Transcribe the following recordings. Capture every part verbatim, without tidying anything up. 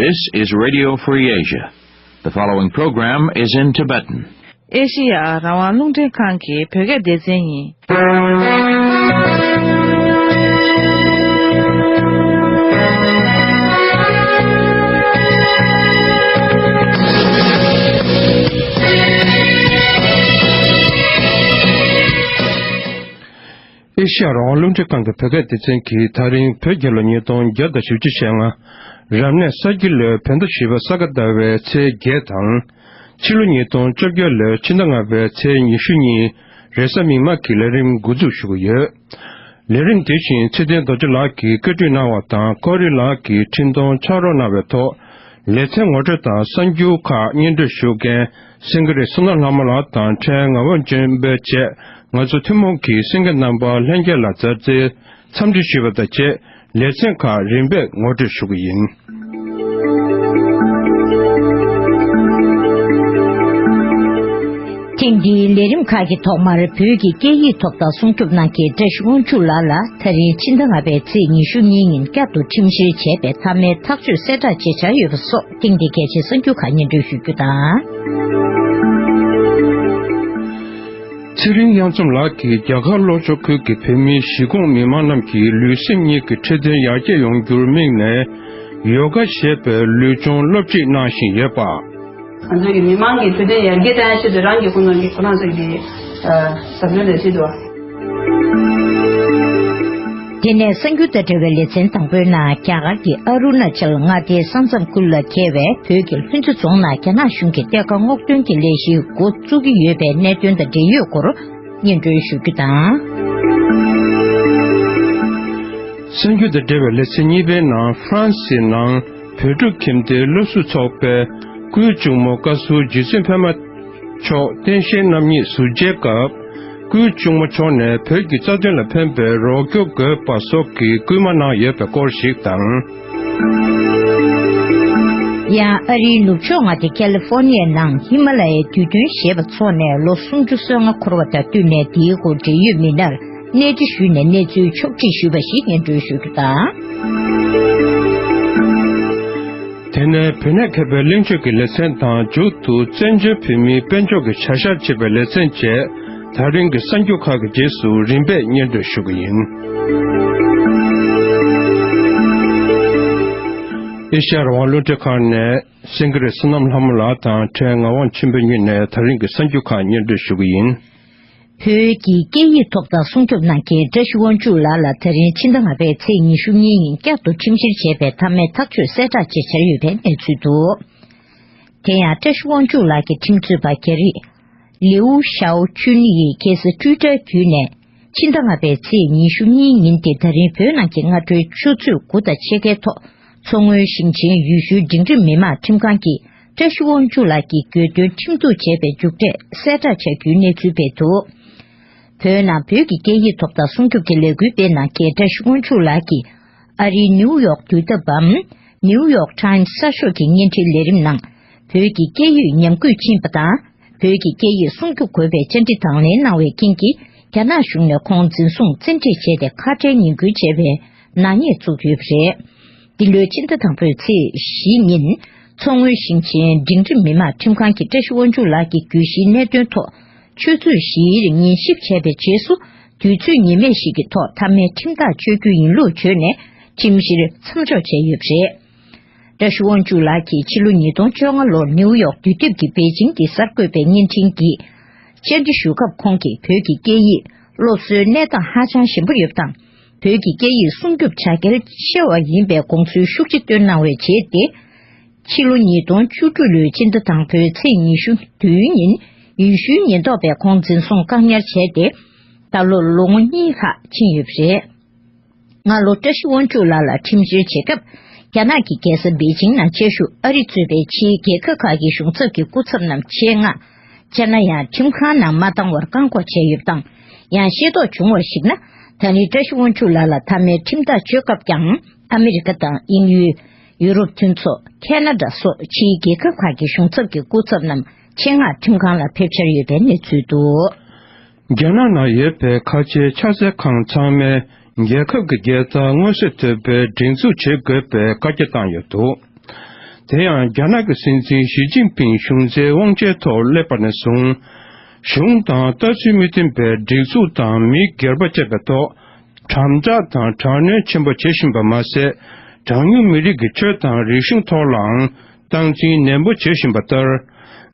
This is Radio Free Asia. The following program is in Tibetan. ཨེ་ཤེ་ཡ་རང་དབང་རླུང་འཕྲིན་ཁང་གི་བོད་སྐད་སྡེ་ཚན་ཡིན། ཨེ་ཤེ་ཡ་རང་དབང་རླུང་འཕྲིན་ཁང་གི་བོད་སྐད་སྡེ་ཚན་གྱིས་ད་རིང་བོད་རྒྱལ་ལོ་ཉིས་སྟོང་བརྒྱ་དང་བཞི་བཅུ་ཞེ་ལྔ། རབ་གནས་ས་ཁྱི་ལོའི་བོད་ཟླ་བཞི་པ་ས་ག་ཟླ་བའི་ཚེས་བརྒྱད་དང་། ཕྱི་ལོ་ཉིས་སྟོང་བཅོ་བརྒྱད་ལོའི་ཕྱི་ཟླ་ལྔ་པའི་ཚེས་ཉི་ཤུ་གཉིས། རེས་གཟའ་མིག་དམར་གྱི་ལས་རིམ་འགོ་འཛུགས་ཞུ་གི་ཡོད། ལས་རིམ་དེ་བཞིན་ཚེ་བརྟན་རྡོ་རྗེ་ལགས་ཀྱིས་བཀོད་སྒྲིག་གནང་བ་དང་། ཀོ་རི་ལགས་ཀྱིས་འཕྲིན་གཏོང་ཕྱག་རོགས་གནང་བའི་ཐོག་ལེ་ཚན་ངོ་སྤྲོད་དང་གསར་འགྱུར་ཁག་སྙན་སྒྲོན་ཞུ་མཁན་སེང་གེ་རི་བསོད་ནམས་ལྷ་མོ་ལགས་དང་ཕྲན་ངག་དབང་ཆོས་འཕེལ་བཅས། ང་ཚོ་ཐུན་མོང་གིས་གསན་མཁན་རྣམ་པ་ལྷན་རྒྱས་ལ་མཛའ་བརྩེའི་འཚམས་འདྲི་ཞུས་པ་དང་བཅས། ལེ་ཚན་ཁག་རིམ་པས་ངོ་སྤྲོད་ཞུ་གི་ཡིན། ཐེངས་འདིའི་ལས་རིམ་ཁག་གི་ཐོག་མར་བོད་ཀྱི་སྐད་ཡིག་ཐོབ་ཐང་སྲུང་སྐྱོབ་གནང་མཁན་བཀྲ་ཤིས་དབང་ཕྱུག་ལགས་ལ་ད་རིང་ཕྱི་ཟླ་ལྔ་པའི་ཚེས་ཉི་ཤུ་གཉིས་ཉིན་བསྐྱར་དུ་ཁྲིམས་བཤེར་བྱས་པའི་མཐའ་མའི་ཐག་གཅོད་གསལ་བསྒྲགས་བྱེད་འཆར་ཡོད་པ་སོགས་ཐེངས་འདིའི་གལ་ཆེའི་གསར་འགྱུར་ཁག་སྙན་སྒྲོན་ཞུ་རྒྱུ་དང་། ཚེ་རིང་གཡང་འཛོམས་ལགས་ཀྱིས་རྒྱ་གར་ལྷོ་ཕྱོགས་ཁུལ་གྱི་བོད་མིའི་གཞིས་ཁོངས་མི་མང་རྣམས་ཀྱི་ལུས་སེམས་གཉིས་ཀྱི་འཕྲོད་བསྟེན་ཡར་རྒྱས་ཡོང་རྒྱུར་དམིགས་ནས། ཡོ་ག་ཞེས་པའི་ལུས་སྦྱོང་སློབ་ཁྲིད་གནང་བཞིན་ཡོད་པ། ང་ཚོའི་གི་མི་མང་གི་འཕྲོད་བསྟེན་ཡར་རྒྱས་གཏོང་ཡ་ཆེད་དུ་རང་གི་ཁོ་རང་གི་ཁོ་རང་ཚོའི་གི་ཨ་ཟབ་སྦྱོང་ལས་བྱེད་དུ། དེ་ནས་གསར་འགྱུར་དང་འབྲེལ་བའི་ལེ་ཚན་དང་པོའི་ནང་རྒྱ་གར་གྱི་ཨ་རུ་ན་ཅལ་མངའ་སྡེའི་ས་མཚམས་ཁུལ་ལ་འཁེལ་བའི་བོད་ཀྱི་ལྷུན་རྩེ་རྫོང་ནང་རྒྱ་ནག་གཞུང་གིས་གཏེར་ཁ་སྔོག་འདོན་གྱི་ལས་གཞི་འགོ་བཙུགས་ཀྱི་ཡོད་པའི་གནད་དོན་དང་འབྲེལ་ཡོད་སྐོར་སྙན་སྒྲོན་ཞུ་རྒྱུ་དང་། གསར་འགྱུར་དང་འབྲེལ་བའི་ལེ་ཚན་གཉིས་པའི་ནང་ཧྥ་རན་སིའི་ནང་བོད་ཕྲུག་ཁྱིམ་སྡེའི་སློབ་ཟུར་ཚོགས་པས་སྐུའི་གཅུང་མོ་བཀའ་ཟུར་རྗེ་བཙུན་སྒྲོལ་མ་མཆོག་བསྟན་བཤིག་རྣམ་གཉིས་ཟུར་མཇལ་སྐབས། སྐུའི་གཅུང་མོ་མཆོག་ནས་བོད་ཀྱི་རྩ་དོན་ལ་ཕན་པའི་རོགས་སྐྱོར་དགོས་པ་སོགས་ཀྱི་སྐུལ་མ་གནང་ཡོད་པའི་སྐོར་ཞིག་དང་། ཡང་ཨ་རིའི་ནུབ་ཕྱོགས་མངའ་སྡེ་ཁ་ལི་ཧྥོ་ནི་ཡའི་ནང་ཧི་མ་ལ་ཡའི་རྡུལ་ཕྲན་ཞེས་པ་ཚོགས་ནས་ལོ་སུམ་ཅུ་སོ་ལྔ་འཁོར་བ་དང་བསྟུན་ནས། དེའི་སྐོར་འབྲེལ་ཡོད་མི་སྣར་གནས་འདྲི་ཞུས་ནས་གནས་ཚུལ་ཕྱོགས་སྒྲིག་ཞུས་པ་ཞིག་སྙན་སྒྲོན་ཞུ་རྒྱུ་དང་། དེ་ནས་བོད་གནས་མཁས་པའི་གླེང་བརྗོད་ཀྱི་ལེ་ཚན་དང་། མཇུག་ཏུ་བཙན་བྱོལ་བོད་མིའི་དཔལ་འབྱོར་གྱི་བྱ་གཞག་ཅེས་པའི་ལེ་ཚན་བཅས། ད་རིང་གི་གསར་འགྱུར་ཁག་གི་རྗེས་སུ་རིམ་པས་སྙན་སྒྲོན་ཞུ་གི་ཡིན། ཨེ་ཤ་ཡ་རང་དབང་རླུང་འཕྲིན་ཁང་ནས་སེང་གེ་རི་བསོད་ནམས་ལྷ་མོ་ལགས་དང་ཕྲན་ངག་དབང་ཆོས་འཕེལ་གཉིས་ནས་ད་རིང་གི་གསར་འགྱུར་ཁག་སྙན་སྒྲོན་ཞུ་གི་ཡིན། བོད་ཀྱི་སྐད་ཡིག་ཐོབ་ཐང་སྲུང་སྐྱོབ་གནང་མཁན་བཀྲ་ཤིས་དབང་ཕྱུག་ལགས་ལ་ད་རིང་ཕྱི་ཟླ་ལྔ་པའི་ཚེས་ཉི་ཤུ་གཉིས་ཉིན་བསྐྱར་དུ་ཁྲིམས་བཤེར་བྱས་པའི་མཐའ་མའི་ཐག་གཅོད་གསལ་བསྒྲགས་བྱེད་འཆར་ཡོད་པའི་གནས་ཚུལ་འདུག་དེ་ཡང་བཀྲ་ཤིས་དབང་ཕྱུག་ལགས་ཀྱི་ཁྲིམས་རྩོད་པ་རྒྱ་རིགས་ལིའུ་ཞའོ་ཅུན་ཡིས་ཁ་སང་ཊུའི་ཊར་བརྒྱུད་ནས། ཕྱི་ཟླ་ལྔ་པའི་ཚེས་ཉི་ཤུ་གཉིས་ཉིན་ཏེ་ད་རིང་བོད་ནང་གི་སྔ་དྲོའི་ཆུ་ཚོད་དགུ་དང་ཕྱེད་ཀའི་ཐོག་མཚོ་སྔོན་ཞིང་ཆེན་ཡུལ་ཤུལ་འབྲིང་རིམ་མི་དམངས་ཁྲིམས་ཁང་གིས་བཀྲ་ཤིས་དབང་ཕྱུག་ལགས་ཀྱི་གྱོད་དོན་ཁྲིམས་གཏུག་བྱས་པའི་མཇུག་འབྲས་གསལ་བསྒྲགས་བྱ་རྒྱུའི་གནས་ཚུལ་སྤེལ་འདུག་བོད་ནང་བོད་ཀྱི་སྐད་ཡིག་ཐོབ་ཐང་སྲུང་སྐྱོབ་ཀྱི་ལས་འགུལ་སྤེལ་གནང་མཁན་བཀྲ་ཤིས་དབང་ཕྱུག་ལགས་ཀྱིས་ཨ་རིའི་ནིའུ་ཡོག་དུས་སྟབས་བམ་New York Times གསར་ཤོག་གི་བརྙན་འཕྲིན་ལས་རིམ་ནང་བོད་ཀྱི་སྐད་ཡིག་ཉམས་རྒུད་ཕྱིན་པ་དང་། བོད་ཀྱི་སྐད་ཡིག་སྲུང་སྐྱོབ་དགོས་པའི་བཅར་འདྲི་དང་ལེན་གནང་བའི་རྐྱེན་གྱིས། རྒྱ་ནག་གཞུང་ནས་ཁོང་འཛིན་བཟུང་བཙན་ཁྲིད་བྱས་ཏེ་ཁ་བྲལ་ཉེས་འགུལ་བྱས་པའི་ནག་ཉེས་བཙུགས་ཡོད་པ་རེད། འདི་ལོའི་ཕྱི་ཟླ་དང་པོའི་ཚེས་བཞི་ཉིན། མཚོ་སྔོན་ཞིང་ཆེན་འབྲིང་རིམ་མི་དམངས་ཁྲིམས་ཁང་གིས་བཀྲ་ཤིས་དབང་ཕྱུག་ལགས་ཀྱི་གྱོད་གཞིའི་གནད་དོན་ཐོག་ཆུ་ཚོད་བཞིའི་རིང་ཉན་ཞིབ་བྱས་པའི་རྗེས་སུ། དུས་ཚོད་ཉེས་མེད་ཞིག་གི་ཐོག་མཐའ་མའི་ཁྲིམས་ཐག་གཅོད་རྒྱུ་ཡིན་ལུགས་བརྗོད་ནས། ཁྲིམས་བཤེར་མཚམས་འཇོག་བྱས་ཡོད་པ་རེད། བཀྲ་ཤིས་དབང་ཕྱུག་ལགས་ཀྱིས་ཕྱི་ལོ་ཉིས་སྟོང་བཅོ་ལྔ་ལོར་ནིའུ་ཡོག་དུས་དེབ་ཀྱི་པེ་ཅིང་གི་གསར་འགོད་པའི་བརྙན་འཕྲིན་གྱི་བཅར་འདྲི་ཞུ་སྐབས། ཁོང་གིས་བོད་ཀྱི་སྐད་ཡིག་སློབ་གསོའི་གནས་སྟངས་ཧ་ཅང་ཞན་པོ་ཡོད་པ་དང་། བོད་ཀྱི་སྐད་ཡིག་སྲུང་སྐྱོབ་བྱ་འགུལ་ཆེ་བ་ཡིན་པའི་དགོངས་ཚུལ་ཤུགས་ཆེ་བཏོན་གནང་བའི་རྗེས་ཏེ། ཕྱི་ལོ་ཉིས་སྟོང་བཅུ་དྲུག་ལོའི་ཕྱི་ཟླ་དང་པོའི་ཚེས་ཉི་ཤུ་བདུན་ཉིན་ཡུལ་ཤུལ་ཉེན་རྟོག་པས་ཁོང་འཛིན་བཟུང་བཀག་ཉར་བྱས་ཏེ། ད་ལོ་ལོ་ངོ་གཉིས་ལྷག་ཕྱིན་ཡོད་པ་རེད། སྔ་ལོ་བཀྲ་ཤིས་དབང་ཕྱུག་ལགས་ལ་ཁྲིམས་བཤེར་བྱེད་སྐབས། རྒྱ་ནག་གི་རྒྱལ་ས་པེ་ཅིང་ནང་བཅའ་བཞུགས་ཨ་རི་གཙོས་པའི་ཕྱིའི་རྒྱལ་ཁབ་ཁག་གི་གཞུང་ཚབ་ཀྱི་སྐུ་ཚབ་རྣམས་ཆེད་མངགས། སྤྱིར་ན་ཡང་ཁྲིམས་ཁང་ནང་མ་བཏང་བར་བཀག་འགོག་བྱས་ཡོད་པ་དང་། ཡང་ཤེས་རྟོགས་བྱུང་བར་གཞིགས་ན། ད་ནི་བཀྲ་ཤིས་དབང་ཕྱུག་ལགས་ལ་མཐའ་མའི་ཁྲིམས་ཐག་གཅོད་སྐབས་ཀྱང་ཨ་མི་རི་ཀ་དང་དབྱིན་ཡུལ། ཡུ་རོབ་མཐུན་ཚོགས། ཁེ་ན་ཌ་སོགས་ཕྱིའི་རྒྱལ་ཁབ་ཁག་གི་གཞུང་ཚབ་ཀྱི་སྐུ་ཚབ་རྣམས་ཆེད་མངགས་ཁྲིམས་ཁང་ལ་ཕེབས་འཆར་ཡོད་པའི་གནས་ཚུལ་འདུག་རྒྱ་ནག་ནང་ཡོད་པའི་ཁ་ཆེའི་ཕྱག་འཚལ་ཁང་ཚང་མས་རྒྱལ་ཁབ་ཀྱི་རྒྱལ་དར་མངོན་གསལ་དོད་པའི་སྒྲེང་འཛུགས་བྱེད་དགོས་པའི་བཀའ་རྒྱ་བཏང་ཡོད་འདུག་དེ་ཡང་རྒྱ་ནག་གི་སྲིད་འཛིན་ཞི་ཅིན་ཕིང་གཞུང་འཛིན་དབང་ཆའི་ཐོག་སླེབས་པ་ནས་བཟུང་། གཞུང་དང་ལྟ་ཚུལ་མི་མཐུན་པའི་སྒྲིག་འཛུགས་དང་མི་སྒེར་པ་བཅས་པའི་ཐོག་དམ་དྲག་དང་དྲག་གནོན་ཆེན་པོ་བྱེད་བཞིན་པ་མ་ཟད། གྲངས་ཉུང་མི་རིགས་ཀྱི་ཆོས་དང་རིག་གཞུང་ཐོག་ལའང་སྟངས་འཛིན་ནན་པོ་བྱེད་བཞིན་པ་ལྟར།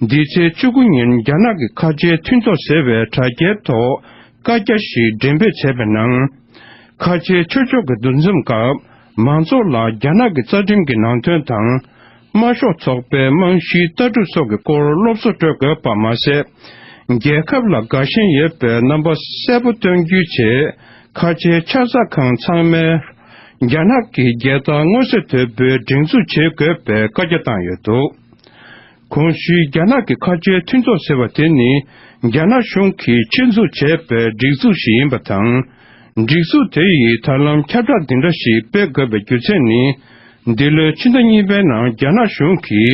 འདི་ཚེས་བཅུ་དགུ་ཉིན་རྒྱ་ནག་གི་ཁ་ཆེའི་མཐུན་ཚོགས་ཟེར་བའི་དྲ་རྒྱའི་ཐོག་བཀའ་རྒྱ་ཞིག་འགྲེམས་སྤེལ་བྱས་པའི་ནང་། ཁ་ཆེའི་ཆོས་ཕྱོགས་ཀྱི་འདུ་འཛོམས་སྐབས་མང་ཚོགས་ལ་རྒྱ་ནག་གི་རྩ་ཁྲིམས་ཀྱི་ནང་དོན་དང་། དམར་ཤོག་ཚོགས་པའི་རྨང་གཞིའི་ལྟ་གྲུབ་སོགས་ཀྱི་སྐོར་སློབ་གསོ་སྤྲོད་དགོས་པ་མ་ཟད། རྒྱལ་ཁབ་ལ་དགའ་ཞེན་ཡོད་པའི་རྣམ་པ་གསལ་པོ་སྟོན་རྒྱུའི་ཆེད། ཁ་ཆེའི་ཆ་ཚང་ཁང་ཚང་མས་རྒྱ་ནག་གི་རྒྱལ་དར་མངོན་གསལ་དོད་པོའི་སྒྲེང་འཛུགས་བྱེད་དགོས་པའི་བཀའ་རྒྱ་བཏང་ཡོད་འདུག། གོང་ཞུས་རྒྱ་ནག་གི་ཁ་ཆེའི་མཐུན་ཚོགས་ཟེར་བ་དེ་ནི། རྒྱ་ནག་གཞུང་གིས་ཆེད་འཛུགས་བྱས་པའི་སྒྲིག་འཛུགས་ཤིག་ཡིན་པ་དང་། སྒྲིག་འཛུགས་དེ་ཡིས་ད་ལམ་ཁྱབ་བསྒྲགས་འདི་འདྲ་ཞིག་སྤེལ་དགོས་པའི་རྒྱུ་མཚན་ནི། འདི་ལོའི་ཕྱི་ཟླ་གཉིས་པའི་ནང་རྒྱ་ནག་གཞུང་གིས་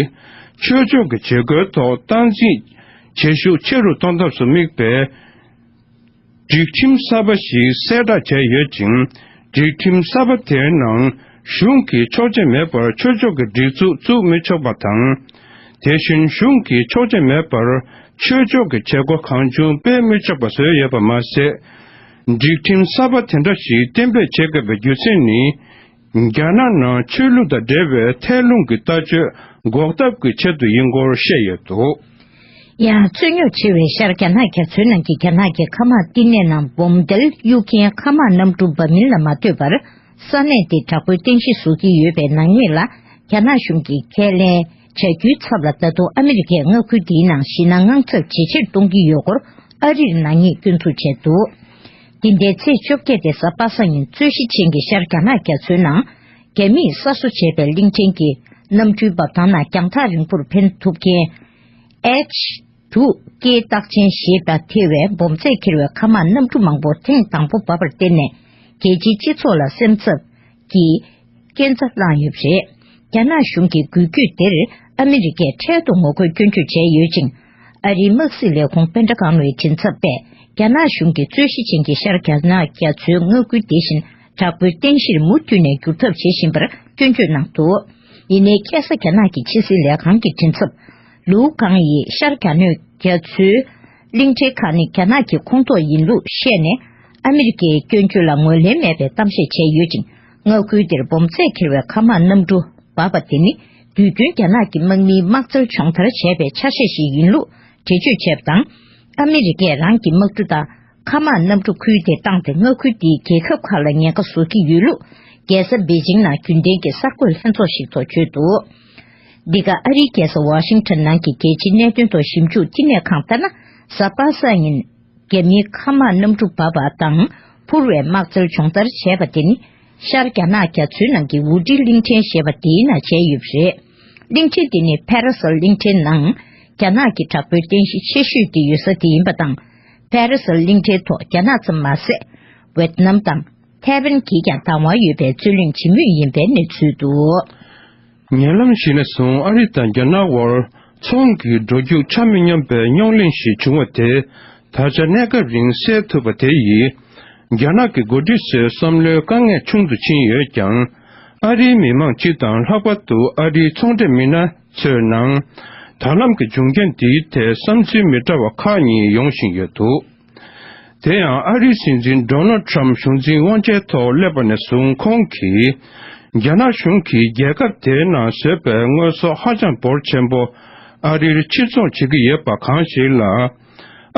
ཆོས་ཕྱོགས་ཀྱི་བྱེད་སྒོའི་ཐོག་སྟངས་འཛིན་བྱེད་ཤུགས་ཆེ་རུ་གཏོང་ཐབས་སུ་དམིགས་པའི་སྒྲིག་ཁྲིམས་གསར་པ་ཞིག་གསལ་བསྒྲགས་བྱས་ཡོད་ཅིང་། སྒྲིག་ཁྲིམས་གསར་པ་དེའི་ནང་གཞུང་གིས་ཆོག་མཆན་མེད་པར་ཆོས་ཕྱོགས་ཀྱི་སྒྲིག་འཛུགས་བཙུགས་མི་ཆོག་པ་དང་། དེ་བཞིན་གཞུང་གིས་ཆོག་མཆན་མེད་པར་ཆོས་ཕྱོགས་ཀྱི་བྱེད་སྒོ་གང་བྱུང་སྤེལ་མི་ཆོག་པ་བཟོས་ཡོད་པ་མ་ཟད། སྒྲིག་ཁྲིམས་གསར་པ་དེ་འདྲ་ཞིག་གཏན་འབེབས་བྱེད་དགོས་པའི་རྒྱུ་མཚན་ནི། རྒྱ་ནག་ནང་ཆོས་ལུགས་དང་འབྲེལ་བའི་ཐལ་རླུང་གི་ལྟ་སྤྱོད་འགོག་ཐབས་ཀྱི་ཆེད་དུ་ཡིན་སྐོར་བཤད་ཡོད་འདུག། ཡང་རྩོད་རྙོག་ཆེ་བའི་ཤར་རྒྱ་ནག་རྒྱ་མཚོའི་ནང་གི་རྒྱ་ནག་གི་མཁའ་དམག་བསྟི་གནས་ནང་འབོམ་ཐལ་གཡུག་མཁན་མཁའ་དམག་གནམ་གྲུ་འབབ་མིན་ལ་མ་ལྟོས་པར། ས་གནས་དེ་དྲག་པོའི་རྟེན་གཞི་བཟོ་གི་ཡོད་པའི་ནག་ཉེས་ལ་རྒྱ་ནག་གཞུང་གིས་ཁས་ལེན་བྱ་རྒྱུའི་ཚབ་ལ། ད་དུང་ཨ་མི་རི་ཀས་མངའ་ཁུལ་འདིའི་ནང་ཞེད་སྣང་དངངས་འཚབ་ཇེ་ཆེར་གཏོང་གི་ཡོད་སྐོར་ཨ་རིར་ནག་ཉེས་སྐྱོན་འཛུགས་བྱས་འདུག། འདི་ཟླའི་ཚེས་བཅོ་བརྒྱད་དེ་གཟའ་པ་སངས་ཉིན་རྩོད་གཞི་ཅན་གྱི་ཤར་རྒྱ་ནག་རྒྱ་མཚོའི་ནང་། རྒྱ་མིས་གསར་བཟོ་བྱས་པའི་གླིང་ཕྲན་གྱི་གནམ་གྲུའི་འབབ་ཐང་ནང་རྒྱང་ཐག་རིང་པོར་འཕེན་ཐུབ་མཁན། ཨེཆ་ཊུ་ཀེ་རྟགས་ཅན་ཞེས་པ་ཐེ་བའི་འབོམ་རྫས་འཁྱེར་བའི་མཁའ་དམག་གནམ་གྲུ་མང་པོ་ཐེངས་དང་པོ་འབབ་པར་བརྟེན་ནས། རྒྱལ་སྤྱིའི་སྤྱི་ཚོགས་ལ་སེམས་འཚབ་ཀྱི་སྐྱོན་ཆ་བསླངས་ཡོད་པ་རེད། རྒྱ་ནག་གཞུང་གི་འགུལ་སྐྱོད་དེར་ཨ་མི་རི་ཀས་འཕྲལ་དུ་ངོ་རྒོལ་སྐྱོན་བརྗོད་བྱས་ཡོད་ཅིང་། ཨ་རིའི་དམག་སྲིད་ལས་ཁུངས་པེན་ཏ་གོན་ལོའི་མགྲིན་ཚབ་པས། རྒྱ་ནག་གཞུང་གིས་རྩོད་གཞི་ཅན་གྱི་ཤར་རྒྱ་ནག་རྒྱ་མཚོའི་མངའ་ཁུལ་དེ་བཞིན་དྲག་པོའི་རྟེན་གཞིར་མུ་མཐུད་ནས་འགྱུར་ཐབས་བྱེད་བཞིན་པར་སྐྱོན་བརྗོད་གནང་འདུག། ཡིན་ནའི་ཁ་སང་རྒྱ་ནག་གི་ཕྱི་སྲིད་ལས་ཁང་གི་མགྲིན་ཚབ་ལུའུ་ཀང་ཡིས་ཤར་རྒྱ་ནག་རྒྱ་མཚོའི་གླིང་ཕྲན་ཁག་ནི་རྒྱ་ནག་གི་ཁོངས་གཏོགས་ཡིན་ལུགས་བཤད་ནས། ཨ་མི་རི་ཀའི་སྐྱོན་བརྗོད་ལ་ངོས་ལེན་མེད་པའི་གཏམ་བཤད་བྱས་ཡོད་ཅིང་། མངའ་ཁུལ་དེར་འབོམ་རྫས་འཁྱེར་བའི་མཁའ་དམག་གནམ་གྲུ་འབབ་པ་དེ་ནི། དུས་རྒྱུན་རྒྱ་ནག་གི་དམག་མིའི་དམག་རྩལ་སྦྱོང་བརྡར་བྱས་པའི་ཆ་ཤས་ཤིག་ཡིན་ལུགས་འགྲེལ་བརྗོད་བྱས་པ་དང་། ཨ་མི་རི་ཀས་རང་གི་དམག་གྲུ་དང་མཁའ་དམག་གནམ་གྲུ་ཁུལ་དེར་བཏང་སྟེ། མངའ་ཁུལ་དེའི་རྒྱལ་ཁབ་ཁག་ལ་ཉེན་ཁ་བཟོ་གི་ཡོད་ལུགས། རྒྱལ་ས་པེ་ཅིང་ནང་རྒྱུན་ལྡན་གྱི་གསར་འགོད་ལྷན་ཚོགས་ཤིག་ཐོག་བརྗོད་འདུག། འདི་ག་ཨ་རིའི་རྒྱལ་ས་ཝ་ཤིང་ཊོན་ནང་གི་རྒྱལ་སྤྱིའི་གནད་དོན་ཐོག་ཞིབ་འཇུག་བསྟི་གནས་ཁང་ལྟར་ན། གཟའ་པ་སངས་ཉིན། རྒྱ་མིའི་མཁའ་དམག་གནམ་གྲུ་འབབ་པ་དང་འཕུར་བའི་དམག་རྩལ་སྦྱོང་བརྡར་བྱས་པ་དེ་ནི། ཤར་རྒྱ་ནག་རྒྱ་མཚོའི་ནང་གི་ཝུ་ཀྲི་གླིང་ཕྲན་ཞེས་པ་དེའི་ནང་བྱས་ཡོད་པ་རེད། གླིང་ཕྲན་དེ་ནི་ཕ་ར་སལ་གླིང་ཕྲན་ནང་རྒྱ་ནག་གི་དྲག་པོའི་རྟེན་གཞི་ཆེ་ཤོས་དེ་ཡོད་ས་དེ་ཡིན་པ་དང་། ཕ་ར་སལ་གླིང་ཕྲན་ཐོག་རྒྱ་ནག་ཙམ་མ་ཟད། ཝེད་ནམ་དང་ཐའེ་ཝན་གྱིས་ཀྱང་དང་བ་ཡོད་པའི་རྩོད་གླེང་བྱེད་མུས་ཡིན་པའི་གནས་ཚུལ་འདུག། ཉེ་ལམ་ཞིག་ནས་བཟུང་ཨ་རི་དང་རྒྱ་ནག་དབར་ཚོང་གི་འགྲོ་རྒྱུག་ཆ་མི་སྙོམས་པའི་རྙོག་གླེང་ཞིག་བྱུང་བ་དེ། ད་ཆ་གནས་སྐབས་རིང་སེལ་ཐུབ་པ་དེ་ཡིས། རྒྱ་ནག་གི་འགོ་ཁྲིད་ཚོའི་བསམ་བློའི་དཀའ་ངལ་ཆུང་དུ་ཕྱིན་ཡོད་ཀྱང་། ཨ་རིའི་མི་མང་སྤྱི་དང་ལྷག་པར་དུ་ཨ་རིའི་ཚོང་འབྲེལ་མི་སྣ་ཚོའི་ནང་། ད་ལམ་གྱི་འབྱུང་རྐྱེན་འདིའི་ཐད་བསམ་ཚུལ་མི་འདྲ་བ་ཁག་གཉིས་ཡོང་བཞིན་ཡོད་འདུག། དེ་ཡང་ཨ་རིའི་སྲིད་འཛིན་ཌོ་ནལ་ཁྲམ་གཞུང་འཛིན་དབང་ཆའི་ཐོག་སླེབས་པ་ནས་བཟུང་ཁོང་གིས། རྒྱ་ནག་གཞུང་གིས་རྒྱལ་ཁབ་དེའི་ནང་བཟོས་པའི་དངོས་ཟོག་ཧ་ཅང་འབོར་ཆེན་པོ་ཨ་རིར་ཕྱིར་ཚོང་བྱེད་ཀྱི་ཡོད་པ་གང་ཞིག་ལ།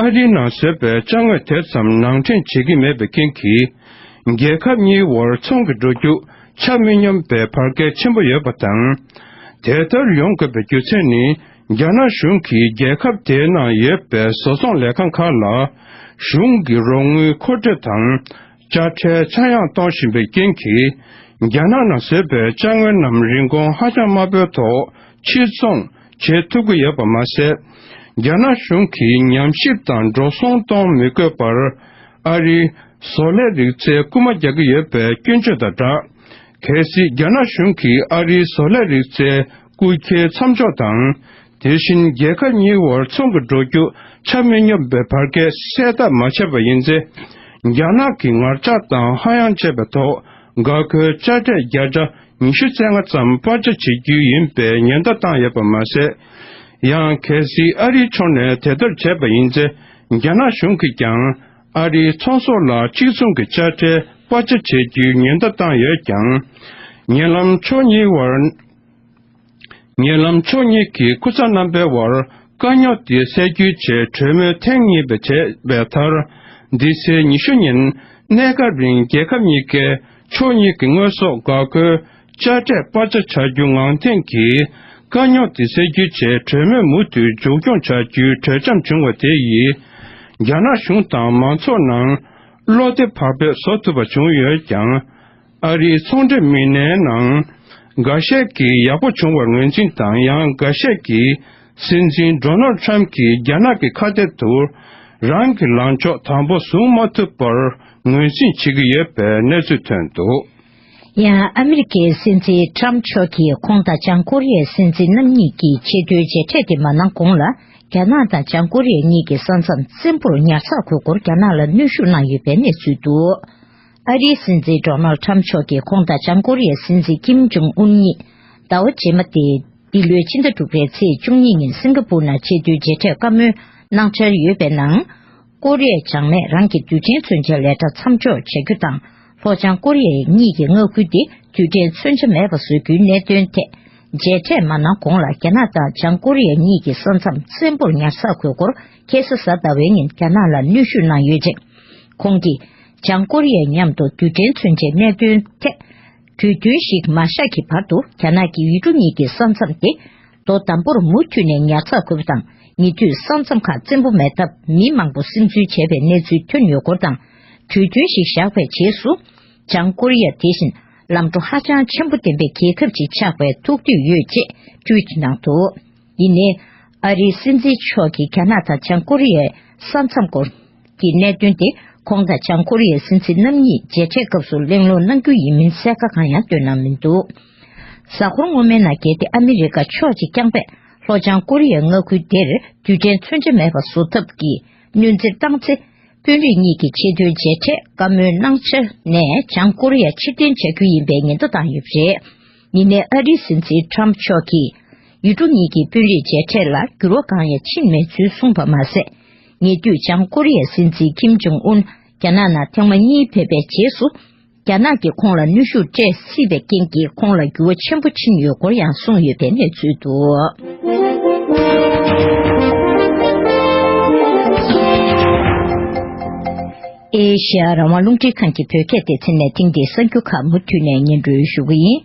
ཨ་རིའི་ནང་བཟོས་པའི་ཅ་དངོས་དེ་ཙམ་ནང་འདྲེན་བྱེད་ཀྱི་མེད་པའི་རྐྱེན་གྱིས། རྒྱལ་ཁབ་གཉིས་དབར་ཚོང་གི་འགྲོ་རྒྱུག་ཆ་མི་སྙོམས་པའི་བར་ཁྱད་ཆེན་པོ་ཡོད་པ་དང་། དེ་ལྟར་ཡོང་དགོས་པའི་རྒྱུ་མཚན་ནི། རྒྱ་ནག་གཞུང་གིས་རྒྱལ་ཁབ་དེའི་ནང་ཡོད་པའི་བཟོ་ཚོང་ལས་ཁང་ཁག་ལ་གཞུང་གི་རོགས་དངུལ་མཁོ་སྤྲོད་དང་། དཔྱ་ཁྲལ་ཆག་ཡང་གཏོང་བཞིན་པའི་རྐྱེན་གྱིས། རྒྱ་ནག་ནང་བཟོས་པའི་ཅ་དངོས་རྣམས་རིན་གོང་ཧ་ཅང་དམའ་པོའི་ཐོག་ཕྱིར་ཚོང་བྱེད་ཐུབ་ཀྱི་ཡོད་པ་མ་ཟད། རྒྱ་ནག་གཞུང་གིས་ཉམས་ཞིབ་དང་འགྲོ་སོང་གཏོང་མི་དགོས་པར། ཨ་རིའི་བཟོ་ལས་རིག་རྩལ་རྐུ་མ་རྒྱག་གི་ཡོད་པའི་སྐྱོན་བརྗོད་དང་སྦྲགས། གལ་སྲིད་རྒྱ་ནག་གཞུང་གིས་ཨ་རིའི་བཟོ་ལས་རིག་རྩལ་རྐུ་འཁྱེར་མཚམས་འཇོག་དང་། དེ་བཞིན་རྒྱལ་ཁབ་གཉིས་དབར་ཚོང་གི་འགྲོ་རྒྱུག་ཆ་མི་སྙོམས་པའི་བར་ཁྱད་སེལ་ཐབས་མ་བྱས་པ་ཡིན་ཚེ། རྒྱ་ནག་གི་ངར་ལྕགས་དང་ཧ་ཡང་བཅས་པའི་ཐོག་འགག་སྒོའི་དཔྱ་ཁྲལ་བརྒྱ་ཆ་ ཉི་ཤུ་རྩ་ལྔ་ཙམ་སྤར་ཆ་བྱེད་རྒྱུ་ཡིན་པའི་ཉེན་བརྡ་བཏང་ཡོད་པ་མ་ཟད། ཡང་གལ་སྲིད་ཨ་རིའི་ཕྱོགས་ནས་དེ་ལྟར་བྱས་པ་ཡིན་ཚེ། རྒྱ་ནག་གཞུང་གིས་ཀྱང་ཨ་རིའི་ཚོང་ཟོག་ལ་གཅིག་མཚུངས་ཀྱི་དཔྱ་ཁྲལ་སྤར་ཆ་བྱེད་རྒྱུའི་ཉེན་བརྡ་བཏང་ཡོད་ཀྱང་། ཉེ་ལམ་ཕྱོགས་གཉིས་བར། ཉེ་ལམ་ཕྱོགས་གཉིས་ཀྱི་སྐུ་ཚབ་རྣམ་པའི་བར་དཀའ་རྙོག་དེ་སེལ་རྒྱུའི་ཆེད་གྲོས་མོལ་ཐེངས་གཉིས་པ་བྱས་པའི་མཐར། འདི་ཚེས་ཉི་ཤུ་ཉིན་གནས་སྐབས་རིང་རྒྱལ་ཁབ་གཉིས་ཀས་ཕྱོགས་གཉིས་ཀྱི་དངོས་ཟོག་འགག་སྒོའི་དཔྱ་ཁྲལ་སྤར་ཆ་བྱ་རྒྱུ་ངང་འཐེན་གྱིས་དཀའ་རྙོག་དེ་སེལ་རྒྱུའི་ཆེད་གྲོས་མོལ་མུ་མཐུད་མཇུག་སྐྱོང་བྱ་རྒྱུའི་གྲོས་འཆམ་བྱུང་བ་དེ་ཡིས། རྒྱ་ནག་གཞུང་དང་མང་ཚོགས་ནང་བློ་བདེ་བག་ཕེབས་བཟོ་ཐུབ་པ་བྱུང་ཡོད་ཀྱང་། ཨ་རིའི་ཚོང་འབྲེལ་མི་སྣའི་ནང་འགའ་ཤས་ཀྱིས་ཡག་པོ་བྱུང་བར་ངོས་འཛིན་དང་། ཡང་འགའ་ཤས་ཀྱིས་སྲིད་འཛིན་ཌོ་ནལ་ཌི་ཊརམ་ཕི་གྱིས་རྒྱ་ནག་གི་ཁ་གཏད་དུ་རང་གི་ལངས་ཕྱོགས་དམ་པོ་བཟུང་མ་ཐུབ་པར་ངོས་འཛིན་བྱེད་ཀྱི་ཡོད་པའི་གནས་ཚུལ་ཐོན་འདུག། ཡང་ཨ་མི་རི་ཀའི་སྲིད་འཛིན་ཊརམ་ཕི་མཆོག་གིས་ཁོང་དང་བྱང་ཀོ་རི་ཡའི་སྲིད་འཛིན་རྣམ་གཉིས་ཀྱི་ཆེས་མཐོའི་མཇལ་འཕྲད་དེ་མ་གནང་གོང་ལ། རྒྱ་ནག་དང་བྱང་ཀོ་རི་ཡ་གཉིས་ཀྱི་ས་མཚམས་བཙན་པོར་ཉར་ཚགས་དགོས་སྐོར་རྒྱ་ནག་ལ་གནོན་ཤུགས་གནང་ཡོད་པའི་གནས་ཚུལ་འདུག། ཨ་རིའི་སྲིད་འཛིན་ཌོ་ནལ་ཌི་ཊརམ་ཕི་མཆོག་གིས་ཁོང་དང་བྱང་ཀོ་རི་ཡའི་སྲིད་འཛིན་ཀིམ་ཇོང་ཨུན་གཉིས་ཟླ་བ་རྗེས་མ་སྟེ། འདི་ལོའི་ཕྱི་ཟླ་དྲུག་པའི་ཚེས་བཅུ་གཉིས་ཉིན་སིང་ག་པུར་ནང་ཆེས་མཐོའི་མཇལ་འཕྲད་བཀའ་མོལ་གནང་འཆར་ཡོད་པའི་ནང་། ཀོ་རི་ཡ་བྱང་མས་རང་གི་རྡུལ་ཕྲན་མཚོན་ཆའི་ལས་གྲྭ་མཚམས་འཇོག་བྱ་རྒྱུ་དང་། ལྷོ་བྱང་ཀོ་རི་ཡ་གཉིས་ཀྱི་མངའ་ཁུལ་དེ་རྡུལ་ཕྲན་མཚོན་ཆ་མེད་པ་བཟོ་རྒྱུའི་གནད་དོན་ཐད། མཇལ་འཕྲད་མ་གནང་གོང་ལ་རྒྱ་ནག་དང་བྱང་ཀོ་རི་ཡ་གཉིས་ཀྱི་ས་མཚམས་བཙན་པོར་ཉར་ཚགས་དགོས་སྐོར་ཁ་སང་གཟའ་ཟླ་བའི་ཉིན་རྒྱ་ནག་ལ་གནོན་ཤུགས་གནང་ཡོད་ཅིང་། ཁོང་གིས་བྱང་ཀོ་རི་ཡ་མཉམ་དུ་རྡུལ་ཕྲན་མཚོན་ཆའི་གནད་དོན་ཐད་གྲོས་མཐུན་ཞིག་མ་བཞག་གི་བར་དུ་རྒྱ་ནག་གི་ཡུལ་གྲུ་གཉིས་ཀྱི་ས་མཚམས་དེ་རྡོ་འདམ་པོར་མུ་མཐུད་ནས་ཉར་ཚགས་དགོས་པ་དང་། ཉེ་དུས་ས་མཚམས་ཁག་བཙན་པོ་མེད་སྟབས་མི་མང་པོ་སིམ་འཛུལ་བྱས་པའི་གནས་ཚུལ་ཐོན་ཡོད་སྐོར་དང་། གྲོས་མཐུན་ཞིག་བཞག་པའི་རྗེས་སུ། བྱང་ཀོ་རི་ཡ་དེ་བཞིན་ལམ་འགྲོ་ཧ་ཅང་ཆེན་པོ་ལྡན་པའི་རྒྱལ་ཁབ་ཅིག་ཆགས་པའི་ཐུགས་འདོད་ཡོད་ཅེས་ཊུའི་ཊི་གནང་འདུག། ཡིན་ནའི། ཨ་རིའི་སྲིད་འཛིན་མཆོག་གིས་རྒྱ་ནག་དང་བྱང་ཀོ་རི་ཡའི་ས་མཚམས་སྐོར་གྱི་གནད་དོན་དེ་ཁོང་དང་བྱང་ཀོ་རི་ཡའི་སྲིད་འཛིན་རྣམ་གཉིས་མཇལ་འཕྲད་སྐབས་སུ་གླེང་སློང་གནང་རྒྱུ་ཡིན་མིན་གསལ་ཁ་གང་ཡང་བཏོན་གནང་མི་འདུག། གཟའ་འཁོར་སྔོན་མའི་ནང་གལ་ཏེ་ཨ་མི་རི་ཀ་ཕྱོགས་གཅིག་རྐྱང་པས་ལྷོ་བྱང་ཀོ་རི་ཡའི་མངའ་ཁུལ་དེར་རྡུལ་ཕྲན་མཚོན་ཆ་མེད་པ་བཟོ་ཐབས་ཀྱི་གནོན་འཚེ་བཏང་ཚེ། དཔོན་རིགས་གཉིས་ཀྱི་ཆེས་མཐོའི་མཇལ་འཕྲད་བཀའ་མོལ་གནང་འཆར་ནས་བྱང་ཀོ་རི་ཡ་ཕྱིར་འཐེན་བྱ་རྒྱུ་ཡིན་པའི་ཉེན་བརྡ་བཏང་ཡོད་པ་རེད། ཡིན་ནའི་ཨ་རིའི་སྲིད་འཛིན་ཊརམ་ཕི་མཆོག་གིས་ཡུལ་གྲུ་གཉིས་ཀྱི་དཔོན་རིགས་མཇལ་འཕྲད་ལ་འགྱུར་བ་གང་ཡང་ཕྱིན་མེད་ཚུལ་གསུངས་པ་མ་ཟད། ཉེ་དུས་བྱང་ཀོ་རི་ཡའི་སྲིད་འཛིན་ཀིམ་ཇོང་ཨུན་རྒྱ་ནག་ནང་ཐེངས་མ་གཉིས་ཕེབས་པའི་རྗེས་སུ། རྒྱ་ནག་གིས་ཁོང་ལ་གནོན་ཤུགས་སྤྲད་སྲིད་པའི་རྐྱེན་གྱིས་ཁོང་ལ་འགྱུར་བ་ཆེན་པོ་ཕྱིན་ཡོད་སྐོར་ཡང་གསུངས་ཡོད་པའི་གནས་ཚུལ་འདུག། ཨེ་ཤེ་ཡ་རང་དབང་རླུང་འཕྲིན་ཁང་གི་བོད་སྐད་སྡེ་ཚན་ནས་ཐེངས་འདིའི་གསར་འགྱུར་ཁག་མུ་མཐུད་ནས་སྙན་སྒྲོན་ཞུ་གི་ཡིན།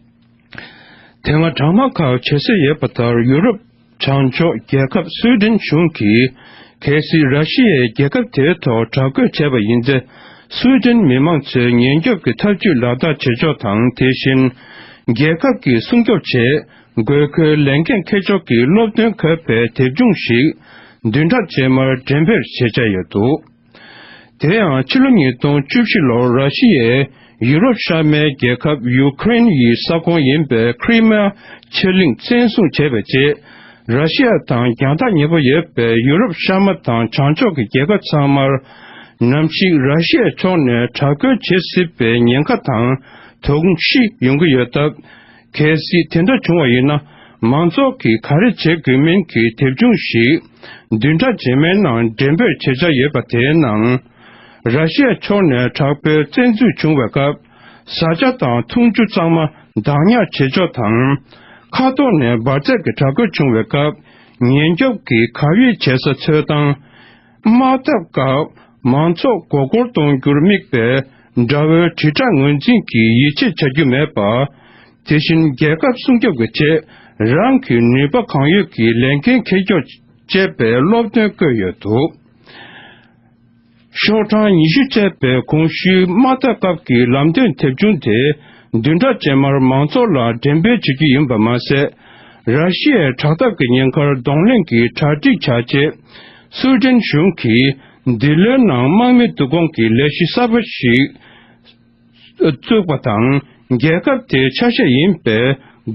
དེ་སྔ་གྲང་དམག་ཁག་ཇེ་གསལ་ཡོད་པ་ལྟར། ཡུ་རོབ་བྱང་ཕྱོགས་རྒྱལ་ཁབ་སུའེ་ཏེན་གཞུང་གིས་གལ་སྲིད་ར་ཤི་ཡས་རྒྱལ་ཁབ་དེའི་ཐོག་དྲག་རྒོལ་བྱས་པ་ཡིན་ཚེ། སུའེ་ཏེན་མི་མང་ཚོས་ཉེན་སྐྱོབ་ཀྱི་ཐབས་ཇུས་ལག་བསྟར་བྱེད་ཕྱོགས་དང་། དེ་བཞིན་རྒྱལ་ཁབ་ཀྱི་སྲུང་སྐྱོབ་ཆེད་དགོས་མཁོའི་ལས་འགན་འཁྱེར་ཕྱོགས་ཀྱི་སློབ་སྟོན་དགོས་པའི་དེབ་ཆུང་ཞིག་བདུན་ཕྲག་རྗེས་མར་འགྲེམས་སྤེལ་བྱེད་འཆར་ཡོད་འདུག། དེ་ཡང་ཕྱི་ལོ་ཉིས་སྟོང་བཅུ་བཞི་ལོར་ར་ཤི་ཡས་ཡུ་རོབ་ཤར་མའི་རྒྱལ་ཁབ་ཡུ་ཀེ་རེན་ཡི་ས་ཁོངས་ཡིན་པའི་ཁི་རི་མི་ཡ་ཆེ་གླིང་བཙན་བཟུང་བྱས་པའི་རྗེས། ར་ཤི་ཡ་དང་རྒྱང་ཐག་ཉེ་པོ་ཡོད་པའི་ཡུ་རོབ་ཤར་མ་དང་བྱང་ཕྱོགས་ཀྱི་རྒྱལ་ཁབ་ཚང་མར། ནམ་ཞིག་ར་ཤི་ཡའི་ཕྱོགས་ནས་དྲག་རྒོལ་བྱེད་སྲིད་པའི་ཉེན་ཁ་དང་དོགས་གཞི་ཡོང་གི་ཡོད་སྟབས། གལ་སྲིད་དེ་འདྲ་བྱུང་བ་ཡིན་ན། མང་ཚོགས་ཀྱིས་ག་རེ་བྱེད་དགོས་མིན་གྱི་དེབ་ཆུང་ཞིག་བདུན་ཕྲག་རྗེས་མའི་ནང་འགྲེམས་སྤེལ་བྱེད་འཆར་ཡོད་པ། དེའི་ནང་། ར་ཤི་ཡ་ཕྱོགས་ནས་དྲག་པོའི་བཙན་འཛུལ་བྱུང་བའི་སྐབས། བཟའ་བཅའ་དང་འཐུང་ཆུ་གཙང་མ་བདག་ཉར་བྱེད་ཕྱོགས་དང་། མཁའ་ཐོག་ནས་འབར་རྫས་ཀྱི་དྲག་རྒོལ་བྱུང་བའི་སྐབས། ཉེན་སྐྱོབ་ཀྱི་གར་ཡོད་བྱེད་ས་འཚོལ་སྟངས། དམག་འཐབ་སྐབས་མང་ཚོགས་མགོ་སྐོར་གཏོང་རྒྱུར་དམིགས་པའི་དགྲ་བོའི་དྲིལ་བསྒྲགས་ངོས་འཛིན་གྱིས་ཡིད་ཆེས་བྱ་རྒྱུ་མེད་པ། དེ་བཞིན་རྒྱལ་ཁབ་སྲུང་སྐྱོབ་ཀྱི་ཆེད་རང་གི་ནུས་པ་གང་ཡོད་ཀྱིས་ལས་འགན་འཁྱེར་ཕྱོགས་ཅེས་པའི་སློབ་སྟོན་བཀོད་ཡོད་འདུག། ཤོག་གྲངས་ཉི་ཤུ་བཅས་པའི་གོང་ཞུས་དམག་འཐབ་སྐབས་ཀྱི་ལམ་སྟོན་དེབ་ཆུང་དེ་བདུན་ཕྲག་རྗེས་མར་མང་ཚོགས་ལ་འགྲེམས་སྤེལ་བྱེད་རྒྱུ་ཡིན་པ་མ་ཟད། ར་ཤི་ཡའི་དྲག་འཐབ་ཀྱི་ཉེན་ཁར་གདོང་ལེན་གྱི་གྲ་སྒྲིག་བྱ་ཆེད། སུའེ་ཏེན་གཞུང་གིས་འདི་ལོའི་ནང་དམག་མི་བསྡུ་སྐོང་གitི་ལས་གཞི་གསར་པ་ཞིག་བཙུགས་པ་དང་། རྒྱལ་ཁབ་དེའི་ཆ་ཤས་ཡིན་པའི་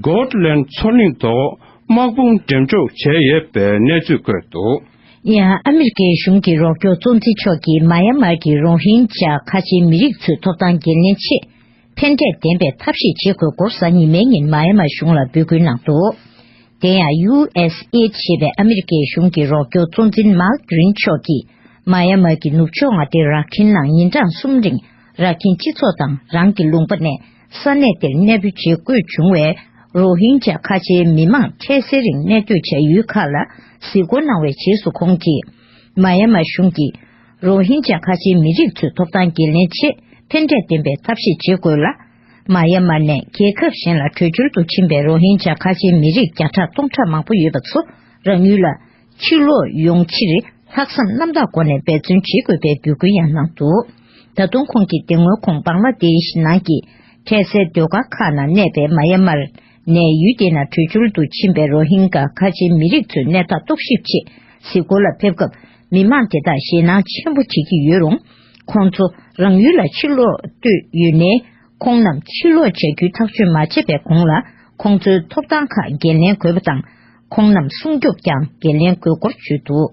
གོཊ་ལན་མཚོ་གླིང་ཐོག་དམག་དཔུང་འགྲེམས་འཇོག་བྱས་ཡོད་པའི་གནས་ཚུལ་བཀོད་འདུག། ཡང་ཨ་མི་རི་ཀའི་གཞུང་གི་རོགས་སྐྱོར་གཙོ་འཛིན་མཆོག་གིས་མཱ་ཡན་མར་གྱི་རོ་ཧིན་ཇཱ་ཁ་ཆེའི་མི་རིགས་ཚོའི་ཐོབ་ཐང་འགན་ལེན་ཆེད། ཕན་འབྲས་ལྡན་པའི་ཐབས་ཤེས་བྱེད་དགོས་སྐོར་གཟའ་ཉི་མའི་ཉིན་མ་ཡ་མ་གཞུང་ལ་འབོད་སྐུལ་གནང་འདུག་དེ་ཡང་ཡུ་ཨེས་ཨེ་ཌི་ཞེས་པའི་ཨ་མི་རི་ཀའི་གཞུང་གི་རོགས་སྐྱོར་གཙོ་འཛིན་མཱག་གྷི་རིན་མཆོག་གིས། མ་ཡ་མ་གི་ནུབ་ཕྱོགས་མངའ་སྡེ་ར་ཁིན་ནང་ཉིན་གྲངས་གསུམ་རིང་ར་ཁིན་སྤྱི་ཚོགས་དང་རང་གི་ལུང་པ་ནས་ས་གནས་དེར་གནས་སྤོ་བྱེད་དགོས་བྱུང་བའི་རོ་ཧིན་ཇཱ་ཁ་ཆེའི་མི་མང་འཕྲལ་སེལ་རིང་གནས་སྡོད་བྱ་ཡུལ་ཁག་ལ་གཟིགས་སྐོར་གནང་བའི་རྗེས་སུ་ཁོང་གིས། མ་ཡ་མ་གཞུང་གིས། རོ་ཧིན་ཇཱ་ཁ་ཆེའི་མི་རིགས་ཚོའི་ཐོབ་ཐང་འགན་ལེན་ཆེད་ཕན་འབྲས་ལྡན་པའི་ཐབས་ཤེས་བྱེད་དགོས་ལ། མ་ཡ་མ་ནས་རྒྱལ་ཁབ་གཞན་ལ་བྲོས་བྱོལ་དུ་ཕྱིན་པའི་རོ་ཧིན་ཇཱ་ཁ་ཆེའི་མི་རིགས་བརྒྱ་ཕྲག་སྟོང་ཕྲག་མང་པོ་ཡོད་པ་ཚོ་རང་ཡུལ་ལ་ཕྱིར་ལོག་ཡོང་ཕྱིར་ལྷག་བསམ་རྣམ་དག་སྒོ་ནས་འབད་བརྩོན་བྱེད་དགོས་པའི་འབོད་སྐུལ་ཡང་གནང་འདུག་ད་དུང་ཁོང་གིས་དེ་སྔོན་ཁོང་བང་ལ་དེཤ་ནང་གི་འཕྲལ་སེལ་སྡོད་སྒར་ཁག་ནང་གནས་པའི་མ་ཡ་མར་ནས་ཡུལ་དེ་ནང་བྲོས་བྱོལ་དུ་ཕྱིན་པའི་རོ་ཧིན་གྷ་ཁ་ཆེའི་མི་རིགས་ཚོའི་གནས་སྟངས་རྟོག་ཞིབ་ཆེད་གཟིགས་སྐོར་ལ་ཕེབས་སྐབས། མི་མང་དེ་དག་ཞེད་སྣང་ཆེན་པོ་བྱེད་ཀྱི་ཡོད་རུང་། ཁོང་ཚོ་རང་ཡུལ་ལ་ཕྱིར་ལོག་བསྡད་ཡོད་ནའི། ཁོང་རྣམས་ཕྱིར་ལོག་བྱ་རྒྱུའི་ཐག་གཅོད་མ་བྱས་པའི་གོང་ལ། ཁོང་ཚོའི་ཐོབ་ཐང་ཁག་འགན་ལེན་དགོས་པ་དང་། ཁོང་རྣམས་སྲུང་སྐྱོབ་ཀྱང་འགན་ལེན་དགོས་སྐོར་བརྗོད་འདུག་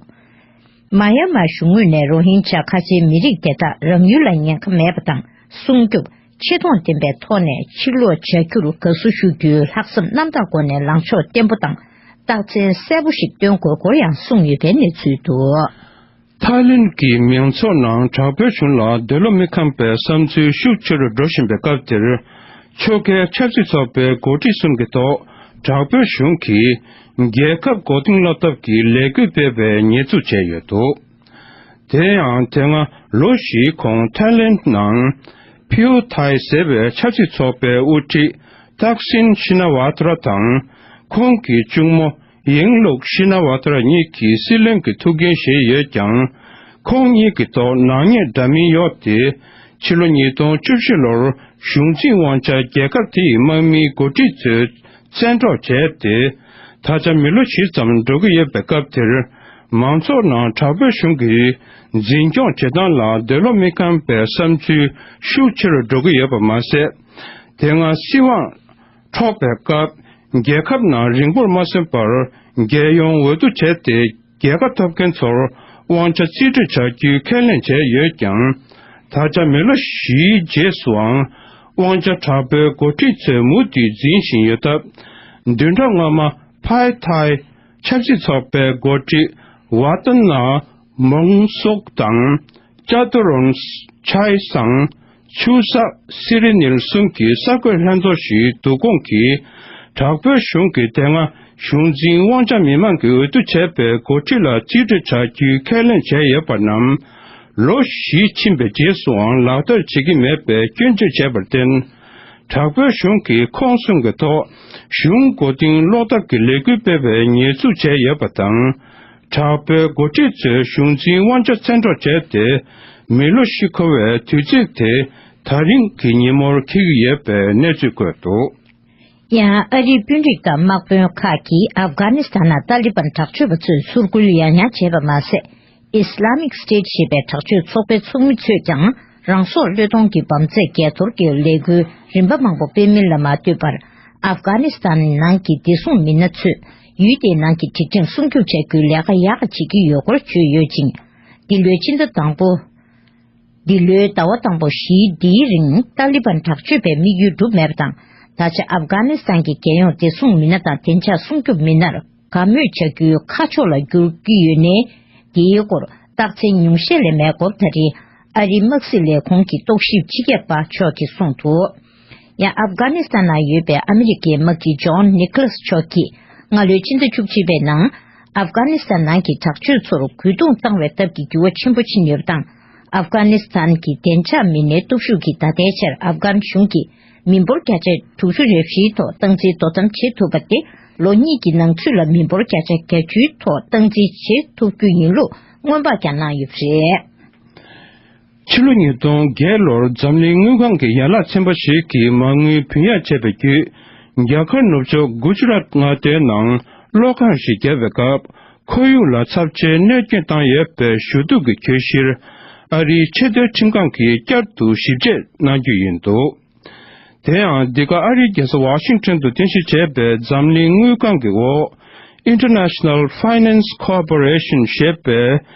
མ་ཡ་མ་གཞུང་ངོས་ནས་རོ་ཧིན་ཇཱ་ཁ་ཆེའི་མི་རིགས་དེ་དག་རང་ཡུལ་ལ་ཉེན་ཁ་མེད་པ་དང་། སྲུང་སྐྱོབ་ཆེ་མཐོང་ལྡན་པའི་ཐོག་ནས་ཕྱིར་ལོག་བྱ་རྒྱུར་དགའ་བསུ་ཞུ་རྒྱུའི་ལྷག་བསམ་རྣམ་དག་སྒོ་ནས་ལངས་ཕྱོགས་བརྟན་པོ་དང་། རྟགས་མཚན་གསལ་པོ་ཞིག་སྟོན་དགོས་སྐོར་ཡང་གསུངས་ཡོད་པའི་གནས་ཚུལ་འདུག་ཐའི་ལེན་གྱི་མང་ཚོགས་ནང་དྲག་པོའི་གཞུང་ལ་འདོད་བློ་མི་ཁེངས་པའི་བསམ་ཚུལ་ཤུགས་ཆེ་རུ་འགྲོ་བཞིན་པའི་སྐབས་དེར། ཕྱོགས་འགལ་ཆབ་སྲིད་ཚོགས་པའི་འགོ་ཁྲིད་གསུམ་གྱི་ཐོག་དྲག་པོའི་གཞུང་གིས་རྒྱལ་ཁབ་མགོ་རྟིང་སློག་ཐབས་ཀྱི་ལས་འགུལ་སྤེལ་བའི་ཉེས་འཛུགས་བྱས་ཡོད་འདུག་དེ་ཡང་དེ་སྔ་ལོ་བཞིའི་གོང་ཐའི་ལེན་ནང་ཕིའུ་ཐའི་ཟེར་བའི་ཆབ་སྲིད་ཚོགས་པའི་དབུ་ཁྲིད་ཐག་སིན་ཤི་ན་ཝ་ཐ་ར་དང་། ཁོང་གི་གཅུང་མོ་ཡིང་ལུག་ཤི་ན་ཝ་ཐ་ར་གཉིས་ཀྱིས་སྲིད་བློན་གྱི་ཐུགས་འགན་བཞེས་ཡོད་ཀྱང་། ཁོང་གཉིས་ཀྱི་ཐོག་ནག་ཉེས་འདྲ་མིན་གཡོགས་ཏེ། ཕྱི་ལོ་ཉིས་སྟོང་བཅུ་བཞི་ལོར་གཞུང་འཛིན་དབང་ཆ་རྒྱལ་ཁབ་དེ་ཡི་དམག་མིའི་འགོ་ཁྲིད་ཚོས་བཙན་འཕྲོག་བྱས་ཏེ། ད་ཆ་མི་ལོ་བཞི་ཙམ་འགྲོ་གི་ཡོད་པའི་སྐབས་དེར། མང་ཚོགས་ནང་དྲག་པོའི་གཞུང་གིས་འཛིན་སྐྱོང་བྱེད་སྟངས་ལ་འདོད་བློ་མི་ཁེངས་པའི་བསམ་ཚུལ་ཤུགས་ཆེ་རུ་འགྲོ་གི་ཡོད་པ་མ་ཟད། དེ་སྔ་སྲིད་དབང་འཕྲོག་པའི་སྐབས། རྒྱལ་ཁབ་ནང་རིང་པོར་མ་སོན་པར། རྒྱལ་ཡོངས་འོས་བསྡུ་བྱས་ཏེ། རྒྱལ་ཁ་ཐོབ་མཁན་ཚོར་དབང་ཆ་རྩིས་སྤྲོད་བྱ་རྒྱུའི་ཁས་ལེན་བྱས་ཡོད་ཀྱང་། ད་ཆ་མི་ལོ་བཞིའི་རྗེས་སུའང་དབང་ཆ་དྲག་པོའི་འགོ་ཁྲིད་ཚོས་མུ་མཐུད་འཛིན་བཞིན་ཡོད་སྟབས། བདུན་ཕྲག་སྔོན་མ་ཕའི་ཐའི་ཆབ་སྲིད་ཚོགས་པའི་འགོ་ཁྲིད་ཝ་ཏན་ན་མོང་སོག་དང་། ཅ་ཏུ་རོན་ཆའེ་སང་། ཆུ་ས་སི་རི་ནིལ་གསུམ་གྱི་གསར་འགོད་ལྷན་ཚོགས་ཤིག་བསྡུ་སྐོང་གིས། དྲག་པོའི་གཞུང་གིས་དེ་སྔ་གཞུང་འཛིན་དབང་ཆ་མི་མང་གིས་འོས་བསྡུ་བྱས་པའི་འགོ་ཁྲིད་ལ་རྩིས་སྤྲོད་བྱ་རྒྱུའི་ཁས་ལེན་བྱས་ཡོད་པ་རྣམས། ལོ་བཞི་ཕྱིན་པའི་རྗེས་སུའང་ལག་བསྟར་བྱེད་ཀྱི་མེད་པའི་སྐྱོན་བརྗོད་བྱས་པར་བརྟེན། དྲག་པོའི་གཞུང་གིས་ཁོང་གསུམ་གྱི་ཐོག་གཞུང་མགོ་རྟིང་སློག་ཐབས་ཀྱི་ལས་འགུལ་སྤེལ་བའི་ཉེས་འཛུགས་བྱས་ཡོད་པ་དང་། དྲག་པོའི་འགོ་ཁྲིད་ཚོས་གཞུང་འཛིན་དབང་ཆ་བཙན་འཕྲོག་བྱས་ཏེ། མི་ལོ་བཞི་འཁོར་བའི་དུས་ཚིགས་དེ་ད་རིང་གི་ཉིན་མོར་འཁེལ་གྱི་ཡོད་པའི་གནས་ཚུལ་བཀོད་འདུག་ཡང་ཨ་རིའི་དཔོན་རིགས་དང་དམག་དཔོན་ཁག་གིས་ཨབ་གྷ་ནི་སི་ཐན་ནང་ཏཱ་ལི་བན་དྲག་སྤྱོད་པ་ཚོས་ཟུར་བཀོལ་ཡང་ཡང་བྱས་པ་མ་ཟད། Islamic State ཞེས་པའི་དྲག་སྤྱོད་ཚོགས་པའི་ཚོགས་མི་ཚོས་ཀྱང་རང་སྲོག་བློས་གཏོང་གི་བམ་རྫས་འགས་གཏོར་གྱི་ལས་འགུལ་རིམ་པ་མང་པོ་སྤེལ་མིན་ལ་མ་ལྟོས་པར། ཨབ་གྷ་ནི་སི་ཐན་ནང་གི་བདེ་སྲུང་མི་སྣ་ཚོས་ཡུལ་དེའི་ནང་གི་སྒྲིག་ཁྲིམས་སྲུང་སྐྱོབ་བྱ་རྒྱུའི་ལས་ཀ་ཡག་པ་བྱེད་ཀྱི་ཡོད་སྐོར་བརྗོད་ཡོད་ཅིང་། འདི་ལོའི་ཕྱི་ཟླ་དང་པོ། འདི་ལོའི་ཟླ་བ་དང་པོ་བཞིའི་འདིའི་རིང་ཏཱ་ལི་བན་དྲག་སྤྱོད་པའི་དམིགས་ཡུལ་འགྲུབ་མེད་པ་དང་། ད་ཆ་ཨབ་གྷ་ནི་སི་ཐན་གྱི་རྒྱལ་ཡོངས་བདེ་སྲུང་མི་སྣ་དང་བདེ་འཇགས་སྲུང་སྐྱོབ་མི་སྣར་དགའ་མོས་བྱ་རྒྱུའི་ཁ་ཕྱོགས་ལ་འགྱུར་གྱི་ཡོད་ནའི། དེའི་སྐོར་རྟགས་མཚན་ཉུང་ཤས་ལས་མེད་སྐོར་ད་རེས་ཨ་རིའི་དམག་སྲིད་ལས་ཁུངས་ཀྱི་རྟོག་ཞིབ་སྤྱི་ཁྱབ་པ་མཆོག་གིས་གསུངས་འདུག་ཡང་ཨབ་གྷ་ནི་སི་ཐན་ནང་ཡོད་པའི་ཨ་མི་རི་ཀའི་དམག་སྤྱི་ཇོན་ནི་ཀ་ལཱས་མཆོག་གིས་སྔ་ལོའི་ཕྱི་ཟླ་བཅུ་གཅིག་པའི་ནང་ཨབ་གྷ་ནི་སི་ཐན་ནང་གི་དྲག་སྤྱོད་ཚོར་རྒོལ་རྡུང་བཏང་བའི་སྟབས་ཀྱིས་འགྱུར་བ་ཆེན་པོ་ཕྱིན་ཡོད་པ་དང་། ཨབ་གྷ་ནི་སི་ཐན་གྱི་བདེ་འཇགས་མི་སྣའི་སྟོབས་ཤུགས་ཀྱིས་ད་ལྟའི་ཆར་ཨབ་གྷན་གཞུང་གི་མི་འབོར་བརྒྱ་ཆ་དྲུག་ཅུ་རེ་བཞིའི་ཐོག་སྟངས་འཛིན་དོ་དམ་བྱེད་ཐུབ་པ་སྟེ། ལོ་གཉིས་ཀྱི་ནང་ཚུད་ལ་མི་འབོར་བརྒྱ་ཆ་བརྒྱད་ཅུའི་ཐོག་སྟངས་འཛིན་བྱེད་ཐུབ་རྒྱུ་ཡིན་ལུགས་སྔོན་དཔག་ཀྱང་གནང་ཡོད་པ་རེད། ཕྱི་ལོ་ཉིས་སྟོང་བརྒྱད་ལོར་འཛམ་གླིང་དངུལ་ཁང་གི་ཡན་ལག་ཚན་པ་ཞིག་གིས་མ་དངུལ་བུན་གཡར་བྱས་པའི་བརྒྱུད། རྒྱ་གར་ནུབ་ཕྱོགས་གུ་ཇི་རཱཏ་མངའ་སྡེའི་ནང་གློག་ཁང་ཞིག་བརྒྱབ་པའི་སྐབས། ཁོར་ཡུག་ལ་ཚབས་ཆེའི་གནོད་སྐྱོན་བཏང་ཡོད་པའི་ཞུ་གཏུག་གི་གྱོད་གཞིར། ཨ་རིའི་ཆེས་མཐོའི་ཁྲིམས་ཁང་གིས་བསྐྱར་དུ་ཞིབ་དཔྱད་གནང་རྒྱུ་ཡིན་འདུག་དེ་ཡང་འདི་ག་ཨ་རིའི་རྒྱལ་ས་ཝ་ཤིང་ཊོན་དུ་རྟེན་གཞི་བྱས་པའི་འཛམ་གླིང་དངུལ་ཁང་གི་འོག International Finance Corporation ཞེས་པའི་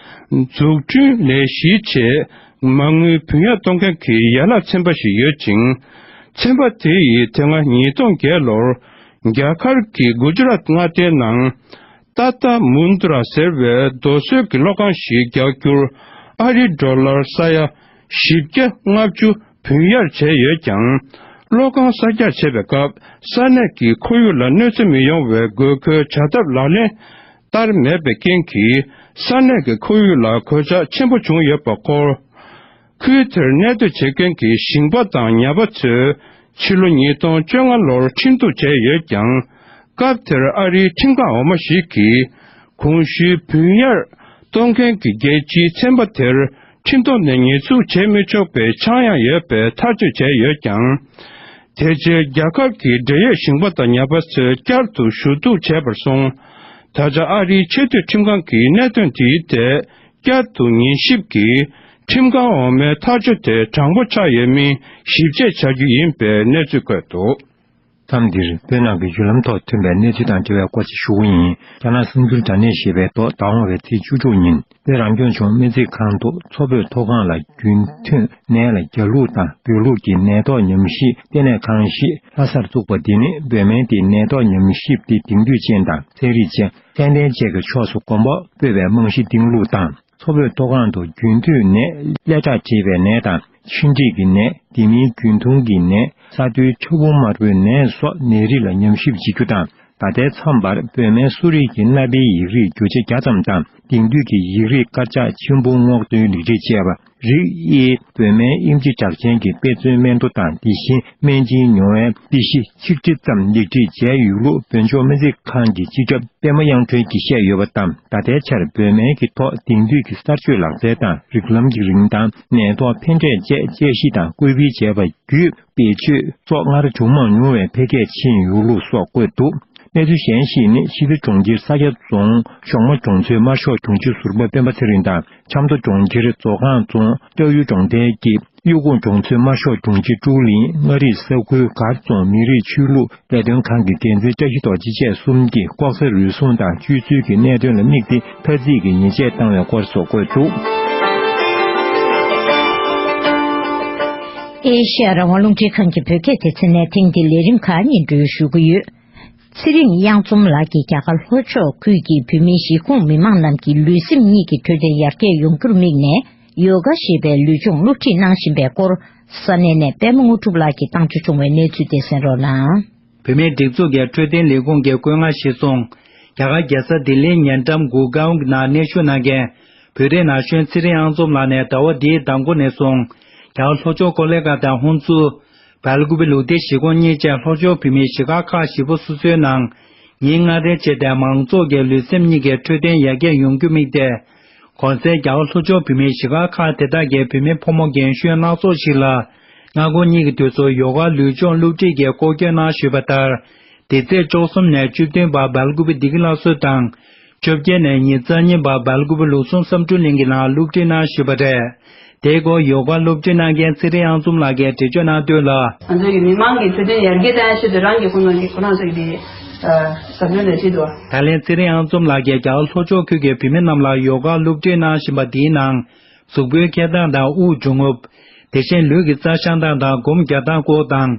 འཛུགས་སྐྲུན་ལས་གཞིའི་ཆེད་མ་དངུལ་བུན་གཡར་གཏོང་མཁན་གྱི་ཡན་ལག་ཚན་པ་ཞིག་ཡོད་ཅིང་། ཚན་པ་དེ་ཡིས་དེ་སྔ་ཉིས་སྟོང་བརྒྱད་ལོར་རྒྱ་གར་གྱི་གུ་ཇི་རཱཏ་མངའ་སྡེའི་ནང་ཏཱ་ཏཱ་མུན་དྲ་ཟེར་བའི་རྡོ་སོལ་གྱི་གློག་ཁང་ཞིག་རྒྱག་རྒྱུར་ཨ་རིའི་ཌོ་ལར་ས་ཡ་བཞི་བརྒྱ་ལྔ་བཅུ་བུན་གཡར་བྱས་ཡོད་ཀྱང་། གློག་ཁང་གསར་རྒྱག་བྱེད་པའི་སྐབས་ས་གནས་ཀྱི་ཁོར་ཡུག་ལ་གནོད་འཚེ་མི་ཡོང་བའི་དགོས་མཁོའི་བྱ་ཐབས་ལག་ལེན་བསྟར་མེད་པའི་རྐྱེན་གྱིས་ས་གནས་ཀྱི་ཁོར་ཡུག་ལ་གོད་ཆག་ཆེན་པོ་བྱུང་ཡོད་པའི་སྐོར། ཁུལ་དེར་གནས་སྡོད་བྱེད་མཁན་གྱི་ཞིང་པ་དང་ཉ་པ་ཚོས་ཕྱི་ལོ་ཉིས་སྟོང་བཅོ་ལྔ་ལོར་ཁྲིམས་གཏུག་བྱས་ཡོད་ཀྱང་། སྐབས་དེར་ཨ་རིའི་ཁྲིམས་ཁང་འོག་མ་ཞིག་གིས་གོང་ཞུས་བུན་གཡར་གཏོང་མཁན་གྱི་རྒྱལ་སྤྱིའི་ཚན་པ་དེར་ཁྲིམས་ཐོག་ནས་ཉེས་འཛུགས་བྱེད་མི་ཆོག་པའི་ཆག་ཡང་ཡོད་པའི་ཐག་གཅོད་བྱས་ཡོད་ཀྱང་། དེ་རྗེས་རྒྱ་གར་གྱི་འབྲེལ་ཡོད་ཞིང་པ་དང་ཉ་པ་ཚོས་བསྐྱར་དུ་ཞུ་གཏུག་བྱས་པར་སོང་། ད་ཆ་ཨ་རིའི་ཆེས་མཐོའི་ཁྲིམས་ཁང་གིས་གནད་དོན་དེའི་ཐད། བསྐྱར་དུ་ཉན་ཞིབ་ཀྱིས་ཁྲིམས་ཁང་འོག་མའི་ཐག་གཅོད་དེ་དྲང་པོ་ཆགས་ཡོད་མིན་ཞིབ་དཔྱད་བྱ་རྒྱུ་ཡིན་པའི་གནས་ཚུལ་བཀོད་འདུག། མཚམས་འདིར་བོད་ནང་གི་བརྒྱུད་ལམ་ཐོག་ཐོན་པའི་གནས་ཚུལ་དང་འབྲེལ་བའི་སྐོར་ཞིག་ཞུ་གི་ཡིན། རྒྱ་ནག་གསར་འགྱུར་དྲ་གནས་ཞེས་པའི་ཐོག་ཟླ་འོང་བའི་ཚེས་བཅུ་དྲུག་ཉིན་བོད་རང་སྐྱོང་ལྗོངས་སྨན་རྩིས་ཁང་དུ་མཚོ་བོད་མཐོ་སྒང་ལ་རྒྱུན་མཐུད་ནས་ལ་རྒྱ་ལུགས་དང་བོད་ལུགས་ཀྱི་ནད་ཐོག་ཉམས་ཞིབ་ལྟེ་གནས་ཁང་ཞིག་ལྷ་སར་བཙུགས་པ་འདི་ནི་བོད་སྨན་དེ་ནད་ཐོག་ཉམས་ཞིབ་དེ་དེང་དུས་ཅན་དང་ཚན་རིག་ཅན། ཚད་ལྡན་བཅས་ཀྱི་ཕྱོགས་སུ་གོམ་པ་སྤོས་པའི་རྨང་གཞི་བཏིང་ལུགས་དང་། མཚོ་བོད་མཐོ་སྒང་དུ་རྒྱུན་མཐུད་ནས་ཀླད་ཁྲག་མཁྲིས་པའི་ནད་དང་། མཆིན་མཁྲིས་ཀྱི་ནད། དེ་མིན་རྒྱུན་མཐོང་གི་ནད། ས་རྡུལ་ཆབ་བུམ་དམར་པོའི་ནད་སོགས་ནད་རིགས་ལ་ཉམས་ཞིབ་བྱེད་རྒྱུ་དང་། ད་ལྟའི་མཚམས་བར་བོད་སྨན་གསོ་རིག་གི་གནའ་དཔེའི་ཡིག་རིགས་རྒྱུ་ཆ་བརྒྱ་ཙམ་དང་། དེང་དུས་ཀྱི་ཡིག་རིགས་དཀར་ཆག་ཆེན་པོ་སྔོག་འདོན་ལེགས་སྒྲིག་བཅས་པ། རིགས་དབྱེའི་བོད་སྨན་དབྱིན་ཇི་གྲགས་ཅན་གྱི་དཔེ་མཚོན་སྨན་ཐོ་དང་དེ་བཞིན་སྨན་སྦྱིན་མྱོང་བའི་དཔེ་གཞི་ཆིག་ཁྲི་ཙམ་ལེགས་སྒྲིག་བྱས་ཡོད་ལུགས་བོད་ལྗོངས་སྨན་རྩིས་ཁང་གི་སྤྱི་ཁྱབ་པད་མ་དབྱངས་སྒྲོན་གྱིས་བཤད་ཡོད་པ་ལྟར། ད་ལྟའི་ཆར་བོད་སྨན་གྱི་ཐོག་དེང་དུས་ཀྱི་གསར་བརྗེའི་ལག་རྩལ་དང་རིགས་ལམ་གྱི་རིན་ཐང་། ནད་ཐོག་ཕན་འབྲས་བཅས་དཔྱད་ཞིབ་དང་བཀོད་སྤེལ་བྱས་པ་བརྒྱུད་བེད་སྤྱོད་སོགས་སྔར་བྱུང་མ་མྱོང་བའི་འཕེལ་རྒྱས་ཕྱིན་ཡོད་ལུགས་སོགས་བཀོད་འདུག། གནས་ཚུལ་གཞན་ཞིག་ནི་ཕྱི་དྲོ་གྲོང་ཁྱེར་ས་སྐྱ་རྫོང་ཞོགས་མ་གྲོང་ཚོའི་དམར་ཤོག་དྲུང་ཆེ་ཟུར་པ་སྤེན་པ་ཚེ་རིང་དང་ཆབ་མདོ་གྲོང་ཁྱེར་མཛོ་སྒང་རྫོང་སྐྱ་ཡུལ་གྲོང་རྡལ་གྱི་གཡུ་ཁུང་གྲོང་ཚོའི་དམར་ཤོག་དྲུང་ཆེ་ཀྲུའུ་ལིན། མངའ་རིས་ས་ཁུལ་སྒར་རྫོང་མི་རིགས་ཆོས་ལུགས་ལས་དོན་ཁང་གི་འགན་འཛིན་བཀྲ་ཤིས་རྡོ་རྗེ་བཅས་གསུམ་གྱིས་ལྐོག་ཟ་རུལ་སུངས་དང་སྤྱོད་ཚུལ་གྱི་གནད་དོན་ལ་དམིགས་ཏེ་ཐ་ཚིག་གི་ཉེས་ཆད་བཏང་བའི་སྐོར་སོགས་བཀོད་འདུག། ཨེ་ཤེ་ཡ་རང་དབང་རླུང་འཕྲིན་ཁང་གི་བོད་སྐད་སྡེ་ཚན་ནས་ཐེངས་འདིའི་ལས་རིམ་ཁག་སྙན་སྒྲོན་ཞུ་གི་ཡོད། ཚེ་རིང་གཡང་འཛོམས་ལགས་ཀྱིས་རྒྱ་གར་ལྷོ་ཕྱོགས་ཁུལ་གྱི་བོད་མིའི་གཞིས་ཁོངས་མི་མང་རྣམས་ཀྱི་ལུས་སེམས་གཉིས་ཀྱི་འཕྲོད་བསྟེན་ཡར་རྒྱས་ཡོང་རྒྱུར་དམིགས་ནས་ཡོ་ག་ཞེས་པའི་ལུས་སྦྱོང་སློབ་ཁྲིད་གནང་བཞིན་པའི་སྐོར། ས་གནས་ནས་པད་མ་དངོས་གྲུབ་ལགས་ཀྱིས་བཏང་འབྱོར་བྱུང་བའི་གནས་ཚུལ་དེ་གསན་རོགས་གནང་། བོད་མིའི་སྒྲིག་འཛུགས་ཀྱི་འཕྲོད་བསྟེན་ལས་ཁུངས་ཀྱིས་བཀོད་མངགས་གཞིར་བཟུང་། རྒྱ་གར་རྒྱལ་ས་ལྡི་ལིའི་ཉེ་འགྲམ་གུར་གའོན་ནང་གནས་བཞུགས་གནང་མཁན་བོད་རིགས་ན་གཞོན་ཚེ་རིང་གཡང་འཛོམས་ལགས་ནས་ཟླ་བ་འདིའི་ཟླ་མགོ་ནས་བཟུང་རྒྱ་གར་ལྷོ་ཕྱོགས་ཀོ་ལི་གྷལ་དང་ཧོན་སུར། སྦེལ་ཀུ་པེ་ལུགས་བདེ་གཞིས་ཁོངས་གཉིས་བཅས་ལྷོ་ཕྱོགས་བོད་མིའི་གཞིས་ཁག་ཁག་བཞི་པོ་སོ་སོའི་ནང་ཉིན་ལྔ་རེ་བྱས་ཏེ་མང་ཚོགས་ཀྱི་ལུས་སེམས་གཉིས་ཀའི་འཕྲོད་བསྟེན་ཡར་རྒྱས་ཡོང་རྒྱུ་དམིགས་ཏེ། གོང་གསལ་རྒྱ་གར་ལྷོ་ཕྱོགས་བོད་མིའི་གཞིས་ཁག་ཁག་དེ་དག་གི་བོད་མི་ཕོ་མོ་རྒན་གཞོན་སྣ་ཚོགས་ཤིག་ལ་སྔ་དགོང་གཉིས་ཀྱི་དུས་སུ་ཡོ་ག་ལུས་སྦྱོང་སློབ་ཁྲིད་ཀྱི་སྐོར་སྐྱོད་གནང་ཞུས་པ་ལྟར། འདི་ཚེས་བཅུ་གསུམ་ནས་བཅུ་བདུན་བར་སྦེལ་ཀུ་པེ་བདེ་སྐྱིད་སླར་གསོ་དང་། བཅོ་བརྒྱད་ནས་ཉི་ཤུ་རྩ་གཉིས་བར་སྦེལ་ཀུ་པེ་ལུགས་ཟུང་བསམ་འགྲུབ་གླིང་གི་ནང་སློབ་ཁྲིད་གནང་ཞུས་པ་རེད། དེའི་སྐོར་ཡོ་ག་སློབ་ཁྲིད་གནང་མཁན་ཚེ་རིང་གཡང་འཛོམས་ལགས་ཀྱིས་འགྲེལ་བརྗོད་གནང་དོན་ལ། ང་ཚོའི་མི་མང་གི་འཕྲོད་བསྟེན་ཡར་རྒྱས་གཏོང་ཡ་ཆེད་དུ་རང་གི་ཁོ་ན་གི་ཁོ་རང་ཚོ་གི་དེ་ཟབ་སྦྱོང་ལས་བྱེད་དུ། ད་ལན་ཚེ་རིང་གཡང་འཛོམས་ལགས་ཀྱིས་རྒྱ་གར་ལྷོ་ཕྱོགས་ཁུལ་གྱི་བོད་མི་རྣམས་ལ་ཡོ་ག་སློབ་ཁྲིད་གནང་བཞིན་པ་འདིའི་ནང་གཟུགས་པོའི་འཁྱེར་སྟངས་དང་དབུགས་འབྱུང་རྔུབ། དེ་བཞིན་ལུས་ཀྱི་རྩལ་སྦྱང་སྟངས་དང་སྒོམ་རྒྱག་སྟངས་སྐོར་དང་།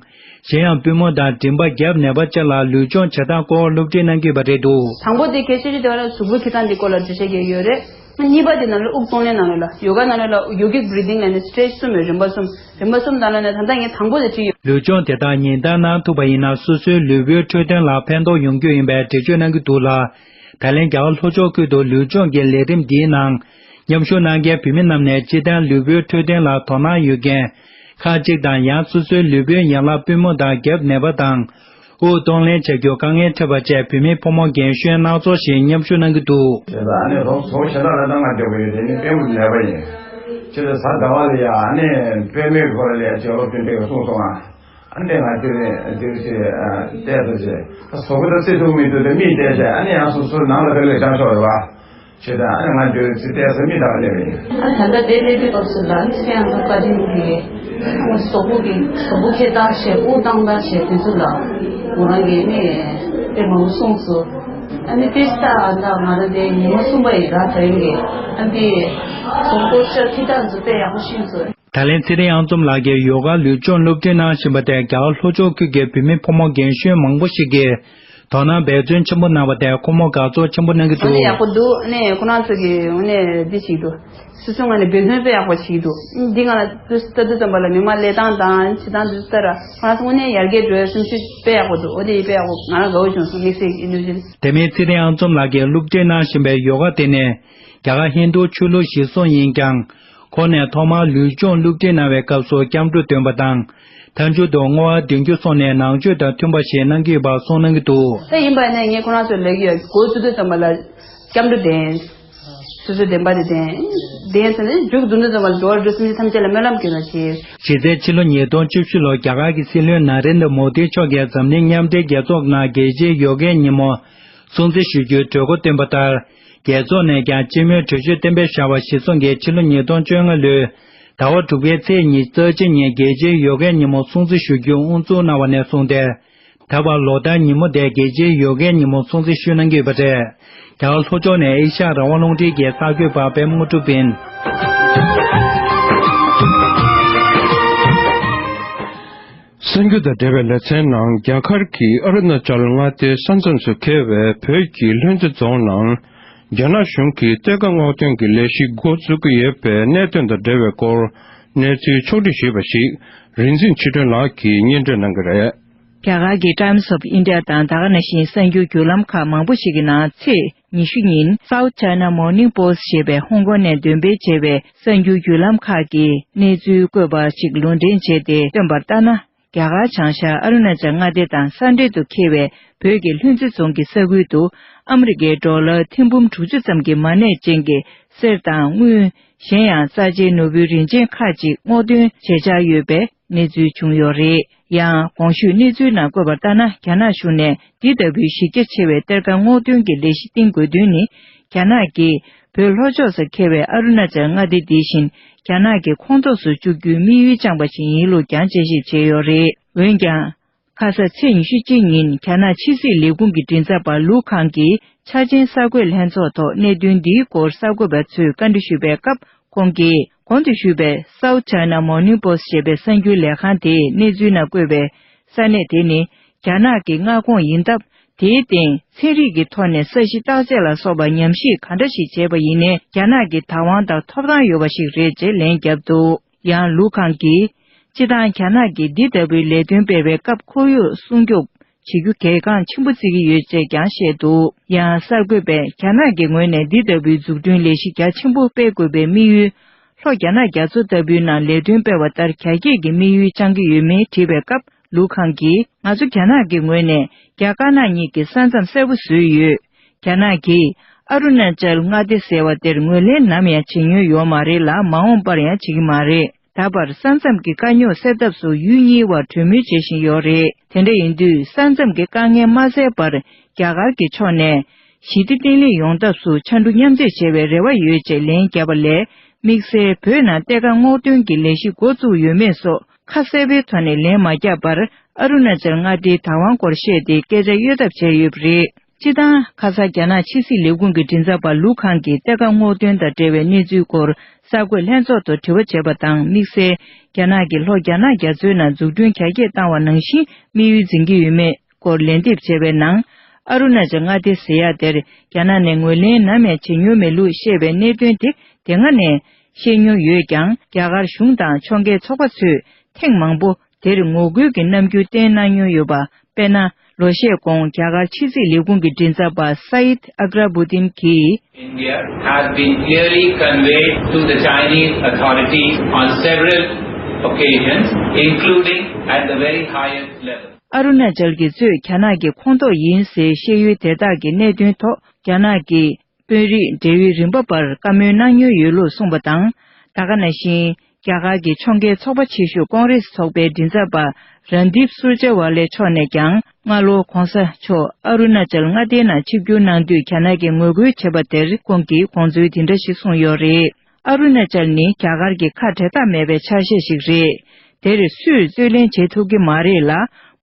གཞན་ཡང་པུས་མོ་དང་མགྲིན་པ་རྒྱབ་ནད་པ་བཅས་ལ་ལུས་སྦྱོང་བྱེད་སྟངས་སྐོར་སློབ་ཁྲིད་གནང་གི་ཡོད་པ་རེད་འདུག། དང་པོ་དེ་གལ་ཆེ་ཤོས་དེ་བ་ལ་གཟུགས་པོ་འཁྱེར་སྟངས་དེ་སྐོར་ལ་འགྲེལ་བཤད་རྒྱག་ཡོད་རེད། གཉིས་པ་དེ་ནང་ལ་དབུགས་གཏོང་ལེན་ནང་ལ་ཡོ་ག་ནང་ལ་yogic breathing ལ་ནི་stretch གསུམ་ཡོད། རིམ་པ་གསུམ། རིམ་པ་གསུམ་ནང་ལ་ནི་ད་ལྟ་ངས་དང་པོ་དེ་བྲིས་ཡོད། ལུས་སྦྱོང་དེ་དག་ཉིན་ལྟར་གནང་ཐུབ་པ་ཡིན་ན་སོ་སོའི་ལུས་པོའི་འཕྲོད་བསྟེན་ལ་ཕན་ཐོགས་ཡོང་རྒྱུ་ཡིན་པའི་འགྲེལ་བརྗོད་གནང་གི་འདུག་ལ། ད་ལན་རྒྱ་གར་ལྷོ་ཕྱོགས་ཁུལ་དུ་ལུས་སྦྱོང་གི་ལས་རིམ་འདིའི་ནང་མཉམ་ཞུགས་གནང་མཁན་བོད་མི་རྣམས་ནས་སྤྱིར་བཏང་ལུས་པོའི་འཕྲོད་བསྟེན་ལ་དོ་སྣང་ཡོད་མཁན་ཁག་ཅིག་དང་། ཡང་སོ་སོའི་ལུས་པོའི་ཡན་ལག་པུས་མོ་དང་རྒྱབ་ནད་པ་དང་། དབུགས་གཏོང་ལེན་བྱ་རྒྱུར་དཀའ་ངལ་འཕྲད་པ་བཅས་བོད་མི་ཕོ་མོ་རྒན་གཞོན་སྣ་ཚོགས་ཤིག་མཉམ་ཞུགས་གནང་གི་འདུག། བྱས་ཙང་ཨ་ནི་ལོ་ཚོ་གཞན་དག་ལ་ད་ང་འདོད་ཀྱི་ཡོད། དེ་ནི་པུས་མོ་ནད་པ་ཡིན། ཅི་ལ་གཟའ་ཟླ་བ་ལ་ཡ་ཨ་ནི་པུས་མོའི་སྐོར་ལ་ཡ་ཅིག་སློབ་སྟོན་སྤྲད་གསུངས་སོང་ང་། ཨ་ནི་ང་དེ་རིང་དེ་རིང་ཅིག་བལྟས་སོང་ཅིག་ད་གཟུགས་པོ་ད་བརྩི་ཐུབ་མི་འདུག། ད་མིག་བལྟས་བྱས་ཨ་ནི་ཡང་སོ་སོའི་ནང་ལ་ཕེབས་ལས་བྱང་ཆོག་རེད་བ། ཅེས་དང་ཨ་ནི་ང་འདིར་ཚིག་བལྟས་ས་མི་དང་སླེབས་ཡིན། ཨ་ད་ལྟ་དེ་སླེབས་པའི་སྐབས་སུ་ལ་ཚེ་ཡང་ཚོ་བཀའ་དྲིན་གྱིས་ཨ་གཟུགས་པོ་གི་གཟུགས་པོ་འཁྱེར་སྟངས་བྱས་དབུགས་བཏང་སྟངས་བྱས་དེ་ཚོ་ལ་མོ་རང་གིས་ནི་དཔེ་མང་པོ་གསུངས་སོང་། ཨ་ནི་དཔེ་ལྟ་ཨ་ད་ང་རང་དེ་ཉི་མ་གསུམ་པ་ཡིན་ར། དེ་རིང་གི་ཨ་འདི་གཟུགས་པོ་ཤ་འཁྱེར་སྟངས་ཚོ་དཔེ་ཡག་པོ་ཤེས་སོང་། ད་ལན་ཚེ་རིང་དབྱངས་འཛོམས་ལགས་ཀྱིས་ཡོ་ག་ལུས་སྦྱོང་སློབ་ཁྲིད་གནང་བཞིན་པ་དེ་རྒྱ་གར་ལྷོ་ཕྱོགས་ཁུལ་གྱི་བོད་མི་ཕོ་མོ་རྒན་གཞོན་མང་པོ་ཞིག་གིས་དོ་སྣང་འབད་བརྩོན་ཆེན་པོ་གནང་བ་དེ་ཁོ་མོ་དགའ་ཚོར་ཆེན་པོ་གནང་གི་འདུག། ཨ་ནི་ཡག་པོ་འདུག། ཨ་ནི་ཁོ་རང་ཚོ་གིས་ཨ་ནི་འདི་བྱེད་ཀྱི་འདུག། སོ་སོའི་ངོས་ནས་འབད་བརྩོན་དཔེ་ཡག་པོ་བྱེད་ཀྱི་འདུག། འདི་ང་ལ་ལྟ་དུས་ཙམ་པ་ལ་མི་མང་སླེབས་སྟངས་དང་བྱེད་སྟངས་འདི་ཚོ་ལྟ་ར་ཁོ་རང་ཚོ་དངོས་གནས་ཡར་རྒྱས་འགྲོ་བའི་སེམས་ཤུགས་དཔེ་ཡག་པོ་འདུག། འོ་དེ་ཡིས་དཔེ་ཡག་པོ་ང་རང་དགའ་བོ་བྱུང་སོང་། དམིགས་བསལ་གྱི་གནོད་སྦྱིན། དེ་མིན་ཚེ་རིང་དབྱངས་འཛོམས་ལགས་ཀྱིས་སློབ་ཁྲིད་གནང་བཞིན་པའི་ཡོ་ག་དེ་ནི་རྒྱ་གར་ཧིན་རྡུ་ཆོས་ལུགས་གཞིར་བཟུང་ཡིན་ཀྱང་། ཁོང་ནས་ཐོག་མར་ལུས་སྦྱོང་སློབ་ཁྲིད་གནང་བའི་སྐབས་སུ་སྐྱབས་འགྲོ་འདོན་པ་དང་། མཐའ་མཇུག་ཏུ་བསྔོ་བ་འདོན་རྒྱུ་སོགས་ནས་ནང་ཆོས་དང་མཐུན་པ་ཞིག་གནང་གི་ཡོད་པ་གསུངས་གནང་གི་འདུག། ད་ཡིན་པ་ནས་ངས་ཁོ་རང་ཚོར་ལབ་ཀྱི་ཡོད། འགོ་བཙུགས་དུས་ཙམ་པ་ལ་སྐྱབས་འགྲོ་འདོན། སོ་སོའི་བདེན་པ་དེ་བདེན། བདེན་ཟེར་ནས་མཇུག་བསྡུ་དུས་ཙམ་པ་ལ་འགྲོ་བ་རིགས་དྲུག་སེམས་ཅན་ཐམས་ཅད་ལ་སྨོན་ལམ་སྐྱོན་རོགས་གྱིས། གཞི་རྩའི་ཕྱི་ལོ་ཉིས་སྟོང་བཅུ་བཞི་ལོར་རྒྱ་གར་གྱི་སྲིད་བློན་ནཱ་རེན་དྲ་མོ་དི་མཆོག་གིས་འཛམ་གླིང་མཉམ་འབྲེལ་རྒྱལ་ཚོགས་ནང་རྒྱལ་སྤྱིའི་ཡོ་གའི་ཉིན་མོ་སྲུང་བརྩི་ཞུ་རྒྱུའི་གྲོས་འགོ་བཏོན་པ་ལྟར། རྒྱལ་ཚོགས་ནས་ཀྱང་སྤྱི་མོས་གྲོས་ཆོད་གཏན་འབེབས་བཞག་པ་གཞིར་བཟུང་གིས་ཕྱི་ལོ་ཉིས་སྟོང་བཅོ་ལྔ་ལོའི་ཟླ་བ་དྲུག་པའི་ཚེས་ཉི་ཤུ་རྩ་གཅིག་ཉིན་རྒྱལ་སྤྱིའི་ཡོ་གའི་ཉིན་མོ་སྲུང་བརྩི་ཞུ་རྒྱུ་དབུ་འཛུགས་གནང་བ་ནས་བཟུང་སྟེ། ད་བར་ལོ་ལྟར་ཉིན་མོ་དེ་རྒྱལ་སྤྱིའི་ཡོ་གའི་ཉིན་མོ་སྲུང་བརྩི་ཞུ་གནང་གི་ཡོད་པ་རེད། རྒྱ་གར་ལྷོ་ཕྱོགས་ནས་ཨེ་ཤ་ཡ་རང་དབང་རླུང་འཕྲིན་གྱི་གསར་འགོད་པ་པད་མ་དངོས་གྲུབ་ཡིན། གསར་འགྱུར་དང་འབྲེལ་བའི་ལེ་ཚན་ནང་རྒྱ་གར་གྱི་ཨ་རུ་ན་ཅལ་མངའ་སྡེའི་ས་མཚམས་སུ་འཁེལ་བའི་བོད་ཀྱི་ལྷུན་རྩེ་རྫོང་ནང་རྒྱ་ནག་གཞུང་གིས་གཏེར་ཁ་སྔོག་འདོན་གྱི་ལས་གཞི་འགོ་འཛུགས་ཀྱི་ཡོད་པའི་གནད་དོན་དང་འབྲེལ་བའི་སྐོར་གནས་ཚུལ་ཕྱོགས་བསྒྲིགས་ཞུས་པ་ཞིག་རིག་འཛིན་ཆོས་སྒྲོན་ལགས་ཀྱིས་སྙན་སྒྲོན་གནང་གི་རེད། རྒྱ་གར་གྱི་Times of India་དང་ད་ག་ནང་བཞིན་གསར་འགྱུར་བརྒྱུད་ལམ་ཁག་མང་པོ་ཞིག་གི་ནང་ཚེས་ཉི་ཤུ་ཉིན་South China Morning Post ཞེས་པའི་ཧོང་ཀོང་ནས་འདོན་སྤེལ་བྱས་པའི་གསར་འགྱུར་བརྒྱུད་ལམ་ཁག་གིས་གནས་ཚུལ་བཀོད་པ་ཞིག་ལུང་འདྲེན་བྱས་ཏེ་བཏོན་པར་ལྟར་ན། རྒྱ་གར་བྱང་ཤར་ཨ་རུ་ན་ཅལ་མངའ་སྡེ་དང་ས་འབྲེལ་དུ་འཁེལ་བའི་བོད་ཀྱི་ལྷུན་རྩེ་རྫོང་གི་ས་ཁུལ་དུ་ཨ་མི་རི་ཀའི་ཌོ་ལར་ཐེར་འབུམ་དྲུག་ཅུ་ཙམ་གྱི་མ་གནས་ཅན་གྱི་གསེར་དང་དངུལ། གཞན་ཡང་རྩ་ཆེའི་ནོར་བུའི་རིན་ཆེན་ཁག་ཅིག་སྔོག་འདོན་བྱེད་འཆར་ཡོད་པའི་གནས་ཚུལ་བྱུང་ཡོད་རེད། ཡང་གོང་ཞུས་གནས་ཚུལ་ནང་བཀོད་པར་ལྟར་ན། རྒྱ་ནག་གཞུང་ནས་འདི་ལྟ་བུའི་གཞི་རྒྱ་ཆེ་བའི་གཏེར་ཁ་སྔོག་འདོན་གྱི་ལས་གཞི་བཏིང་དགོས་དོན་ནི། རྒྱ་ནག་གིས་བོད་ལྷོ་ཕྱོགས་སུ་འཁེལ་བའི་ཨ་རུ་ན་ཅལ་མངའ་སྡེ་འདི་བཞིན་རྒྱ་ནག་གི་ཁོངས་གཏོགས་སུ་བཅུག་རྒྱུའི་དམིགས་ཡུལ་བཅངས་པ་ཞིག་ཡིན་ལུགས་ཀྱང་དཔྱད་ཞིབ་བྱས་ཡོད་རེད། འོན་ཀྱང་། ཁ་ས་ཚེས་ཉི་ཤུ་གཅིག་ཉིན་རྒྱ་ནག་ཕྱི་སྲིད་ལས་ཁུངས་ཀྱི་མགྲིན་ཚབ་པ་ལུའུ་ཁང་གིས་ཆ་ཆེན་གསར་འགོད་ལྷན་ཚོགས་ཐོག་གནད་དོན་འདིའི་སྐོར་གསར་འགོད་པ་ཚོས་བཀའ་འདྲི་ཞུས་པའི་སྐབས། ཁོང་གིས་གོང་དུ་ཞུས་པའི་South China Morning Post ཞེས་པའི་གསར་འགྱུར་ལས་ཁང་དེའི་གནས་ཚུལ་ནང་བཀོད་པའི་ས་གནས་དེ་ནི་རྒྱ་ནག་གི་མངའ་ཁོངས་ཡིན་སྟབས། དེའི་སྟེང་ཚན་རིག་གི་ཐོག་ནས་ས་གཞི་བརྟག་དཔྱད་ལ་སོགས་པ་ཉམས་ཞིབ་ག་འདྲ་ཞིག་བྱས་པ་ཡིན་ནའི་རྒྱ་ནག་གི་བདག་དབང་དང་ཐོབ་ཐང་ཡོད་པ་ཞིག་རེད་ཅེས་ལན་བརྒྱབ་འདུག། ཡང་ལུའུ་ཁང་གིས། སྤྱིར་བཏང་རྒྱ་ནག་གིས་འདི་ལྟ་བུའི་ལས་དོན་སྤེལ་བའི་སྐབས་ཁོར་ཡུག་སྲུང་སྐྱོབ་བྱེད་རྒྱུ་གལ་འགངས་ཆེན་པོ་བརྩི་གི་ཡོད་ཅེས་ཀྱང་བཤད་འདུག། ཡང་གསར་འགོད་པས་རྒྱ་ནག་གི་ངོས་ནས་འདི་ལྟ་བུའི་འཛུགས་སྐྲུན་ལས་གཞི་རྒྱ་ཆེན་པོ་སྤེལ་དགོས་པའི་དམིགས་ཡུལ། ལྷོ་རྒྱ་ནག་རྒྱ་མཚོ་ལྟ་བུའི་ནང་ལས་དོན་སྤེལ་བ་ལྟར་རྒྱ་སྐྱེད་ཀྱི་དམིགས་ཡུལ་བཅངས་ཀྱི་ཡོད་མེད་དྲིས་པའི་སྐབས། ལུའུ་ཁང་གིས། ང་ཚོ་རྒྱ་ནག་གི་ངོས་ནས་རྒྱ་དཀར་ནག་གཉིས་ཀྱི་ས་མཚམས་གསལ་པོ་བཟོས་ཡོད། རྒྱ་ནག་གིས་ཨ་རུ་ན་ཅལ་མངའ་སྡེ་ཟེར་བ་དེར་ངོས་ལེན་ནམ་ཡང་བྱེད་མྱོང་ཡོད་མ་རེད་ལ། མ་འོངས་པར་ཡང་བྱེད་ཀྱི་མ་རེད། ད་བར་ས་མཚམས་ཀྱི་དཀའ་རྙོག་སེལ་ཐབས་སུ་ཡུལ་གཉིས་བར་གྲོས་མོལ་བྱེད་བཞིན་ཡོད་རེད། དེ་འདྲ་ཡིན་དུས་ས་མཚམས་ཀྱི་དཀའ་ངལ་མ་སེལ་བར་རྒྱ་གར་གྱི་ཕྱོགས་ནས་ཞི་བདེ་བརྟན་ལྷིང་ཡོང་ཐབས་སུ་ཕྱར་གྲུ་མཉམ་འདེགས་བྱེད་པའི་རེ་བ་ཡོད་ཅེས་ལན་བརྒྱབ་པ་ལས། དམིགས་བསལ་བོད་ནང་གཏེར་ཁ་སྔོག་འདོན་གྱི་ལས་གཞི་འགོ་བཙུགས་ཡོད་མེད་སོགས་ཁ་གསལ་པོའི་ཐོག་ནས་ལན་མ་བརྒྱབ་པར། ཨ་རུ་ན་ཅལ་མངའ་སྡེའི་བདག་དབང་སྐོར་བཤད་དེ་སྐད་ཆ་གཡོལ་ཐབས་བྱས་ཡོད་པ་རེད། སྤྱིར་བཏང་ཁ་སང་རྒྱ་ནག་ཕྱི་སྲིད་ལས་ཁུངས་ཀྱི་མགྲིན་ཚབ་པ་ལུའུ་ཁང་གིས་གཏེར་ཁ་སྔོག་འདོན་དང་འབྲེལ་བའི་གནས་ཚུལ་སྐོར་གསར་འགོད་ལྷན་ཚོགས་ཐོག་དྲི་བ་བྱས་པ་དང་། དམིགས་བསལ་རྒྱ་ནག་གིས་ལྷོ་རྒྱ་ནག་རྒྱ་མཚོའི་ནང་འཛུགས་སྐྲུན་རྒྱ་སྐྱེད་བཏང་བ་ནང་བཞིན་དམིགས་ཡུལ་འཛིན་གྱི་ཡོད་མེད་སྐོར་ལན་འདེབས་བྱས་པའི་ནང་། ཨ་རུ་ན་ཅལ་མངའ་སྡེ་ཟེར་ཡག་དེར་རྒྱ་ནག་ནས་ངོས་ལེན་ནམ་ཡང་བྱེད་མྱོང་མེད་ལུགས་བཤད་པའི་གནད་དོན་དེ་དེ་སྔ་ནས་བཤད་མྱོང་ཡོད་ཀྱང་། རྒྱ་གར་གཞུང་དང་ཕྱོགས་འགལ་ཚོགས་པ་ཚོས་ཐེངས་མང་པོ་དེར་ངོ་རྒོལ་གྱི་རྣམ་འགྱུར་བསྟན་གནང་མྱོང་ཡོད་པ། དཔེར་ན། ལོ་ཤས་གོང་རྒྱ་གར་ཕྱི་སྲིད་ལས་ཁུངས་ཀྱི་མགྲིན་ཚབ་པ་Saeed Akrabudin གྱིས། India has been clearly conveyed to the Chinese authorities on several occasions, including at the very highest level. ཨ་རུ་ན་ཅལ་གྱི་གཙོས་རྒྱ་ནག་གི་ཁོངས་གཏོགས་ཡིན་ཟེར་བཤད་ཡུལ་དེ་དག་གི་གནད་དོན་ཐོག་རྒྱ་ནག་གི་དཔོན་རིགས་འབྲེལ་ཡོད་རིམ་པ་བར་བཀའ་མོལ་གནང་མྱོང་ཡོད་ལུགས་གསུངས་པ་དང་། ད་ག་ནང་བཞིན། རྒྱ་གར་གྱི་ཕྱོགས་འགལ་ཚོགས་པ་ཆེ་ཤོས་ཀོང་རེས་ཚོགས་པའི་མགྲིན་ཚབ་པ་རན་དིབ་སུར་ཇེ་ཝ་ལེ་མཆོག་ནས་ཀྱང་། སྔ་ལོ་གོང་ས་མཆོག་ཨ་རུ་ན་ཅལ་མངའ་སྡེའི་ནང་ཆིབས་བསྒྱུར་གནང་དུས་རྒྱ་ནག་གིས་ངོ་རྒོལ་བྱས་པ་དེར་ཁོང་གིས་དགོངས་ཚུལ་འདི་འདྲ་ཞིག་གསུངས་ཡོད་རེད། ཨ་རུ་ན་ཅལ་ནི་རྒྱ་གར་གྱི་ཁ་འབྲལ་ཐབས་མེད་པའི་ཆ་ཤས་ཤིག་རེད། དེར་སུས་རྩོད་ལེན་བྱེད་ཐུབ་ཀྱི་མ་རེད་ལ།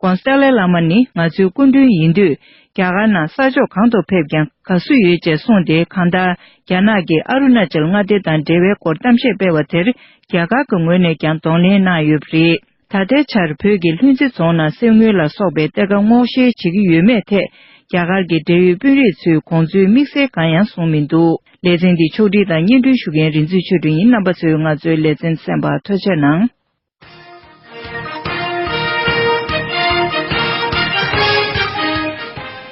ཀོན་སྟེ་ལེ་བླ་མ་ནི་ང་ཚོའི་སྐུ་མགྲོན་ཡིན་དུས། རྒྱ་གར་ནང་ས་ཕྱོགས་གང་དུ་ཕེབས་ཀྱང་དགའ་བསུ་ཡོད་ཅེས་གསུངས་ཏེ། གང་ལྟར་རྒྱ་ནག་གིས་ཨ་རུ་ན་ཅལ་མངའ་སྡེ་དང་འབྲེལ་བའི་སྐོར་གཏམ་བཤད་སྤེལ་བ་དེར། རྒྱ་གར་གྱི་ངོས་ནས་ཀྱང་གདོང་ལེན་གནང་ཡོད་པ་རེད། ད་ལྟའི་ཆར་བོད་ཀྱི་ལྷུན་རྩེ་རྫོང་ནང་གསེར་དངུལ་ལ་སོགས་པའི་གཏེར་ཁ་སྔོག་བཤེར་བྱེད་ཀྱི་ཡོད་མེད་ཐད། རྒྱ་གར་གྱི་འབྲེལ་ཡོད་དཔོན་རིགས་ཚོས་དགོངས་ཚུལ་དམིགས་བསལ་གང་ཡང་གསུངས་མི་འདུག་ལེ་ཚན་འདི་ཕྱོགས་སྒྲིག་དང་སྙན་སྒྲོན་ཞུ་མཁན་རིག་འཛིན་ཆོས་སྒྲོན་ཡིན། རྣམ་པ་ཚོས་ང་ཚོའི་ལེ་ཚན་གསན་པར་ཐུགས་རྗེ་གནང་།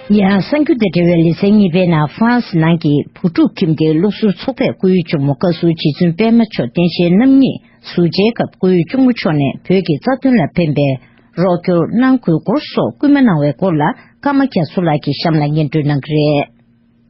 ཡང་གསར་འགྱུར་དང་འབྲེལ་བའི་ལེ་ཚན་གཉིས་པའི་ནང་ཧྥ་རན་སི་ནང་གི་བུ་ཕྲུག་ཁྱིམ་སྡེའི་སློབ་ཟུར་ཚོགས་པས་སྐུའི་གཅུང་མོ་བཀའ་ཟུར་རྗེ་བཙུན་པད་མ་མཆོག་བསྟན་བྱའི་རྣམ་གཉིས་ཟུར་མཇལ་སྐབས་སྐུའི་གཅུང་མོ་མཆོག་ནས་བོད་ཀྱི་རྩ་དོན་ལ་ཕན་པའི་རོགས་སྐྱོར་གནང་དགོས་སྐོར་སོགས་སྐུལ་མ་གནང་བའི་སྐོར་ལ་ཀརྨ་རྒྱ་མཚོ་ལགས་ཀྱིས་གཤམ་ལ་སྙན་སྒྲོན་གནང་གི་རེད།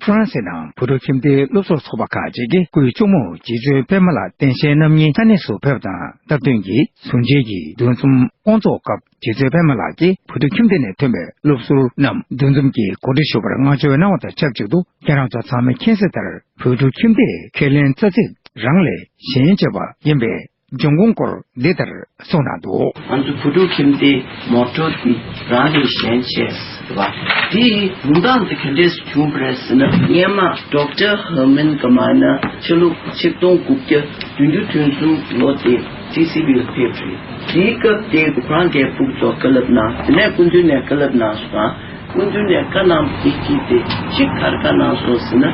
ཧྥ་རན་སི་ནང་བུ་ཕྲུག་ཁྱིམ་སྡེའི་སློབ་ཟུར་ཚོགས་པ་ཁག་ཅིག་གིས་སྐུའི་གཅུང་མོ་རྗེ་བཙུན་པད་མ་ལགས་བསྟན་བྱའི་རྣམ་གཉིས་ས་གནས་སུ་ཕེབས་དང་སྟབས་བསྟུན་གྱིས་ཟུར་མཇལ་གྱི་འདུ་འཛོམས་སྐོང་ཚོགས་སྐབས། རྗེ་བཙུན་པད་མ་ལགས་ཀྱིས་བུ་ཕྲུག་ཁྱིམ་སྡེ་ནས་ཐོན་པའི་སློབ་ཟུར་རྣམས་འདུ་འཛོམས་ཀྱི་གོ་སྒྲིག་ཞུ་བར་བསྔགས་བརྗོད་གནང་བ་དང་ཆབས་ཅིག་ཏུ། ཁྱེད་རང་ཚོ་ཚང་མས་མཁྱེན་གསལ་ལྟར། བོད་ཕྲུག་ཁྱིམ་སྡེའི་ཁས་ལེན་རྩ་ཚིག་རང་ལས་གཞན་གཅེས་པ་ཡིན་པའི་འབྱུང་ཁུངས་སྐོར་འདི་ལྟར་གསུངས་གནང་འདུག་ང་ཚོ་བུ་ཕྲུག་ཁྱིམ་སྡེའི་མོ་ཊོ་འདི་རང་ལས་གཞན་གཅེས་ཟེར་བ། འདི་ཡི་ལུང་དྲངས་འདི་ག་འདྲས་སུ་བྱུང་བ་རེད་ཟེར་ན། སྔོན་མ་ཌོག་ཊར་ཧར་མན་གྱི་མ་ན་ཕྱི་ལོ་ཆིག་སྟོང་དགུ་བརྒྱ་བདུན་ཅུ་དོན་གསུམ་ལོ་དེ་ཊི་སི་ཝི་ལ་ཕེབས་རེད། དེའི་སྐབས་དེ་ཁོ་རང་གི་ཕྲུ་གུ་ཚོ་བཀའ་སློབ་གནང་། དེ་ནས་སྐུ་མདུན་ནས་བཀའ་སློབ་གནང་སོང་། སྐུ་མདུན་ནས་བཀའ་གནང་བ་དེ་གིས་དེ་གཅིག་ག་རེ་བཀའ་གནང་སོང་ཟེར་ན།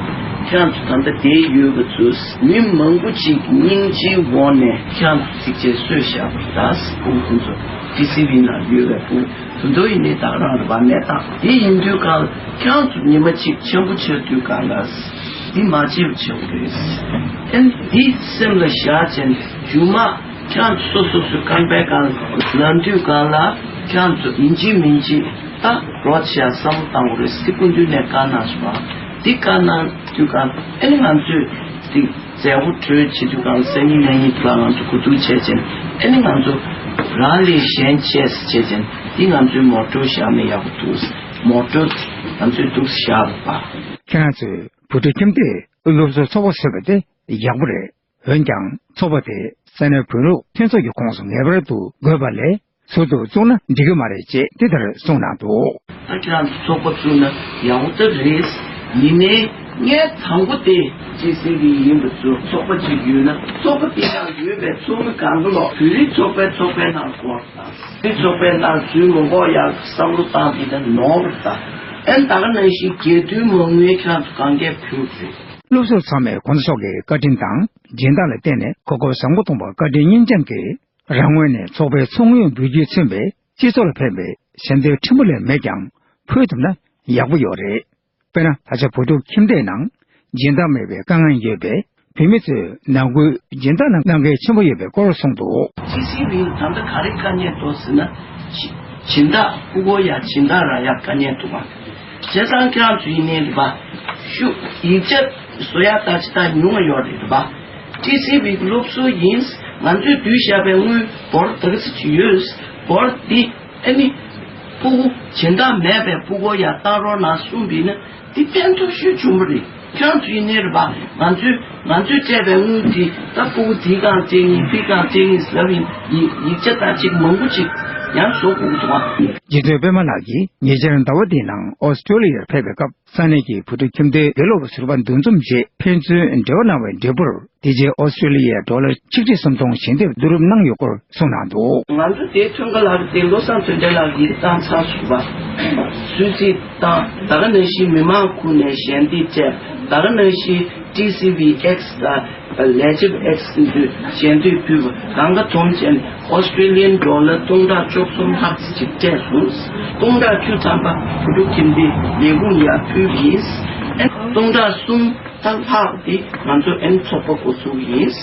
ཁྱེད་རང་ཚོ་ད་ལྟ་དེར་ཡོད་པ་ཚོས་མི་མང་པོ་ཅིག་སྙིང་རྗེའི་འོག་ནས་ཁྱེད་རང་ཚོ་གཟིགས་བྱས་གསོས་བཞག་པ་རེད། ད་སྤུ་གུ་ཁོང་ཚོ་ཊི་སི་ཝི་ནང་ཡོད་པའི་སྤུ་གུ་དེ་ཚོ་ཡིན་ནའི་ད་ག་རང་རེད་པ། མེད་ད། དེ་ཡིན་དུས་གང་ལ་ཁྱེད་རང་ཚོ་ཉི་མ་གཅིག་ཆེན་པོ་ཆགས་དུས་གང་ལ་འདི་མ་བྱེད་པ་བྱེད་དགོས་རེད། ཨེ་འདི་སེམས་ལ་བཞག་བྱས་མཇུག་མ་ཁྱེད་རང་ཚོ་སོ་སོ་སོའི་ཁང་པའི་སྒང་ལ་ལངས་དུས་སྒང་ལ་ཁྱེད་རང་ཚོ་ཡིན་གཅིག་མིན་གཅིག་ད་རོགས་བྱས་བསམ་བློ་གཏང་དགོས་རེད་ཟེར་སྐུ་མདུན་ནས་བཀའ་གནང་སོང་བ། འདི་བཀའ་གནང་དུས་སྒང་ཨེ་ང་ཚོས་འདི་མཛད་སྒོ་གྲོལ་བྱེད་དུས་སྒང་སང་ཉིན་གནངས་ཉིན་དུ་ལ་ང་ཚོ་གོ་བསྡུར་བྱས་བྱས་ཨེ་ང་ཚོ་རང་ལས་གཞན་གཅེས་བྱས་བྱས་འདི་ང་ཚོའི་མོ་ཊོ་བཞག་ན་ཡག་པོ་འདུག་མོ་ཊོ་ང་ཚོས་འདུག་བཞག་པ། ཁྱེད་རང་ཚོས་བུ་ཕྲུག་ཁྱིམ་སྡེའི་སློབ་གསོའི་ཚོགས་པ་བཟོས་པ་དེ་ཡག་པོ་རེད། འོན་ཀྱང་ཚོགས་པ་དེ་ས་གནས་བོད་ལུགས་ཕུན་ཚོགས་ཀྱི་ཁོངས་སུ་ངེས་པར་དུ་དགོས་པ་ལས་ཟུར་དུ་བཙུགས་ན་འགྲིག་གི་མ་རེད་ཅེས་དེ་ལྟར་གསུངས་གནང་འདུག་ད་ཁྱེད་རང་ཚོ་ཚོགས་པ་བཙུགས་ན་ཡག་པོ་ད་རེད། ཡིན་ནའི་ངས་དང་པོ་དེ་ཅི་ཟེར་གི་ཡིན་པ་ཚོ་ཚོགས་པ་ཅིག་ཡོད་ན་ཚོགས་པ་དེ་ནང་ཡོད་པའི་ཚོགས་མི་གང་ག་ལོག་བོད་རིགས་ཚོགས་པའི་ཚོགས་པའི་ནང་སྐོར་དང་བོད་རིགས་ཚོགས་པའི་ནང་འཛུལ་མི་དགོས་ཡག་བསམ་བློ་བཏང་དེ་ད་ནོར་བ་དང་ཨེ་ད་ག་ནང་བཞིན་སྒེར་དོན་མ་དངུལ་ཁྱེད་རང་ཚོ་གང་གས་ཕུལ་དགོས། སློབ་ཟུར་ཚང་མས་གོང་ས་མཆོག་གི་བཀའ་དྲིན་དང་སྦྱིན་བདག་ལ་བརྟེན་ནས་གོ་སྐབས་བཟང་པོ་ཐོབ་པར་བཀའ་དྲིན་སྙིང་བཅངས་ཀྱིས་རང་ངོས་ནས་ཚོགས་པའི་ཚོགས་དངུལ་འབུལ་རྒྱུས་མཚོན་པའི་སྤྱི་ཚོགས་ལ་ཕན་པའི་ཞབས་འདེགས་ཕྲན་བུ་ལས་མེད་ཀྱང་ཕུལ་ཐུབ་ན་ཡག་པོ་ཡོད་རེད། དཔེར་ན་ད་ཆ་བོད་ཕྲུག་ཁྱིམ་སྡེའི་ནང་སྦྱིན་བདག་མེད་པའི་དཀའ་ངལ་ཡོད་པས་བོད་མི་ཚོས་ནང་ཁུལ་སྦྱིན་བདག་གནང་མཁན་ཆེན་པོ་ཡོད་པའི་སྐོར་གསུངས་འདུག་ཅི་སྲིད་བིན་ད་ལྟ་ག་རེ་དཀའ་ངལ་འདུག་ཟེར་ན། སྦྱིན་བདག་ཕྲུ་གུ་ཡ་སྦྱིན་བདག་ར་ཡ་དཀའ་ངལ་འདུག་བ། བྱས་ཙང་ཁྱེད་རང་ཚོ་ཡིན་ནའི་རེད་པ། ཤུ་ཡིག་ཆ་བཟོ་ཡ་ད་ཅི་ད་ཉུང་ང་ཡོད་རེད་རེད་པ། ཊི་སི་ཝི་གི་སློབ་གསོ་ཡིན། ང་ཚོས་བསྡུས་བཞག་པའི་དངུལ་འབོར་ད་ག་ཚོད་ཅིག་ཡོད། འབོར་འདི་ཨ་ནི་ཕྲུ་གུ་སྦྱིན་བདག་མེད་པའི་ཕྲུ་གུ་ཡ་བཏང་རོགས་གནང་གསུངས་པ་ཡིན་ན་འདི་ཕན་ཐོགས་ཤོས་བྱུང་བ་རེད། ཁྱེད་རང་ཚོ་ཡིན་ནའི་རེད་པ། ང་ཚོས་ང་ཚོས་སྤྲད་པའི་དངུལ་འདི་ད་ཕྲུ་གུ་འདིའི་སྒང་སྤྲད་ངེས་འདིའི་སྒང་སྤྲད་ངེས་ལབ་ཡིན། ཡིག་ཡིག་ཆ་ད་ཅིག་མང་པོ་ཅིག་ཡང་བཟོ་དགོས་ཀྱི་འདུག་ཨ། རྗེ་བཙུན་པད་མ་ལགས་ཀྱིས་ཉེ་ཆར་ཟླ་བ་འདིའི་ནང་ཨོ་སི་ཀྲོ་ལི་ཡར་ཕེབས་པའི་སྐབས་ས་གནས་ཀྱི་བུ་ཕྲུག་ཁྱིམ་སྡེའི་དགེ་སློབ་ཟུར་པ་འདུ་འཛོམས་རྗེས་ཕན་ཚུན་འབྲེལ་བ་གནང་བའི་འབྲས་བུར་དེ་རྗེས་ཨོ་སི་ཀྲོ་ལི་ཡའི་ཌོ་ལར་ཆིག་ཁྲི་སུམ་སྟོང་ཞལ་འདེབས་བསྡུ་རུབ་གནང་ཡོད་སྐོར་གསུངས་གནང་འདུག་ང་ཚོ་དེ་ཐོན་ཁ་ལག་དེ་བློ་བཟང་དོན་ལྡན་ལགས་ཡིག་བཏང་ཚར་སོང་བ། སུད་སི་དང་ད་ག་ནང་བཞིན་མི་མང་ཁུལ་ནས་ཞལ་འདེབས་སྤྲད། ད་ག་ནང་བཞིན་ཊི་སི་ཝི་ཨེག་སི་དང་ལས་བྱེད་ཨེག་སི་འདུས་ཞལ་འདེབས་ཕུལ་བ་གང་ག་འཛོམས་བྱས་ནས་ཨོ་སི་ཀྲོ་ལི་ཡན་ཌོ་ལར་སྟོང་ཕྲག་བཅུ་གསུམ་ལྷག་ཅིག་སྤྲད་སོང་། སྟོང་ཕྲག་བཅུ་ཐམ་པ་བུ་ཕྲུག་ཁྱིམ་སྡེའི་ལས་ཁུངས་ཡར་ཕུལ་བ་ཡིན། སྟོང་ཕྲག་གསུམ་ད་ལྷག་དེ་ང་ཚོ་ཨེམ་ཚོགས་པ་འགོ་ཚུགས་ཡིན།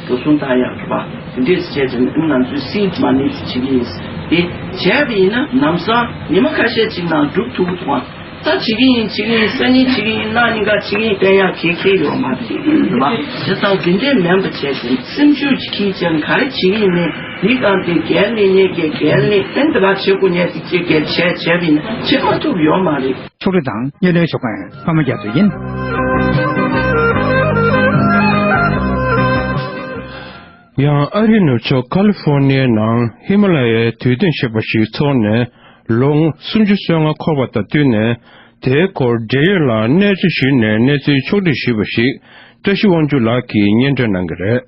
འགྲོ་སོང་བཏང་ཡག་གི་བ། དེ་འདྲས་བྱས་ཙང་ང་ཚོས་སིཌ་མ་ནི་བྱེད་ཀྱི་ཡིན། དེ་བྱས་པ་ཡིན་ན་ལམ་སང་ཉི་མ་ཁ་ཤས་ཅིག་ནང་འགྲུབ་ཐུབ་ཀྱི་འདུག་ད་བྱེད་ཀྱི་ཡིན་བྱེད་ཀྱི་ཡིན་སང་ཉིན་བྱེད་ཀྱི་ཡིན་གནངས་ཉིན་ཀ་བྱེད་ཀྱི་ཡིན་བསྟན་ཡག་གལ་ཆེ་ཡོད་མ་རེད་བ། བྱས་ཙང་དེ་འདྲས་མིན་པ་བྱས་ཙང་སེམས་ཤུགས་ཅིག་ཁྱེར་བྱས་ག་རེ་བྱེད་ཀྱི་ཡིན་མིན་འདི་གང་དེ་འགན་ལེན་ཉེས་ཀྱི་འགན་ལེན་ཨེ་འདི་བ་བྱེད་དགོས་ཉེས་དེ་ཅིག་གལ་ཆེ་བྱས་པ་ཡིན་ན་བྱེད་མ་ཐུབ་ཡོད་མ་རེད། ཕྱོགས་རིས་དང་སྙན་སྒྲོན་ཞུ་མཁན་ཕ་མ་རྒྱ་མཚོ་ཡིན། ཡང་ཨ་རིའི་ནུབ་ཕྱོགས་ཀ་ལི་ཧྥོར་ནི་ཡའི་ནང་ཧི་མ་ལ་ཡའི་དུས་སྟོན་ཞེས་པ་ཞིག་འཚོགས་ནས་ ལོ་སུམ་ཅུ་སོ་ལྔ་འཁོར་བ་དང་བསྟུན་ནས། དེའི་སྐོར་འབྲེལ་ཡོད་ལ་གནས་ཚུལ་ཞུས་ནས་གནས་ཚུལ་ཕྱོགས་སྒྲིག་ཞུས་པ་ཞིག་བཀྲ་ཤིས་དབང་ཕྱུག་ལགས་ཀྱིས་སྙན་སྒྲོན་གནང་གི་རེད།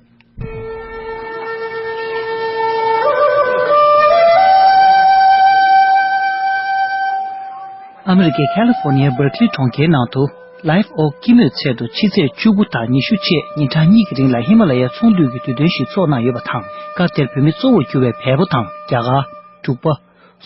ཨ་མི་རི་ཀའི་ཁ་ལི་ཧྥོར་ནི་ཡའི་སྦར་ཀི་ལི་གྲོང་ཁྱེར་ནང་དུ། Live Oak སྐྱེད་མོས་ཚལ་དུ་ཕྱི་ཚེས་བཅུ་དགུ་དང་ཉི་ཤུ་བཅས་ཉིན་གྲངས་གཉིས་ཀྱི་རིང་ལ་ཧི་མ་ལ་ཡའི་ཚོང་འདུས་ཀྱི་དུས་སྟོན་ཞིག་འཚོགས་གནང་ཡོད་པ་དང་། སྐབས་དེར་བོད་མི་གཙོ་བོར་གྱུར་བའི་བལ་པོ་དང་རྒྱ་གར། འབྲུག་པ།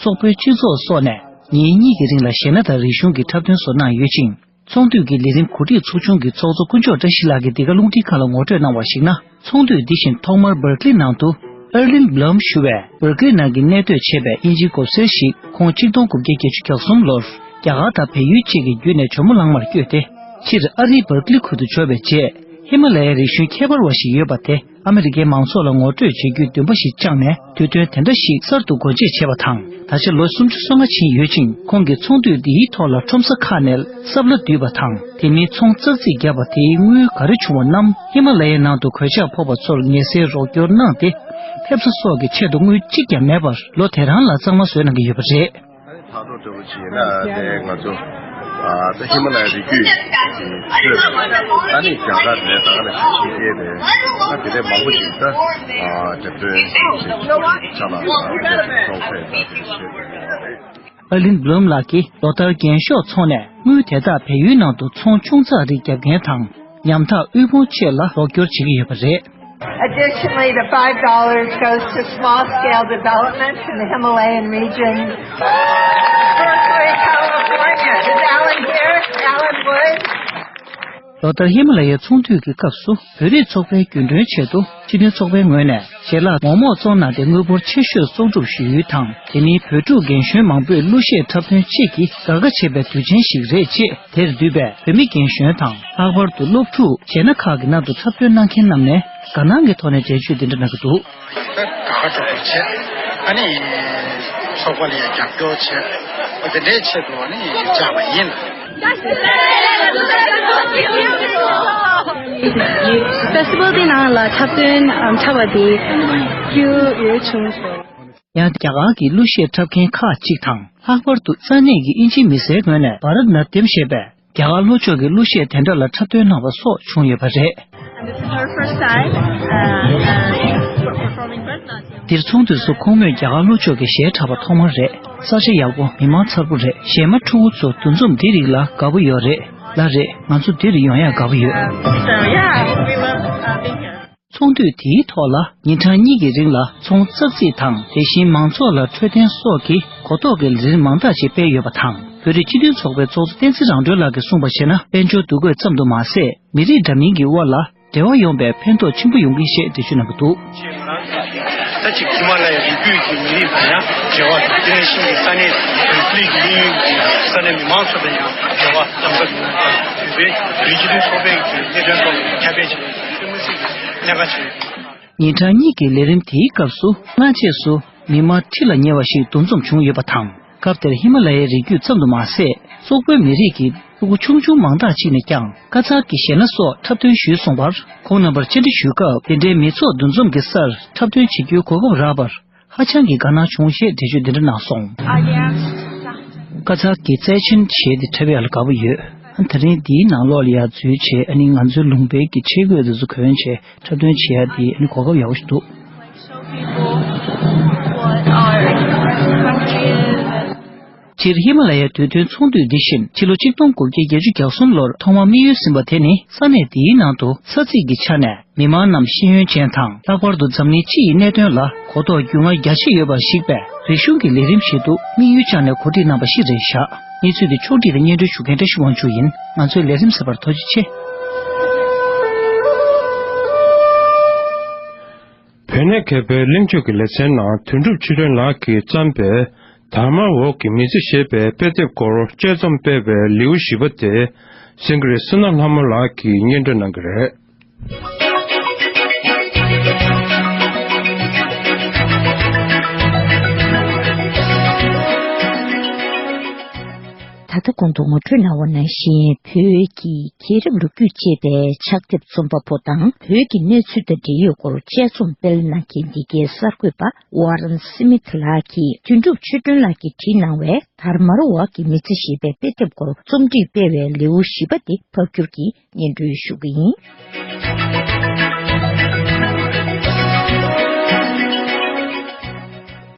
སོག་པོའི་སྤྱི་ཚོགས་སོགས་ནས་ཉིན་གཉིས་ཀྱི་རིང་ལ་གཞས་སྣ་དང་རིག་གཞུང་གི་འཁྲབ་སྟོན་སོགས་གནང་ཡོད་ཅིང་། ཚོང་འདུས་ཀྱི་ལས་རིམ་གོ་སྒྲིག་ཚོགས་ཆུང་གི་ཚོགས་གཙོ་དཀོན་མཆོག་བཀྲ་ཤིས་ལགས་ཀྱིས་འདི་ག་རླུང་འཕྲིན་ཁང་ལ་ངོ་སྤྲོད་གནང་བར་གཞིགས་ན། ཚོང་འདུས་འདི་བཞིན་ཐོག་མར་སྦར་ཀི་ལི་ནང་དུ། ཨར་ལིན་བྷ་ལམ་ཞུ་བས་སྦར་ཀི་ལི་ནང་གི་གནས་སྡོད་བྱས་པའི་དབྱིན་ཇིའི་འགོ་སེར་ཞིག་ཁོང་ཆིག་སྟོང་དགུ་བརྒྱ་བརྒྱད་ཅུ་གྱ་གསུམ་ལོར་རྒྱ་གར་དང་བལ་ཡུལ་བཅས་ཀྱི་བརྒྱུད་ནས་ཇོ་མོ་གླང་མར་བསྐྱོད་དེ། སྤྱིར་ཨ་རིའི་སྦར་ཀི་ལི་ཁུལ་དུ་འབྱོར་བའི་རྗེས། ཧི་མ་ལ་ཡའི་རིག་གཞུང་ཁྱད་པར་བ་ཞིག་ཡོད་པ་དེ། ཨ་མི་རི་ཀའི་མང་ཚོགས་ལ་ངོ་སྤྲོད་བྱེད་རྒྱུའི་འདུན་པ་ཞིག་བཅངས་ནས། དུས་སྟོན་དེ་འདྲ་ཞིག་གསར་དུ་སྒོ་འབྱེད་བྱས་པ་དང་། ད་ཆ་ལོ་སུམ་ཅུ་སོ་ལྔ་ཕྱིན་ཡོད་ཅིང་། ཁོང་གིས་ཚོང་འདུས་འདིའི་ཐོག་ལ་ཁྲོམ་ས་ཁག་ནས་སྲབ་ལྭ་བསྡུས་པ་དང་། དེ་མིན་ཚོང་ཙག་ཙིག་བརྒྱབ་པ་དེའི་དངུལ་ག་རེ་བྱུང་བ་རྣམས་ཧི་མ་ལ་ཡའི་ནང་དུ་གོད་ཆག་ཕོག་པ་ཚོར་ངལ་སེལ་རོགས་སྐྱོར་གནང་སྟེ། ཕེབས་བསུ་སོགས་ཀྱི་ཆེད་དུ་དངུལ་གཅིག་ཀྱང་མེད་པར་ལོ་དེ་རང་ལ་གཙང་མ་བཟོས་གནང་གི་ཡོད་པ་རེད། ཨ་ནི་ཕར་ལོག་འདྲ་པོ་ཅིག་ཡིན་ན་དེ་ང་ཚོ་ཨ་ད་ཧི་མ་ལ་ཡ་རི་རྒྱུད་ཀྱི་ཆོས། ཨ་ནི་རྒྱ་གར་རེད། ད་ག་ནང་བཞིན་ཕྱི་རྒྱལ་རེད། ཨ་དེ་འདྲའི་མང་པོ་ཞིག་ད་ཨ་འགྲེམས་སྟོན་ཅིག་ཆ་ལ་ཨ་ཀློག་ཚད་ད་དེ་འདྲ་བཤད་དགོས་རེད། ཨར་ལིན་བྷ་ལམ་ལགས་ཀྱིས་ལོ་ལྟར་རྒྱན་ཤོག་ཚོང་ནས་དངུལ་དེ་དག་བལ་ཡུལ་ནང་དུ་ཚོང་ཆུང་ཙག་རིགས་རྒྱག་མཁན་དང་། ཉམ་ཐག་དབུལ་ཕོངས་བཅས་ལ་རོགས་སྐྱོར་བྱེད་ཀྱི་ཡོད་པ་རེད། Additionally, the five dollars goes to small scale development in the Himalayan region. Berkeley, California. Is Alan here? Alan Wood? ལོ་ལྟར་ཧི་མ་ལ་ཡའི་ཚོང་འདུས་ཀྱི་སྐབས་སུ། བོད་རིགས་ཚོགས་པའི་རྒྱུན་གྲོན་ཆེད་དུ་སྤྱི་མཐུན་ཚོགས་པའི་ངོས་ནས་ཞལ་ལག་མོག་མོག་བཙོང་གནང་སྟེ་དངུལ་འབོར་ཆེ་ཤོས་བཙོང་སྒྲུབ་ཞུས་ཡུལ་དང་། དེ་མིན་བོད་ཕྲུག་རྒན་གཞོན་མང་པོས་གླུ་གཞས་འཁྲབ་སྟོན་བཅས་ཀྱི་དགའ་དགའ་བྱེད་པའི་དུས་ཆེན་ཞིག་རེད་ཅེས། དེར་འདུས་པའི་བོད་མི་རྒན་གཞོན་དང་། ལྷག་པར་དུ་སློབ་ཕྲུག་གཞས་སྣ་ཁག་གི་ནང་དུ་འཁྲབ་སྟོན་གནང་མཁན་རྣམས་ནས་དགའ་སྣང་གི་ཐོག་ནས་འགྲེལ་བརྗོད་འདི་འདྲ་གནང་གི་འདུག། དགའ་དགའ་སྤྲོ་སྤྲོ་བྱས། ཨ་ནི་ཚོགས་པ་ལ་ཡང་རྒྱབ་སྐྱོར་བྱས། འོ་དེ་འདྲའི་ཆེད་དུ་ཨ་ནི་བཅར་བ་ཡིན། Festival དེ་ནང་ལ་འཁྲབ་སྟོན་འཁྲབ་པ་དེ་ཡུལ་ཡུལ་བྱུང་སོང་། ཡང་རྒྱ་གར་གྱི་གླུ་གཞས་འཁྲབ་མཁན་ཁག་ཅིག་དང་། ལྷག་པར་དུ་ས་གནས་ཀྱི་དབྱིན་ཇིའི་མི་སེར་ངོས་ནས་བྷ་རཏ་ནཱ་ཏྱམ་ཞེས་པའི་རྒྱ་གར་ལྷོ་ཕྱོགས་ཀྱི་གླུ་གཞས་དེ་འདྲ་ལ་འཁྲབ་སྟོན་གནང་བ་སོགས་བྱུང་ཡོད་པ་རེད། And this is her first time, uh, uh, performing Bharatanatyam. འདིར་ཚོགས་འདུས་སུ་ཁོང་མོས་རྒྱ་གར་ལྷོ་ཕྱོགས་ཀྱི་གཞས་འཁྲབ་པ་ཐོག་མ་རེད། ས་ཆ་ཡག་པོ། མི་མང་མཚར་པོ་རེད། གཞས་མ་ཕྲུ་གུ་ཚོ་འདུ་འཛོམས་འདི་རིགས་ལ་དགའ་པོ་ཡོད་རེད། ལགས་རེད། ང་ཚོ་འདིར་ཡོང་ཡག་དགའ་པོ་ཡོད། So, yeah, we love, uh, being here. ཚོགས་འདུས་དེའི་ཐོག་ལ་ཉིན་གྲངས་གཉིས་ཀྱི་རིང་ལ་ཚོང་ཙག་ཙིག་དང་། དེ་བཞིན་མང་ཚོགས་ལ་འཕྲོད་བསྟེན་སོགས་ཀྱི་གོ་རྟོགས་ཀྱི་ལས་རིམ་མང་དག་ཅིག་སྤེལ་ཡོད་པ་དང་། བོད་རིགས་སྤྱི་མཐུན་ཚོགས་པའི་ཚོགས་གཙོ་བསྟན་འཛིན་རང་གྲོལ་ལགས་ཀྱིས་གསུངས་པར་བྱས་ན། དཔལ་འབྱོར་འདུ་འགོད་ཙམ་དུ་མ་ཟད། མི་རིགས་འདྲ་མིན་གྱི་དབར་ལ་འབྲེལ་བ་ཡོང་བའི་ཕན་ཐོགས་ཆེན་པོ་ཡོང་གི་རེད་ཅེས་འགྲེལ་བརྗོད་གནང་གི་འདུག། ད་ཅིག་ཧི་མ་ལ་ཡའི་རི་རྒྱུད་ཀྱི་མི་རིགས་དང་ཡང་འབྲེལ་བ་དང་། དེ་ནང་བཞིན་གྱི་ས་གནས་བོད་ཀྱི་གླིང་ཡུལ་གྱི་ས་གནས་མི་མང་ཚོ་དང་ཡང་འབྲེལ་བ་དམ་ཟབ་ཡོང་བ་དང་། བོད་པའི་བོད་སྤྱི་མཐུན་ཚོགས་པའི་གི་གནད་དོན་ཐོག་ཁྱབ་སྤེལ་བྱེད་པའི་གི་མི་སེར་གྱི་གནད་འགག་ཆེ། ཉིན་གྲངས་གཉིས་ཀྱི་ལས་རིམ་དེའི་སྐབས་སུ། སྔ་རྗེས་སུ་མི་མང་ཁྲི་ལ་ཉེ་བ་ཞིག་འདུ་འཛོམས་བྱུང་ཡོད་པ་དང་། སྐབས་དེར་ཧི་མ་ལ་ཡའི་རི་རྒྱུད་ཙམ་དུ་མ་ཟད། སོག་པོའི་མི་རིགས་ཀྱི་ཕྲུ་གུ་ཆུང་ཆུང་མང་དག་ཅིག་ནས་ཀྱང་ཀ་ཛག་གི་གཞས་སྣ་སོགས་འཁྲབ་སྟོན་ཞུས་སོང་བར། ཁོང་རྣམ་པར་བཅར་འདྲི་ཞུས་སྐབས། དེ་འདྲའི་མི་ཚོགས་འདུ་འཛོམས་ཀྱི་སར་འཁྲབ་སྟོན་བྱེད་རྒྱུའི་གོ་སྐབས་རག་པར་ཧ་ཅང་གི་དགའ་སྣང་བྱུང་ཞེས་འགྲེལ་བརྗོད་འདི་འདྲ་གནང་སོང་། ཀ་ཛག་གི་རྩེད་ཆེན་གཞས་འདི་འཁྲབ་ཡག་ལ་དགའ་པོ་ཡོད། ཨ་ནི་དེ་རིང་འདིའི་ནང་ལོགས་ལ་ཡར་འཛུལ་བྱས། ཨ་ནི་ང་ཚོའི་ལུང་པའི་གི་ཆས་གོས་འདི་ཚོ་གོན་བྱས། འཁྲབ་སྟོན་བྱེད་ཡ་དེ་ཨ་ནི་གོ་སྐབས་ཡག་པོ་ཞིག་འདུག། Show people what our country is. སྤྱིར་ཧི་མ་ལ་ཡའི་དུས་སྟོན་ཚོགས་འདུ་འདི་བཞིན་ཕྱི་ལོ་ཆིག་སྟོང་དགུ་བརྒྱ་བརྒྱད་ཅུ་གྱ་གསུམ་ལོར་ཐོག་མར་དམིགས་ཡུལ་ཟིན་པ་དེ་ནི། ས་གནས་འདིའི་ནང་དུ་ས་ཚིགས་ཀྱི་ཆ་ནས་མི་མང་རྣམས་ཤེས་ཡོན་ཅན་དང་། ལྷག་པར་དུ་འཛམ་གླིང་སྤྱི་ཡི་གནད་དོན་ལ་གོ་རྟོགས་རྒྱུས་མངའ་རྒྱ་ཆེ་ཡོད་པར་གཞིགས་པའི་རིག་གཞུང་གི་ལས་རིམ་ཞིག་ཏུ་དམིགས་ཡུལ་བཅངས་ནས་གོ་སྒྲིག་གནང་པ་ཞིག་རེད་བཞག། གནས་ཚུལ་འདི་ཕྱོགས་སྒྲིག་དང་སྙན་སྒྲོན་ཞུ་མཁན་བཀྲ་ཤིས་དབང་ཕྱུག་ཡིན། ང་ཚོའི་ལས་རིམ་གསན་པར་ཐུགས་རྗེ་ཆེ། བོད་གནས་མཁས་པའི་གླེང་བརྗོད་ཀྱི་ལེ་ཚན་ནང་དོན་གྲུབ་ཆོས་སྒྲོན་ལགས་ཀྱིས་བརྩམས་པའི་དར་དམར་འོག་གི་མི་ཚེ་ཞེས་པའི་དཔེ་དེབ་སྐོར་དཔྱད་རྩོམ་སྤེལ་བའི་ལེའུ་བཞི་པ་དེ་སེང་གེ་རི་བསོད་ནམས་ལྷ་མོ་ལགས་ཀྱིས་སྙན་སྒྲོན་གནང་གི་རེད། ད་ལྟ་གོང་དུ་ངོ་སྤྲོད་གནང་བ་ནང་བཞིན། བོད་ཀྱི་རྒྱལ་རབས་ལོ་རྒྱུས་ཅེས་པའི་ཕྱག་དེབ་རྩོམ་པ་པོ་དང་། བོད་ཀྱི་གནས་ཚུལ་དང་འབྲེལ་ཡོད་སྐོར་དཔྱད་རྩོམ་སྤེལ་གནང་མཁན་འདི་གའི་གསར་འགོད་པ་ཝཱ་རན་སི་མི་ཐི་ལགས་ཀྱིས་དོན་གྲུབ་ཆོས་སྒྲོན་ལགས་ཀྱིས་བྲིས་གནང་བའི་དར་དམར་འོག་གི་མི་ཚེ་ཞེས་པའི་དཔེ་དེབ་སྐོར་རྩོམ་སྒྲིག་སྤེལ་བའི་ལེའུ་བཞི་པ་དེ་ཕབ་སྒྱུར་གྱིས་སྙན་སྒྲོན་ཞུ་གི་ཡིན།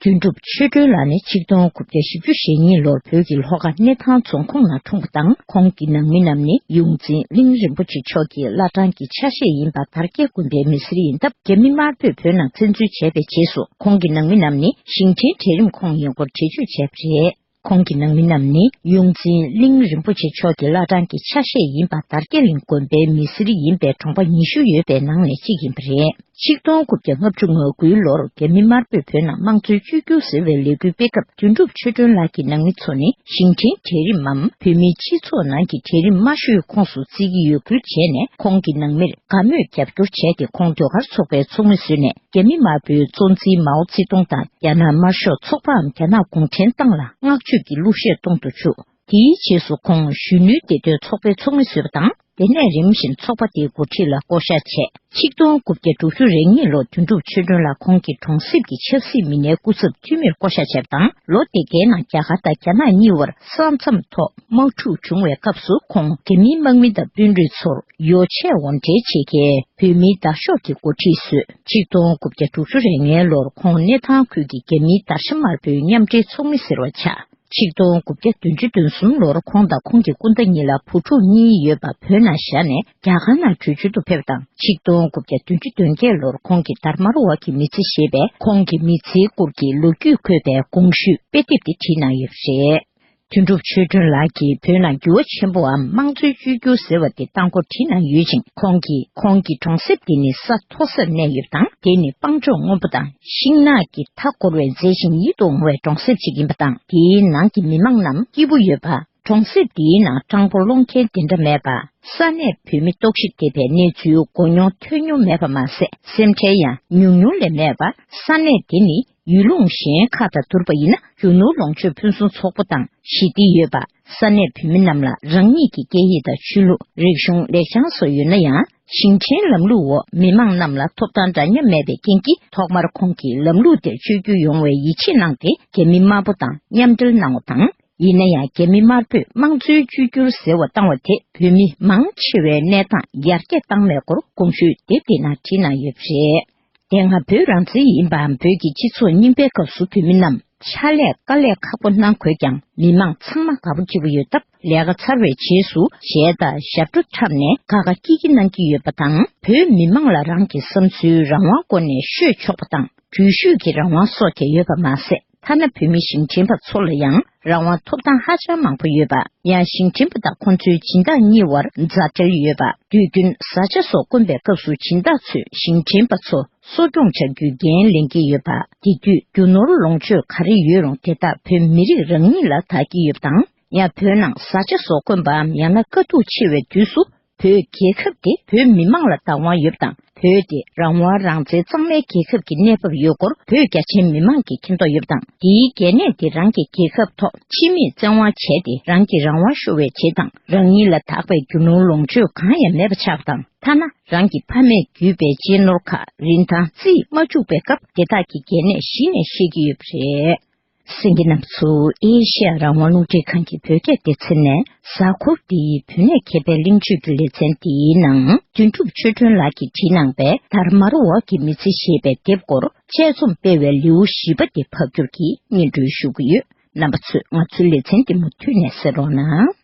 དོན་གྲུབ་ཆོས་སྒྲོན་ལགས་ནི་ཆིག་སྟོང་དགུ་བརྒྱ་བཞི་བཅུ་ཞེ་གཉིས་ལོར་བོད་ཀྱི་ལྷོ་ཁ་སྣེ་ཐང་རྫོང་ཁོངས་ནང་འཁྲུངས་པ་དང་། ཁོང་གི་ནང་མི་རྣམས་ནི་ཡོངས་འཛིན་གླིང་རིན་པོ་ཆེ་མཆོག་གི་བླ་བྲང་གི་ཆ་ཤས་ཡིན་པ་དར་རྒྱས་དགོན་པའི་མི་སེར་ཡིན་སྟབས། རྒྱ་མི་དམར་པོས་བོད་ནང་བཙན་འཛུལ་བྱས་པའི་རྗེས་སུ། ཁོང་གི་ནང་མི་རྣམས་ནི་ཞིང་བྲན་གྲལ་རིམ་ཁོངས་ཡིན་སྐོར་འགྲེལ་བརྗོད་བྱས་པ་རེད། ཁོང་གི་ནང་མི་རྣམས་ནི་ཡོངས་འཛིན་གླིང་རིན་པོ་ཆེ་མཆོག་གི་བླ་བྲང་གི་ཆ་ཤས་ཡིན་པ་དར་རྒྱས་གླིང་དགོན་པའི་མི་སེར་ཡིན་པའི་གྲོང་པ་ཉི་ཤུ་ཡོད་པའི་ནང་ནས་གཅིག་ཡིན་པ་རེད། ཆིག་སྟོང་དགུ་བརྒྱ་ལྔ་བཅུ་ང་དགུའི་ལོར་རྒྱ་མི་དམར་པོས་བོད་ནང་དམངས་གཙོའི་བཅོས་བསྒྱུར་ཟེར་བའི་ལས་འགུལ་སྤེལ་སྐབས། དོན་གྲུབ་ཆོས་སྒྲོན་ལགས་ཀྱི་ནང་མི་ཚོ་ནི་ཞིང་བྲན་གྲལ་རིམ་མམ། བོད་མིའི་སྤྱི་ཚོགས་ནང་གི་གྲལ་རིམ་དམའ་ཤོས་ཁོངས་སུ་བརྩི་གི་ཡོད་ཁུལ་བྱས་ནས། ཁོང་གི་ནང་མིར་དགའ་མོས་རྒྱབ་སྐྱོར་བྱས་ཏེ། ཁོང་ཟློས་གར་ཚོགས་པའི་ཚོགས་མི་བཟོས་ནས། རྒྱ་མི་དམར་པོའི་གཙོ་འཛིན་མའོ་ཙེ་ཏུང་དང་། རྒྱ་ནག་དམར་ཤོག་ཚོགས་པའམ་རྒྱ་ནག་གུང་ཁྲན་ཏང་ལ་བསྔགས་བརྗོད་ཀྱི་གླུ་གཞས་གཏོང་དུ་བཅུག་དེའི་རྗེས་སུ་ཁོང་གཞོན་ནུའི་བདེ་དོན་ཚོགས་པའི་ཚོགས་མི་བཟོས་པ་དང་། དེ་ནས་རིམ་བཞིན་ཚོགས་པ་དེའི་འགོ་ཁྲིད་ལ་བསྐོ་བཞག་བྱས། ཆིག་སྟོང་དགུ་བརྒྱ་དྲུག་ཅུ་རེ་གཉིས་ལོར་དོན་གྲུབ་ཆོས་སྒྲོན་ལགས་ཁོང་གི་གྲོང་གསེབ་ཀྱི་ཆབ་སྲིད་མི་སྣའི་སྐུ་ཚབ་འཐུས་མིར་བསྐོ་བཞག་བྱས་པ་དང་། ལོ་དེ་གའི་ནང་རྒྱ་གར་དང་རྒྱ་ནག་གཉིས་བར་ས་མཚམས་ཐོག་དམག་འཁྲུག་བྱུང་བའི་སྐབས་སུ། ཁོང་རྒྱ་མིའི་དམག་མི་དང་དཔོན་རིགས་ཚོར་ཡོ་ཆས་འོར་འདྲེན་བྱེད་མཁན་བོད་མིའི་དར་ཤོག་གི་འགོ་ཁྲིད་བཟོས། ཆིག་སྟོང་དགུ་བརྒྱ་དྲུག་ཅུ་རེ་ལྔའི་ལོར་ཁོང་སྣེ་ཐང་ཁུལ་གྱི་རྒྱ་མིའི་དར་ཤ་དམར་པོའི་མཉམ་འབྲེལ་ཚོགས་མི་ཟེར་བ་ཆགས། ཆིག་སྟོང་དགུ་བརྒྱ་བདུན་ཅུ་དོན་གསུམ་ལོར་ཁོང་དང་ཁོང་གི་སྐུ་ཟླ་གཉིས་ལ་བུ་ཕྲུག་གཉིས་ཡོད་པ་བོད་ནང་བཞག་ནས་རྒྱ་གར་ནང་བྲོས་བྱོལ་དུ་ཕེབས་པ་དང་། ཆིག་སྟོང་དགུ་བརྒྱ་བདུན་ཅུ་དོན་བརྒྱད་ལོར་ཁོང་གིས་དར་དམར་འོག་གི་མི་ཚེ་ཞེས་པའི་ཁོང་གི་མི་ཚེའི་སྐོར་གྱི་ལོ་རྒྱུས་འཁོད་པའི་གོང་ཞུས་དཔེ་དེབ་དེ་བྲིས་གནང་ཡོད་པ་རེད། དོན་གྲུབ་ཆོས་སྒྲོན་ལགས་ཀྱིས་བོད་ནང་འགྱུར་བ་ཆེན་པོའམ་དམངས་གཙོའི་བཅོས་བསྒྱུར་ཟེར་བ་དེ་བཏང་སྐོར་བྲིས་གནང་ཡོད་ཅིང་། ཁོང་གིས་ཁོང་གི་གྲོང་གསེབ་དེ་ནི་ས་མཐོ་སར་གནས་ཡོད་པ་དང་། དེ་ནི་སྤང་ལྗོངས་སྔོན་པོ་དང་ཤིང་ནགས་ཀྱི་མཐའ་བསྐོར་བའི་མཛེས་ཤིང་ཡིད་དུ་འོང་བའི་གྲོང་གསེབ་ཅིག་ཡིན་པ་དང་། དེའི་ནང་གི་མི་མང་རྣམས་སྐྱིད་པོ་ཡོད་པ། གྲོང་གསེབ་དེའི་ནང་སྤྲང་པོ་སློང་མཁན་དེ་འདྲ་མེད་པ། ས་གནས་བོད་མི་ལྟོགས་ཤི་ཐེབས་པའི་གནས་ཚུལ་གོ་མྱོང་ཐོས་མྱོང་མེད་པ་མ་ཟད། སེམས་ཁྲལ་ཡང་ཉུང་ཉུང་ལས་མེད་པ། ས་གནས་དེ་ནི་ཡུལ་ལུང་གཞན་ཁག་དང་བསྡུར་བ་ཡིན་ན། རྒྱུ་ནོར་ལོངས་སྤྱོད་ཕུན་སུམ་ཚོགས་པོ་དང་ཞི་བདེ་ཡོད་པ། ས་གནས་བོད་མི་རྣམས་ལ་རང་ཉིད་ཀྱི་སྐད་ཡིག་དང་ཆོས་ལུགས། རིག་གཞུང་། ལེགས་བྱང་སོགས་ཡོད་ན་ཡང་། ཞིང་བྲན་ལམ་ལུགས་འོག་མི་མང་རྣམས་ལ་ཐོབ་ཐང་འདྲ་མཉམ་མེད་པའི་རྐྱེན་གྱིས། ཐོག་མར་ཁོང་གིས་ལམ་ལུགས་དེར་བཅོས་བསྒྱུར་ཡོང་བའི་ཡིད་ཆེས་གནང་སྟེ། རྒྱ་མི་དམར་པོ་དང་མཉམ་འབྲེལ་གནང་བ་དང་། ཡིན་ན་ཡང་། རྒྱ་མི་དམར་པོས་དམངས་གཙོའི་བཅོས་བསྒྱུར་ཟེར་བ་བཏང་བ་དེས་བོད་མི་མང་ཆེ་བའི་གནས་སྟངས་ཡར་རྒྱས་བཏང་མེད་སྐོར་གོང་ཞུས་དེབ་དེའི་ནང་བྲིས་གནང་ཡོད་པ་རེད། དེ་སྔ་བོད་རང་བཙན་ཡིན་པའམ། བོད་ཀྱི་སྤྱི་ཚོགས་རྙིང་པའི་སྐབས་སུ་བོད་མི་རྣམས་ཕྱག་ལས་དཀའ་ལས་ཁག་པོ་གནང་དགོས་ཀྱང་། མི་མང་ཚང་མ་དགའ་པོ་སྐྱིད་པོ་ཡོད་སྟབས། ལས་ཀ་ཚར་བའི་རྗེས་སུ་གཞས་དང་ཞབས་བྲོ་འཁྲབ་ནས་དགའ་དགའ་སྐྱིད་སྐྱིད་གནང་གི་ཡོད་པ་དང་། བོད་མི་མང་ལ་རང་གི་བསམ་ཚུལ་རང་དབང་སྒོ་ནས་ཤོད་ཆོག་པ་དང་། འགྲུལ་བཞུད་ཀྱི་རང་དབང་སོགས་ཀྱང་ཡོད་པ་མ་ཟད། ཐ་ན་བོད་མི་ཞིང་བྲན་པ་ཚོ་ལ་ཡང་རང་དབང་ཐོབ་ཐང་ཧ་ཅང་མང་པོ་ཡོད་པ། ཡང་ཞིང་བྲན་པ་དང་ཁོང་ཚོའི་སྦྱིན་བདག་གཉིས་བར་མཛའ་འབྲེལ་ཡོད་པ། དུས་རྒྱུན་བཟའ་བཅའ་སོགས་བསྐོན་པའི་སྐབས་སུ་སྦྱིན་བདག་ཚོས་ཞིང་བྲན་པ་ཚོ་གསོ་སྐྱོང་བྱ་རྒྱུའི་འགན་ལེན་གྱི་ཡོད་པ། དེ་དུས་རྒྱུ་ནོར་ལོངས་སྤྱོད་ག་རེ་ཡོད་རུང་དེ་དག་བོད་མི་རིགས་རང་ཉིད་ལ་བདག་གི་ཡོད་པ་དང་། ཡང་བོད་ནང་བཟའ་བཅའ་སོགས་བསྐོན་པའམ། ཡང་ན་དཀའ་སྡུག་ཆེ་བའི་དུས་སུ། བོད་རྒྱལ་ཁབ་དེ་བོད་མི་མང་ལ་བདག་དབང་ཡོད་པ་དང་། བོད་དེ་རང་དབང་རང་བཙན་གཙང་མའི་རྒྱལ་ཁབ་ཀྱི་གནས་བབ་ཡོད་སྐོར་བོད་རྒྱ་ཆེའི་མི་མང་གིས་མཁྱེན་རྟོགས་ཡོད་པ་དང་། དེའི་གལ་གནད་དེ་རང་གི་རྒྱལ་ཁབ་ཐོག་ཕྱི་མིས་བཙན་དབང་བྱས་ཏེ། རང་གི་རང་དབང་ཤོར་བའི་རྗེས་དང་། རང་ཉིད་ལ་བདག་པའི་རྒྱུ་ནོར་ལོངས་སྤྱོད་གང་ཡང་མེད་པ་ཆགས་པ་དང་། ཐ་ན་རང་གི་ཕ་མས་བརྒྱུད་པའི་གཅེས་ནོར་ཁག་རིན་ཐང་རྩིས་མ་བཅུག་པའི་སྐབས། དེ་དག་གི་གལ་གནད་གཞི་ནས་ཤེས་ཀྱི་ཡོད་པ་རེད། གསན་མཁན་རྣམ་པ་ཚོ། ཨེ་ཤེ་ཡ་རང་དབང་རླུང་འཕྲིན་ཁང་གི་བོད་སྐད་སྡེ་ཚན་ནས། གཟའ་འཁོར་འདིའི་བོད་གནས་མཁས་པའི་གླེང་བརྗོད་ཀྱི་ལེ་ཚན་འདིའི་ནང་། དོན་གྲུབ་ཆོས་སྒྲོན་ལགས་ཀྱིས་བྲིས་གནང་བའི་དར་དམར་འོག་གི་མི་ཚེ་ཞེས་པའི་དེབ་སྐོར་དཔྱད་རྩོམ་སྤེལ་བའི་ལེའུ་བཞི་པ་དེ་ཕབ་སྒྱུར་གྱིས་སྙན་སྒྲོན་ཞུ་གི་ཡོད། རྣམ་པ་ཚོས་ང་ཚོའི་ལེ་ཚན་འདི་མུ་མཐུད་ནས་གསན་རོགས་གནང་།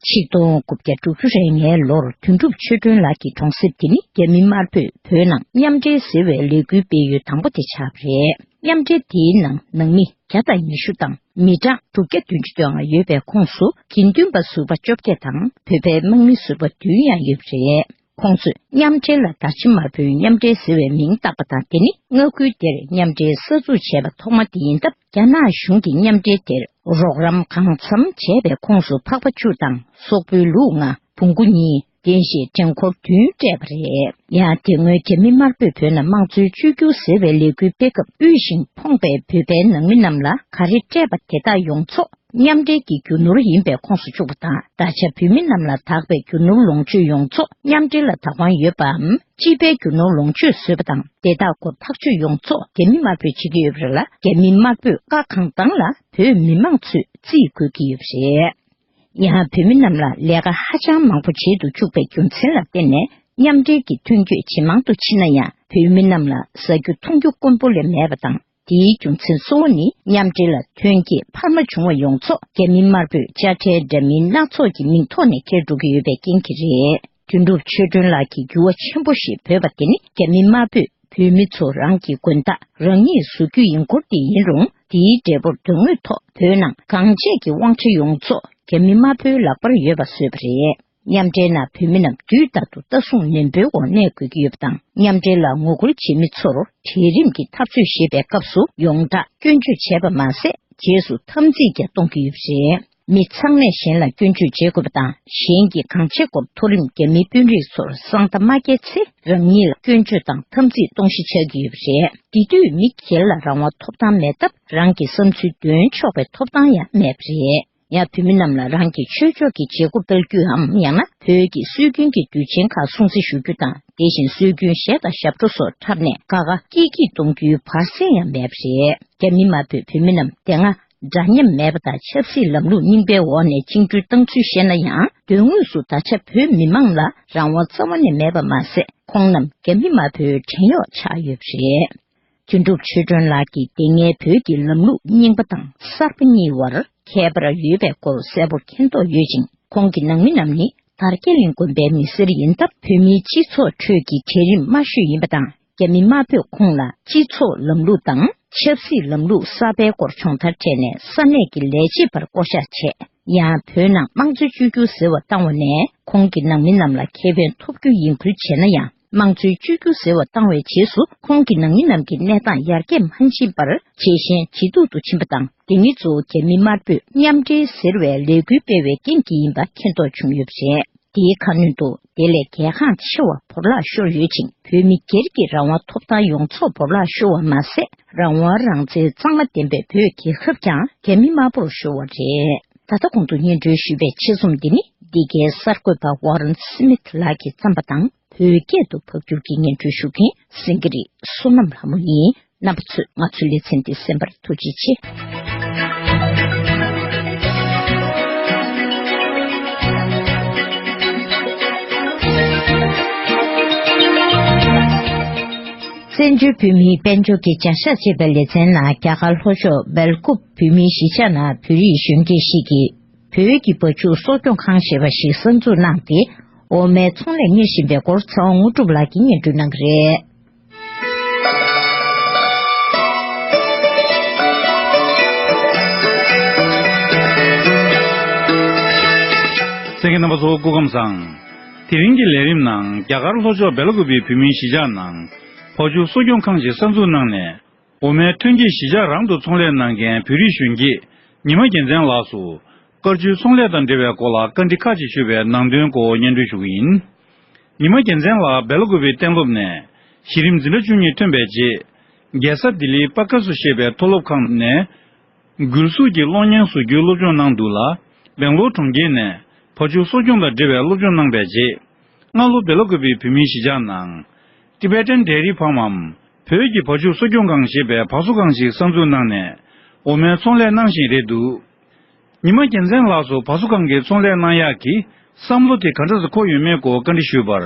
ཆིག་སྟོང་དགུ་བརྒྱ་དྲུག་ཅུ་རེ་ལྔའི་ལོར་དོན་གྲུབ་ཆོས་སྒྲོན་ལགས་ཀྱི་གྲོང་གསེབ་དེ་ནི་རྒྱ་མི་དམར་པོས་བོད་ནང་མཉམ་འབྲེལ་ཟེར་བའི་ལས་འགུལ་སྤེལ་ཡུལ་དང་པོ་དེ་ཆགས་པ་རེད། མཉམ་འབྲེལ་དེའི་ནང་ནང་མི་བརྒྱ་དང་ཉི་ཤུ་དང་མི་གྲངས་དྲུག་བརྒྱ་བདུན་ཅུ་དོན་ལྔ་ཡོད་པའི་ཁོངས་སུ། དགེ་འདུན་པ་ཟུར་པ་བཅོ་བརྒྱད་དང་བོད་པའི་དམག་མི་ཟུར་པ་བདུན་ཡང་ཡོད་པ་རེད། ཁོང་ཚོས་མཉམ་འབྲེལ་ལ་དར་ཕྱིན་དམར་པོའི་མཉམ་འབྲེལ་ཟེར་བའི་མིང་བཏགས་པ་དང་། དེ་ནི་མངའ་ཁུལ་དེར་མཉམ་འབྲེལ་གསར་འཛུགས་བྱས་པ་ཐོག་མ་དེ་ཡིན་སྟབས། རྒྱ་ནག་གཞུང་གིས་མཉམ་འབྲེལ་དེར་རོགས་རམ་གང་འཚམ་བྱས་པའི་ཁོངས་སུ། འཕགས་པ་བཅུ་དང་། སོག་པོའི་ལུག་ལྔ། བོང་ཀུ་གཉིས། རྟེན་གཞིའི་འགྲན་འཁོར་བདུན་སྤྲད་པ་རེད། ཡང་དེ་སྔོན་རྒྱ་མི་དམར་པོས་བོད་ནང་དམངས་གཙོའི་བཅོས་བསྒྱུར་ཟེར་བའི་ལས་འགུལ་སྤེལ་སྐབས། དབུལ་ཞིང་ཕོངས་པའི་བོད་པའི་ནང་མི་རྣམས་ལ་ག་རེ་སྤྲད་པ་དེ་དག་ཡོངས་རྫོགས་ མཉམ་འབྲེལ་གྱི་རྒྱུ་ནོར་ཡིན་པའི་ཁོངས་སུ་བཅུག་པ་དང་། ད་ཆ་བོད་མི་རྣམས་ལ་བདག་པའི་རྒྱུ་ནོར་ལོངས་སྤྱོད་ཡོངས་རྫོགས་མཉམ་འབྲེལ་ལ་བདག་དབང་ཡོད་པའམ། སྤྱི་པའི་རྒྱུ་ནོར་ལོངས་སྤྱོད་བཟོས་པ་དང་། དེ་དག་སྐོར་ཐག་གཅོད་ཡོངས་རྫོགས་རྒྱ་མི་དམར་པོས་བྱེད་ཀྱི་ཡོད་པ་རེད་ལ། རྒྱ་མི་དམར་པོས་བཀའ་གང་བཏང་ལ་བོད་མི་མང་ཚོས་རྩིས་དགོས་ཀྱི་ཡོད་པ་རེད། ཡང་བོད་མི་རྣམས་ལ་ལས་ཀ་ཧ་ཅང་མང་པོ་བྱེད་དུ་བཅུག་པའི་རྒྱུ་མཚན་ལ་བརྟེན་ནས། མཉམ་འབྲེལ་གྱི་ཐོན་སྐྱེད་ཇེ་མང་དུ་ཕྱིན་ན་ཡང་། བོད་མི་རྣམས་ལ་ཟ་རྒྱུ་འཐུང་རྒྱུ་དཀོན་པོ་ལས་མེད་པ་དང་། དེའི་རྒྱུ་མཚན་གཙོ་བོ་ནི། མཉམ་འབྲེལ་ལ་ཐོན་སྐྱེད་འཕར་མ་བྱུང་བ་ཡོངས་རྫོགས་རྒྱ་མི་དམར་པོས་དཔྱ་ཁྲལ་འདྲ་མིན་སྣ་ཚོགས་ཀྱི་མིང་ཐོག་ནས་འཁྱེར་འགྲོ་གི་ཡོད་པའི་རྐྱེན་གྱིས་རེད། དོན་གྲུབ་ཆོས་སྒྲོན་ལགས་ཀྱིས་འགྱུར་བ་ཆེན་པོ་ཞིག་འབོད་པ་དེ་ནི། རྒྱ་མི་དམར་པོས་བོད་མི་ཚོ་རང་གི་མགོན་བདག་རང་ཉིད་བཟོ་རྒྱུ་ཡིན་སྐོར་དེ་ཡིན་རུང་། དེའི་འབྲས་བུར་དོན་དངོས་ཐོག་བོད་ནང་གང་བྱས་ཀྱི་དབང་ཆ་ཡོངས་རྫོགས་རྒྱ་མི་དམར་པོའི་ལག་པར་ཡོད་པ་བཟོས་པ་རེད། མཉམ་འབྲེལ་ནང་བོད་མི་རྣམས་དུས་རྟག་ཏུ་ལྟ་སྲུང་ནན་པོའི་འོག་གནས་དགོས་ཀྱི་ཡོད་པ་དང་། མཉམ་འབྲེལ་ལ་ངོ་རྒོལ་བྱེད་མི་ཚོར་གྲལ་རིམ་གྱི་འཐབ་རྩོད་བྱེད་པའི་སྐབས་སུ་ཡོངས་གྲགས་སྐྱོན་བརྗོད་བྱས་པ་མ་ཟད། རྗེས་སུ་འཐབ་འཛིང་ཀྱང་གཏོང་གི་ཡོད་པ་རེད། མི་ཚང་མས་གཞན་ལ་སྐྱོན་བརྗོད་བྱེད་དགོས་པ་དང་། གཞན་གྱིས་གང་བྱེད་སྐོར་མཐོ་རིམ་རྒྱ་མིའི་དཔོན་རིགས་ཚོར་གསང་བརྡ་མ་བསྐྱལ་ཚེ། རང་ཉིད་ལ་སྐྱོན་བརྗོད་དང་འཐབ་འཛིང་གཏོང་གཞི་ཆགས་ཀྱི་ཡོད་པ་རེད། དེ་དུས་མི་སྒེར་ལ་རང་དབང་ཐོབ་ཐང་མེད་སྟབས། རང་གི་བསམ་ཚུལ་འདོན་ཆོག་པའི་ཐོབ་ཐང་ཡང་མེད་པ་རེད། ཡང་བོད་མི་རྣམས་ལ་རང་གི་ཆོས་ཕྱོགས་ཀྱི་བྱེད་སྒོ་སྤེལ་རྒྱུའམ། ཡང་ན་བོད་ཀྱི་སྲོལ་རྒྱུན་གྱི་དུས་ཆེན་ཁག་སྲུང་བརྩི་ཞུ་རྒྱུ་དང་། དེ་བཞིན་སྲོལ་རྒྱུན་གཞས་དང་ཞབས་བྲོ་སོགས་འཁྲབ་ནས་དགའ་དགའ་སྐྱིད་སྐྱིད་གཏོང་རྒྱུའི་བར་གསེང་ཡང་མེད་པ་རེད། རྒྱ་མི་དམར་པོས་བོད་མི་རྣམས་དེ་སྔ་འདྲ་མཉམ་མེད་པ་དང་ཆབ་སྲིད་ལམ་ལུགས་རྙིང་པའི་འོག་ནས་བཅིངས་འགྲོལ་བཏང་ཚུལ་བཤད་ན་ཡང་། དོན་དངོས་སུ་ད་ཆ་བོད་མི་མང་ལ་རང་དབང་རྩ་བ་ནས་མེད་པ་མ་ཟད། ཁོང་རྣམས་རྒྱ་མི་དམར་པོའི་བྲན་གཡོག་ཆགས་ཡོད་པ་རེད། དོན་གྲུབ་ཆོས་སྒྲོན་ལགས་ཀྱིས་དེ་སྔའི་བོད་ཀྱི་ལམ་ལུགས་རྙིང་པ་དང་གསར་པ་གཉིས་བར་ཁྱད་པར་ཡོད་པའི་སྐོར་གསལ་པོར་མཁྱེན་རྟོགས་ཡོད་ཅིང་། ཁོང་གི་ནང་མི་རྣམས་ནི་དར་རྒྱས་གླིང་དགོན་པའི་མི་སེར་ཡིན་སྟབས། བོད་མིའི་སྤྱི་ཚོགས་ཁྲོད་ཀྱི་གྲལ་རིམ་དམའ་ཤོས་ཡིན་པ་དང་། རྒྱ་མི་དམར་པོས་ཁོང་ལ་སྤྱི་ཚོགས་ལམ་ལུགས་དང་ཆབ་སྲིད་ལམ་ལུགས་གསར་པའི་སྐོར་སྦྱོང་བརྡར་སྤྲད་ནས། ས་གནས་ཀྱི་ལས་བྱེད་པར་བསྐོ་གཞག་བྱས། ཡང་བོད་ནང་དམངས་གཙོའི་བཅོས་བསྒྱུར་ཟེར་བ་བཏང་བ་ནས། ཁོང་གི་ནང་མི་རྣམས་ལ་ཁེ་ཕན་ཐོབ་རྒྱུ་ཡིན་ཁུལ་བྱས་ན་ཡང་། དམངས་གཙོའི་བཅོས་བསྒྱུར་ཟེར་བ་བཏང་བའི་རྗེས་སུ། ཁོང་གི་ནང་མི་རྣམས་ཀྱི་གནས་སྟངས་ཡར་རྒྱས་མ་ཕྱིན་པར། ཇེ་ཞན་ཇེ་སྡུག་ཏུ་ཕྱིན་པ་དང་། དེ་ནི་གཙོ་བོ་རྒྱ་མི་དམར་པོས་མཉམ་འབྲེལ་ཟེར་བའི་ལས་འགུལ་སྤེལ་བའི་རྐྱེན་གྱིས་ཡིན་པ་མཁྱེན་རྟོགས་བྱུང་ཡོད་པ་རེད། དེའི་ཁ་སྣོན་དུ། དེ་ལས་གལ་འགངས་ཆེ་བ་བོར་བརླག་ཤོར་ཡོད་ཅིང་། བོད་མི་སྒེར་གྱི་རང་དབང་ཐོབ་ཐང་ཡོངས་རྫོགས་བོར་བརླག་ཤོར་བ་མ་ཟད། རང་དབང་རང་བཙན་གཙང་མ་ལྡན་པའི་བོད་རྒྱལ་ཁབ་ཀྱང་རྒྱ་མི་དམར་པོར་ཤོར་བ་རེད། ད་ལྟ་གོང་དུ་སྙན་སྒྲོན་ཞུས་པའི་ཆེད་རྩོམ་འདི་ནི། འདི་གའི་གསར་འགོད་པ་ཝ་རན་སི་མིད་ལགས་ཀྱིས་བརྩམས་པ་དང་། བོད་སྐད་དུ་ཕབ་སྒྱུར་གྱིས་སྙན་སྒྲོན་ཞུ་མཁན་སེང་གེ་རི་བསོད་ནམས་ལྷ་མོ་ཡིན། རྣམ་པ་ཚོས་ང་ཚོའི་ལེ་ཚན་འདི་གསན་པར་ཐུགས་རྗེ་ཆེ། བཙན་བྱོལ་བོད་མིའི་དཔལ་འབྱོར་གྱི་བྱ་གཞག་ཅེས་པའི་ལེ་ཚན་ནང་། རྒྱ་གར་ལྷོ་ཕྱོགས་སྦེལ་ཀོབ་བོད་མིའི་གཞིས་ཆགས་ནང་བོད་རིགས་གཞོན་སྐྱེས་ཤིག་གིས། བོད་ཀྱི་བ་ཕྱུགས་གསོ་སྐྱོང་ཁང་ཞེས་པ་ཞིག་གསར་འཛུགས་གནང་སྟེ། འོ་མའི་ཚོང་ལས་གཉེར་བཞིན་པའི་སྐོར། ཚེ་དབང་དངོས་གྲུབ་ལགས་ཀྱིས་སྙན་སྒྲོན་གནང་གི་རེད། གསན་མཁན་རྣམ་པ་ཚོ་སྐུ་ཁམས་བཟང་། དེ་རིང་གི་ལས་རིམ་ནང་། རྒྱ་གར་ལྷོ་ཕྱོགས་སྦེལ་ཀོབ་པའི་བོད་མིའི་གཞིས་ཆགས་ནང་བ་ཕྱུགས་གསོ་སྐྱོང་ཁང་ཞིག་གསར་འཛུགས་གནང་ནས། འོ་མའི་ཐོན་སྐྱེད་གཞིས་ཆགས་རང་དུ་ཚོང་ལས་གནང་མཁན་བོད་རིགས་གཞོན་སྐྱེས་ཉི་མ་རྒྱལ་མཚན་ལགས་སུ། དཀར་ཆུའི་ཚོང་ལས་དང་འབྲེལ་བའི་སྐོར་ལ་བཀའ་འདྲི་ཁག་ཅིག་ཞུས་པའི་ནང་དོན་སྐོར་སྙན་སྒྲོན་ཞུ་གི་ཡིན། ཉི་མ་རྒྱལ་མཚན་ལགས་སྦེལ་ཀོབ་པའི་གཏན་སློབ་ནས་གཞི་རིམ་འཛིན་གྲྭ་བཅུ་གཉིས་ཐོན་པའི་རྗེས། རྒྱལ་ས་ལྡི་ལིའི་པ་ཀ་སུ་ཞེས་པའི་མཐོ་སློབ་ཁང་ནས། འགུལ་གཟུགས་ཀྱི་གློག་བརྙན་བཟོ་རྒྱུའི་སློབ་སྦྱོང་གནང་འདུག་ལ། སྦེང་ལོར་གྲོང་ཁྱེར་ནས་བ་ཕྱུགས་གསོ་སྐྱོང་དང་འབྲེལ་བའི་སློབ་སྦྱོང་གནང་བའི་རྗེས། སྔ་ལོ་སྦེལ་ཀོབ་པའི་བོད་མིའི་གཞིས་ཆགས་ནང་། Tibetan Dairy Farm འམ་བོད་ཀྱི་བ་ཕྱུགས་གསོ་སྐྱོང་ཁང་ཞེས་པའི་བ་གསོ་ཁང་ཞིག་གསར་འཛུགས་གནང་ནས། འོ་མའི་ཚོང་ལས་གནང་བཞིན་རེད་འདུག་ཉི་མ་རྒྱལ་མཚན་ལགས་སུ་བ་གསོ་ཁང་གི་ཚོང་ལས་གནང་ཡག་གི་བསམ་བློ་དེ་ག་འདྲ་སེ་འཁོར་ཡོད་མེད་སྐོར་བཀའ་འདྲི་ཞུས་པར།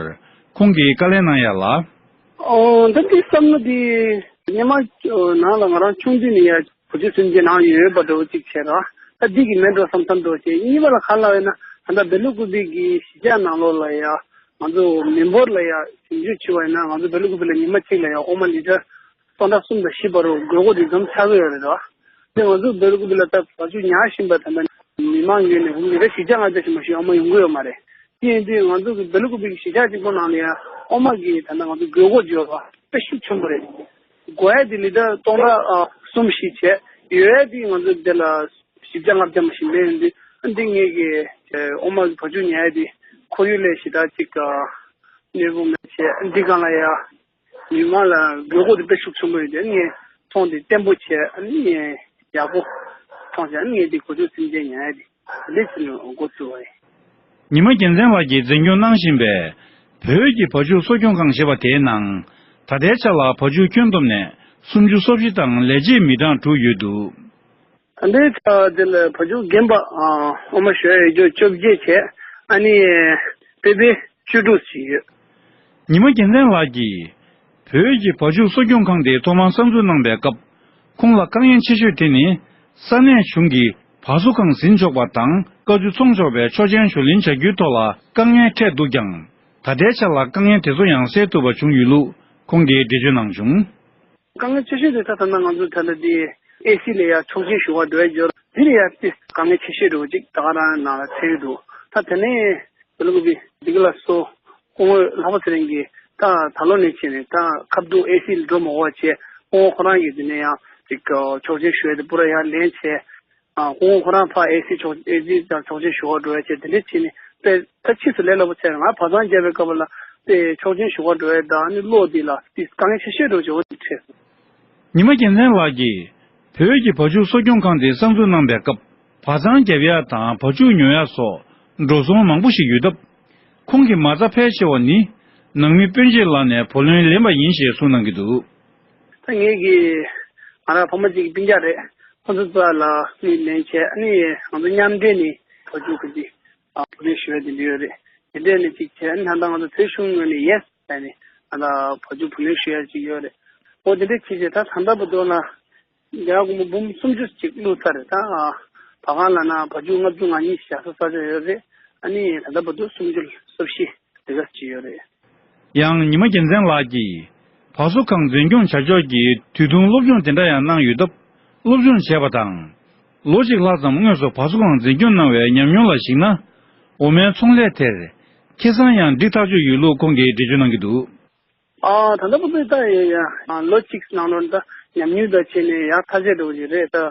ཁོང་གིས་བཀའ་ལན་གནང་ཡག་ལ། ཨོ། ད་འདི་བསམ་བློ་འདི་སྔོན་མ་ནང་ལ་ང་རང་ཆུང་དུས་ནས་ཡ་བུ་ཆུང་སེམས་ཅན་ནང་ཡོད་པ་འདྲ་བོ་གཅིག་བྱས་ར། ད་འདི་གི་མེད་འགྲོ་བསམ་བསམ་འགྲོ་བྱས། གཉིས་པ་ལ་ག་ལ་བས་ན། ད་ལྟ་སྦེལ་ཀོབ་པའི་གི་གཞིས་ཆགས་ནང་ལོགས་ལ་ཡ། ང་ཚོ་མི་འབོར་ལ་ཡ་ཞིབ་འཇུག་བྱས་པ་ཡིན་ན། ང་ཚོ་སྦེལ་ཀོབ་པ་ལ་ཉི་མ་གཅིག་ལ་ཡ་འོ་མ་ལི་ཊར་སྟོང་ཕྲག་གསུམ་དང་བཞི་བར་དུ་དགོས་མཁོ་དེ་ཙམ་ཆགས་ཀྱི་ཡོད་རེད་ར། དེ་ང་ཚོ་སྦེལ་ཀོབ་པ་ལ་ད་བ་ཕྱུགས་ཉར་བཞིན་པ་ད་ལྟ་མི་མང་ངོས་ནས་ཧུམ་ལི་ཊར་བཞི་བརྒྱ་ལྔ་བརྒྱ་ཞིག་མ་ཞིག་འོ་མ་ཡོང་གི་ཡོད་མ་རེད། དེ་ཡིན་དུས་ང་ཚོ་གི་སྦེལ་ཀོབ་པའི་གཞིས་ཆགས་གཅིག་པོ་ནང་ལ་ཡང་འོ་མ་གི་ད་ལྟ་ང་ཚོ་དགོས་མཁོ་ཡོད་པ་དཔེ་ཤུགས་ཆེན་པོ་རེད། དགོས་ཡ་དེ་ལི་ཊར་སྟོང་ཕྲག་ཨ་གསུམ་བཞི་བྱས། ཡོད་ཡ་དེ་ང་ཚོ་དེ་ལ་བཞི་བརྒྱ་ལྔ་བརྒྱ་མ་ཞིག་མེད། ཡིན་དུས་འདི་ངེད་ཀྱི་འོ་མ་གི་བ་ཕྱུགས་ཉར་ཡ་དེ་ཁོར་ཡུག་ལ་ཞེ་དྲག་ཅིག་གནོད་པོ་མེད་བྱས། འདི་སྒང་ལ་ཡ་མི་མང་ལ་དགོས་མཁོ་དེ་དཔེ་ཤུགས་ཆེན་པོ་ཡོད་དེ། ངས་ཚོང་དེ་བརྟན་པོ་བྱས། ཨ་ནི་ཡག་པོ། སོང་ཙང་ངས་འདི་གོ་ཆོད་སེམས་ཅན་ཉར་ཡ་དེ་འདི་ཕྱིན་ནས་འགོ་བཙུགས་པ་ཡིན། ཉི་མ་རྒྱལ་མཚན་ལགས་ཀྱིས་འཛིན་སྐྱོང་གནང་བཞིན་པའི་བོད་ཀྱི་བ་ཕྱུགས་གསོ་སྐྱོང་ཁང་ཞེས་པ་དེའི་ནང་། ད་ལྟའི་ཆ་ལ་བ་ཕྱུགས་ཁྱོན་བསྡོམས་ནས་སུམ་ཅུ་སོ་བཞི་དང་ལས་བྱེད་མི་གྲངས་དྲུག་ཡོད་འདུག། ད་ལྟའི་ཆ་དེ་ལ་བ་ཕྱུགས་རྒན་པ་ཨ་ཨོ་མ་ཞོལ་ཡོད་རྒྱུ་བཅོ་བརྒྱད་བྱས། ཨ་ནི་སྤེལ་པའི་བཅུ་དྲུག་ཅིག་ཡོད། ཉི་མ་རྒྱལ་མཚན་ལགས་ཀྱིས་བོད་ཀྱི་བ་ཕྱུགས་གསོ་སྐྱོང་ཁང་དེ་ཐོག་མར་གསར་འཛུགས་གནང་པའི་སྐབས། ཁོང་ལ་དཀའ་ངལ་ཆེ་ཤོས་དེ་ནི་ས་གནས་གཞུང་གིས་བ་གསོ་ཁང་ཟིན་ཆོག་པ་དང་བཀའ་བཀྱོན་ཚོང་ཆོག་པའི་ཆོག་མཆན་ཞུ་ལེན་བྱ་རྒྱུའི་ཐོག་ལ་དཀའ་ངལ་འཕྲད་འདུག་ཀྱང་། ད་ལྟའི་ཆ་ལ་དཀའ་ངལ་དེ་ཚོ་ཡང་སེལ་ཐུབ་པ་བྱུང་ཡོད་ལུགས་ཁོང་གིས་འགྲེལ་བརྗོད་གནང་བྱུང་། དཀའ་ངལ་ཆེ་ཤོས་དེ་ད་ད་ལྟ་ང་ཚོ་ད་ལྟ་འདི་ཨེ་སི་ལ་ཡ་ཆོག་མཆན་ཞུ་བར་འགྲོ་ཡ་འབྱོར་འདི་ལ་ཡ་དེ་དཀའ་ངལ་ཆེ་ཤོས་འགྲོ་གཅིག་ད་ག་རང་ནང་ལ་ཚད་ཡོད་འདུག། ད་དེ་ནས་དེ་ལུགས་པའི་འདི་ག་ལ་སོ་སྐུ་ངོ་ལྷག་པ་ཚེ་རིང་གིས་ད་ད་ལོ་ནས་བྱས་ནས་ད་ཁ་བསྡུ་ཨེ་སི་ལ་འགྲོ་མ་དགོས་པ་བྱས་སྐུ་ངོ་ཁོ་རང་གིས་འདི་ནས་ཡང་ཅིག་ཆོག་མཆན་ཞུ་ཡ་དེ་པུ་ར་ཡ་ལེན་བྱས། ཨ་ཁོང་ཁོ་རང་ཕར་ཨེ་སི་ཆོག་ཨེ་སི་དང་ཆོག་མཆན་ཞུ་བར་འགྲོ་ཡ་བྱས་དེ་འདྲ་བྱས་ནས་དཔེ་ད་ཕྱིས་སུ་ལས་སླ་པོ་བྱས་ང་བ་ཚང་རྒྱབ་པའི་སྐབས་ལ་དཔེ་ཆོག་མཆན་ཞུ་བར་འགྲོ་ཡ་དང་ནི་བློ་འདི་ལ་དེ་དཀའ་ངལ་ཆེ་ཤོས་འགྲོ་བྱེད་འོ་དེ་འཕྲད་སོང་། ཉི་མ་རྒྱལ་མཚན་ལགས་ཀྱིས་བོད་ཀྱི་བ་ཕྱུགས་གསོ་སྐྱོང་ཁང་དེ་གསར་འཛུགས་གནང་པའི་སྐབས་བ་ཚང་རྒྱབ་ཡ་དང་བ་ཕྱུགས་ཉོ་ཡ་སོགས་འགྲོ་སོང་མང་པོ་ཞིག་ཡོད་སྟབས། ཁོང་གི་མ་རྩ་ཕལ་ཆེ་བ་ནི་ནང་མི་སྤུན་མཆེད་ལག་ནས་བུ་ལོན་ལེན་པ་ཡིན་ཞེས་གསུངས་གནང་གི་འདུག། ད་ངེད་ཀྱི་ང་རང་ཕ་མ་གཅིག་གི་སྤུན་ཀྱག་རེད། ཁོ་ཚོ་རྩ་ལ་ཁྲིམས་ལེན་བྱས་ཨ་ནི་ང་ཚོ་མཉམ་འབྲེལ་ནས་བ་ཕྱུགས་ཁུ་ཅི་བུ་ལོན་ཞུ་ཡ་དེ་འདྲ་ཡོད་རེད། དེ་འདྲས་ནས་གཅིག་བྱས་ཨ་ནི་ད་ལྟ་ང་ཚོ་བོད་གཞུང་ངོས་ནས་ཡེ་སི་ཟེར་ནས་ད་ལྟ་བ་ཕྱུགས་བུ་ལོན་ཞུ་ཡ་ཅིག་ཡོད་རེད། འོ་དེ་འདྲས་བྱས་བྱས་ད་ད་ལྟ་བར་དུ་ལ་རྒྱ་སྒོར་མོ་འབུམ་སུམ་ཅུ་ཅིག་བླུགས་ཚར་རེད། ད་བ་གང་ལ་ན་བ་ཕྱུགས་ལྔ་བཅུ་ང་གཉིས་བཞག་ས་ས་ཆ་ཡོད་རེད། ཨ་ནི་ད་ལྟ་བར་དུ་སུམ་ཅུ་སོ་བཞི་དེ་ག་ཅིག་ཡོད་རེད། ཡང་ཉི་མ་རྒྱལ་མཚན་ལགས་ཀྱིས་བ་གསོ་ཁང་འཛིན་སྐྱོང་བྱ་ཕྱོགས་ཀྱི་དུས་ཐུང་སློབ་སྦྱོང་དེ་འདྲ་ཡང་གནང་ཡོད་སྟབས། སློབ་སྦྱོང་བྱས་པ་དང་། ལོ་གཅིག་ལྷག་ཙམ་དངོས་སུ་བ་གསོ་ཁང་འཛིན་སྐྱོང་གནང་བའི་ཉམས་མྱོང་ལ་གཞིགས་ན། འོ་མའི་ཚོང་ལས་དེར་ཁེ་བཟང་ཡང་འགྲིག་ཐག་ཆོད་ཡོད་ལུགས་ཁོང་གིས་འགྲེལ་བརྗོད་གནང་གི་འདུག། ཨ་ད་ལྟ་བར་དུ་ད་ཡ་ཡ་ལོ་གཅིག་ནང་ལོགས་ད་ཉམས་མྱོང་ད་བྱས་ནས་ཡག་ཐག་ཆོད་འགྲོ་གི་རེད་ད།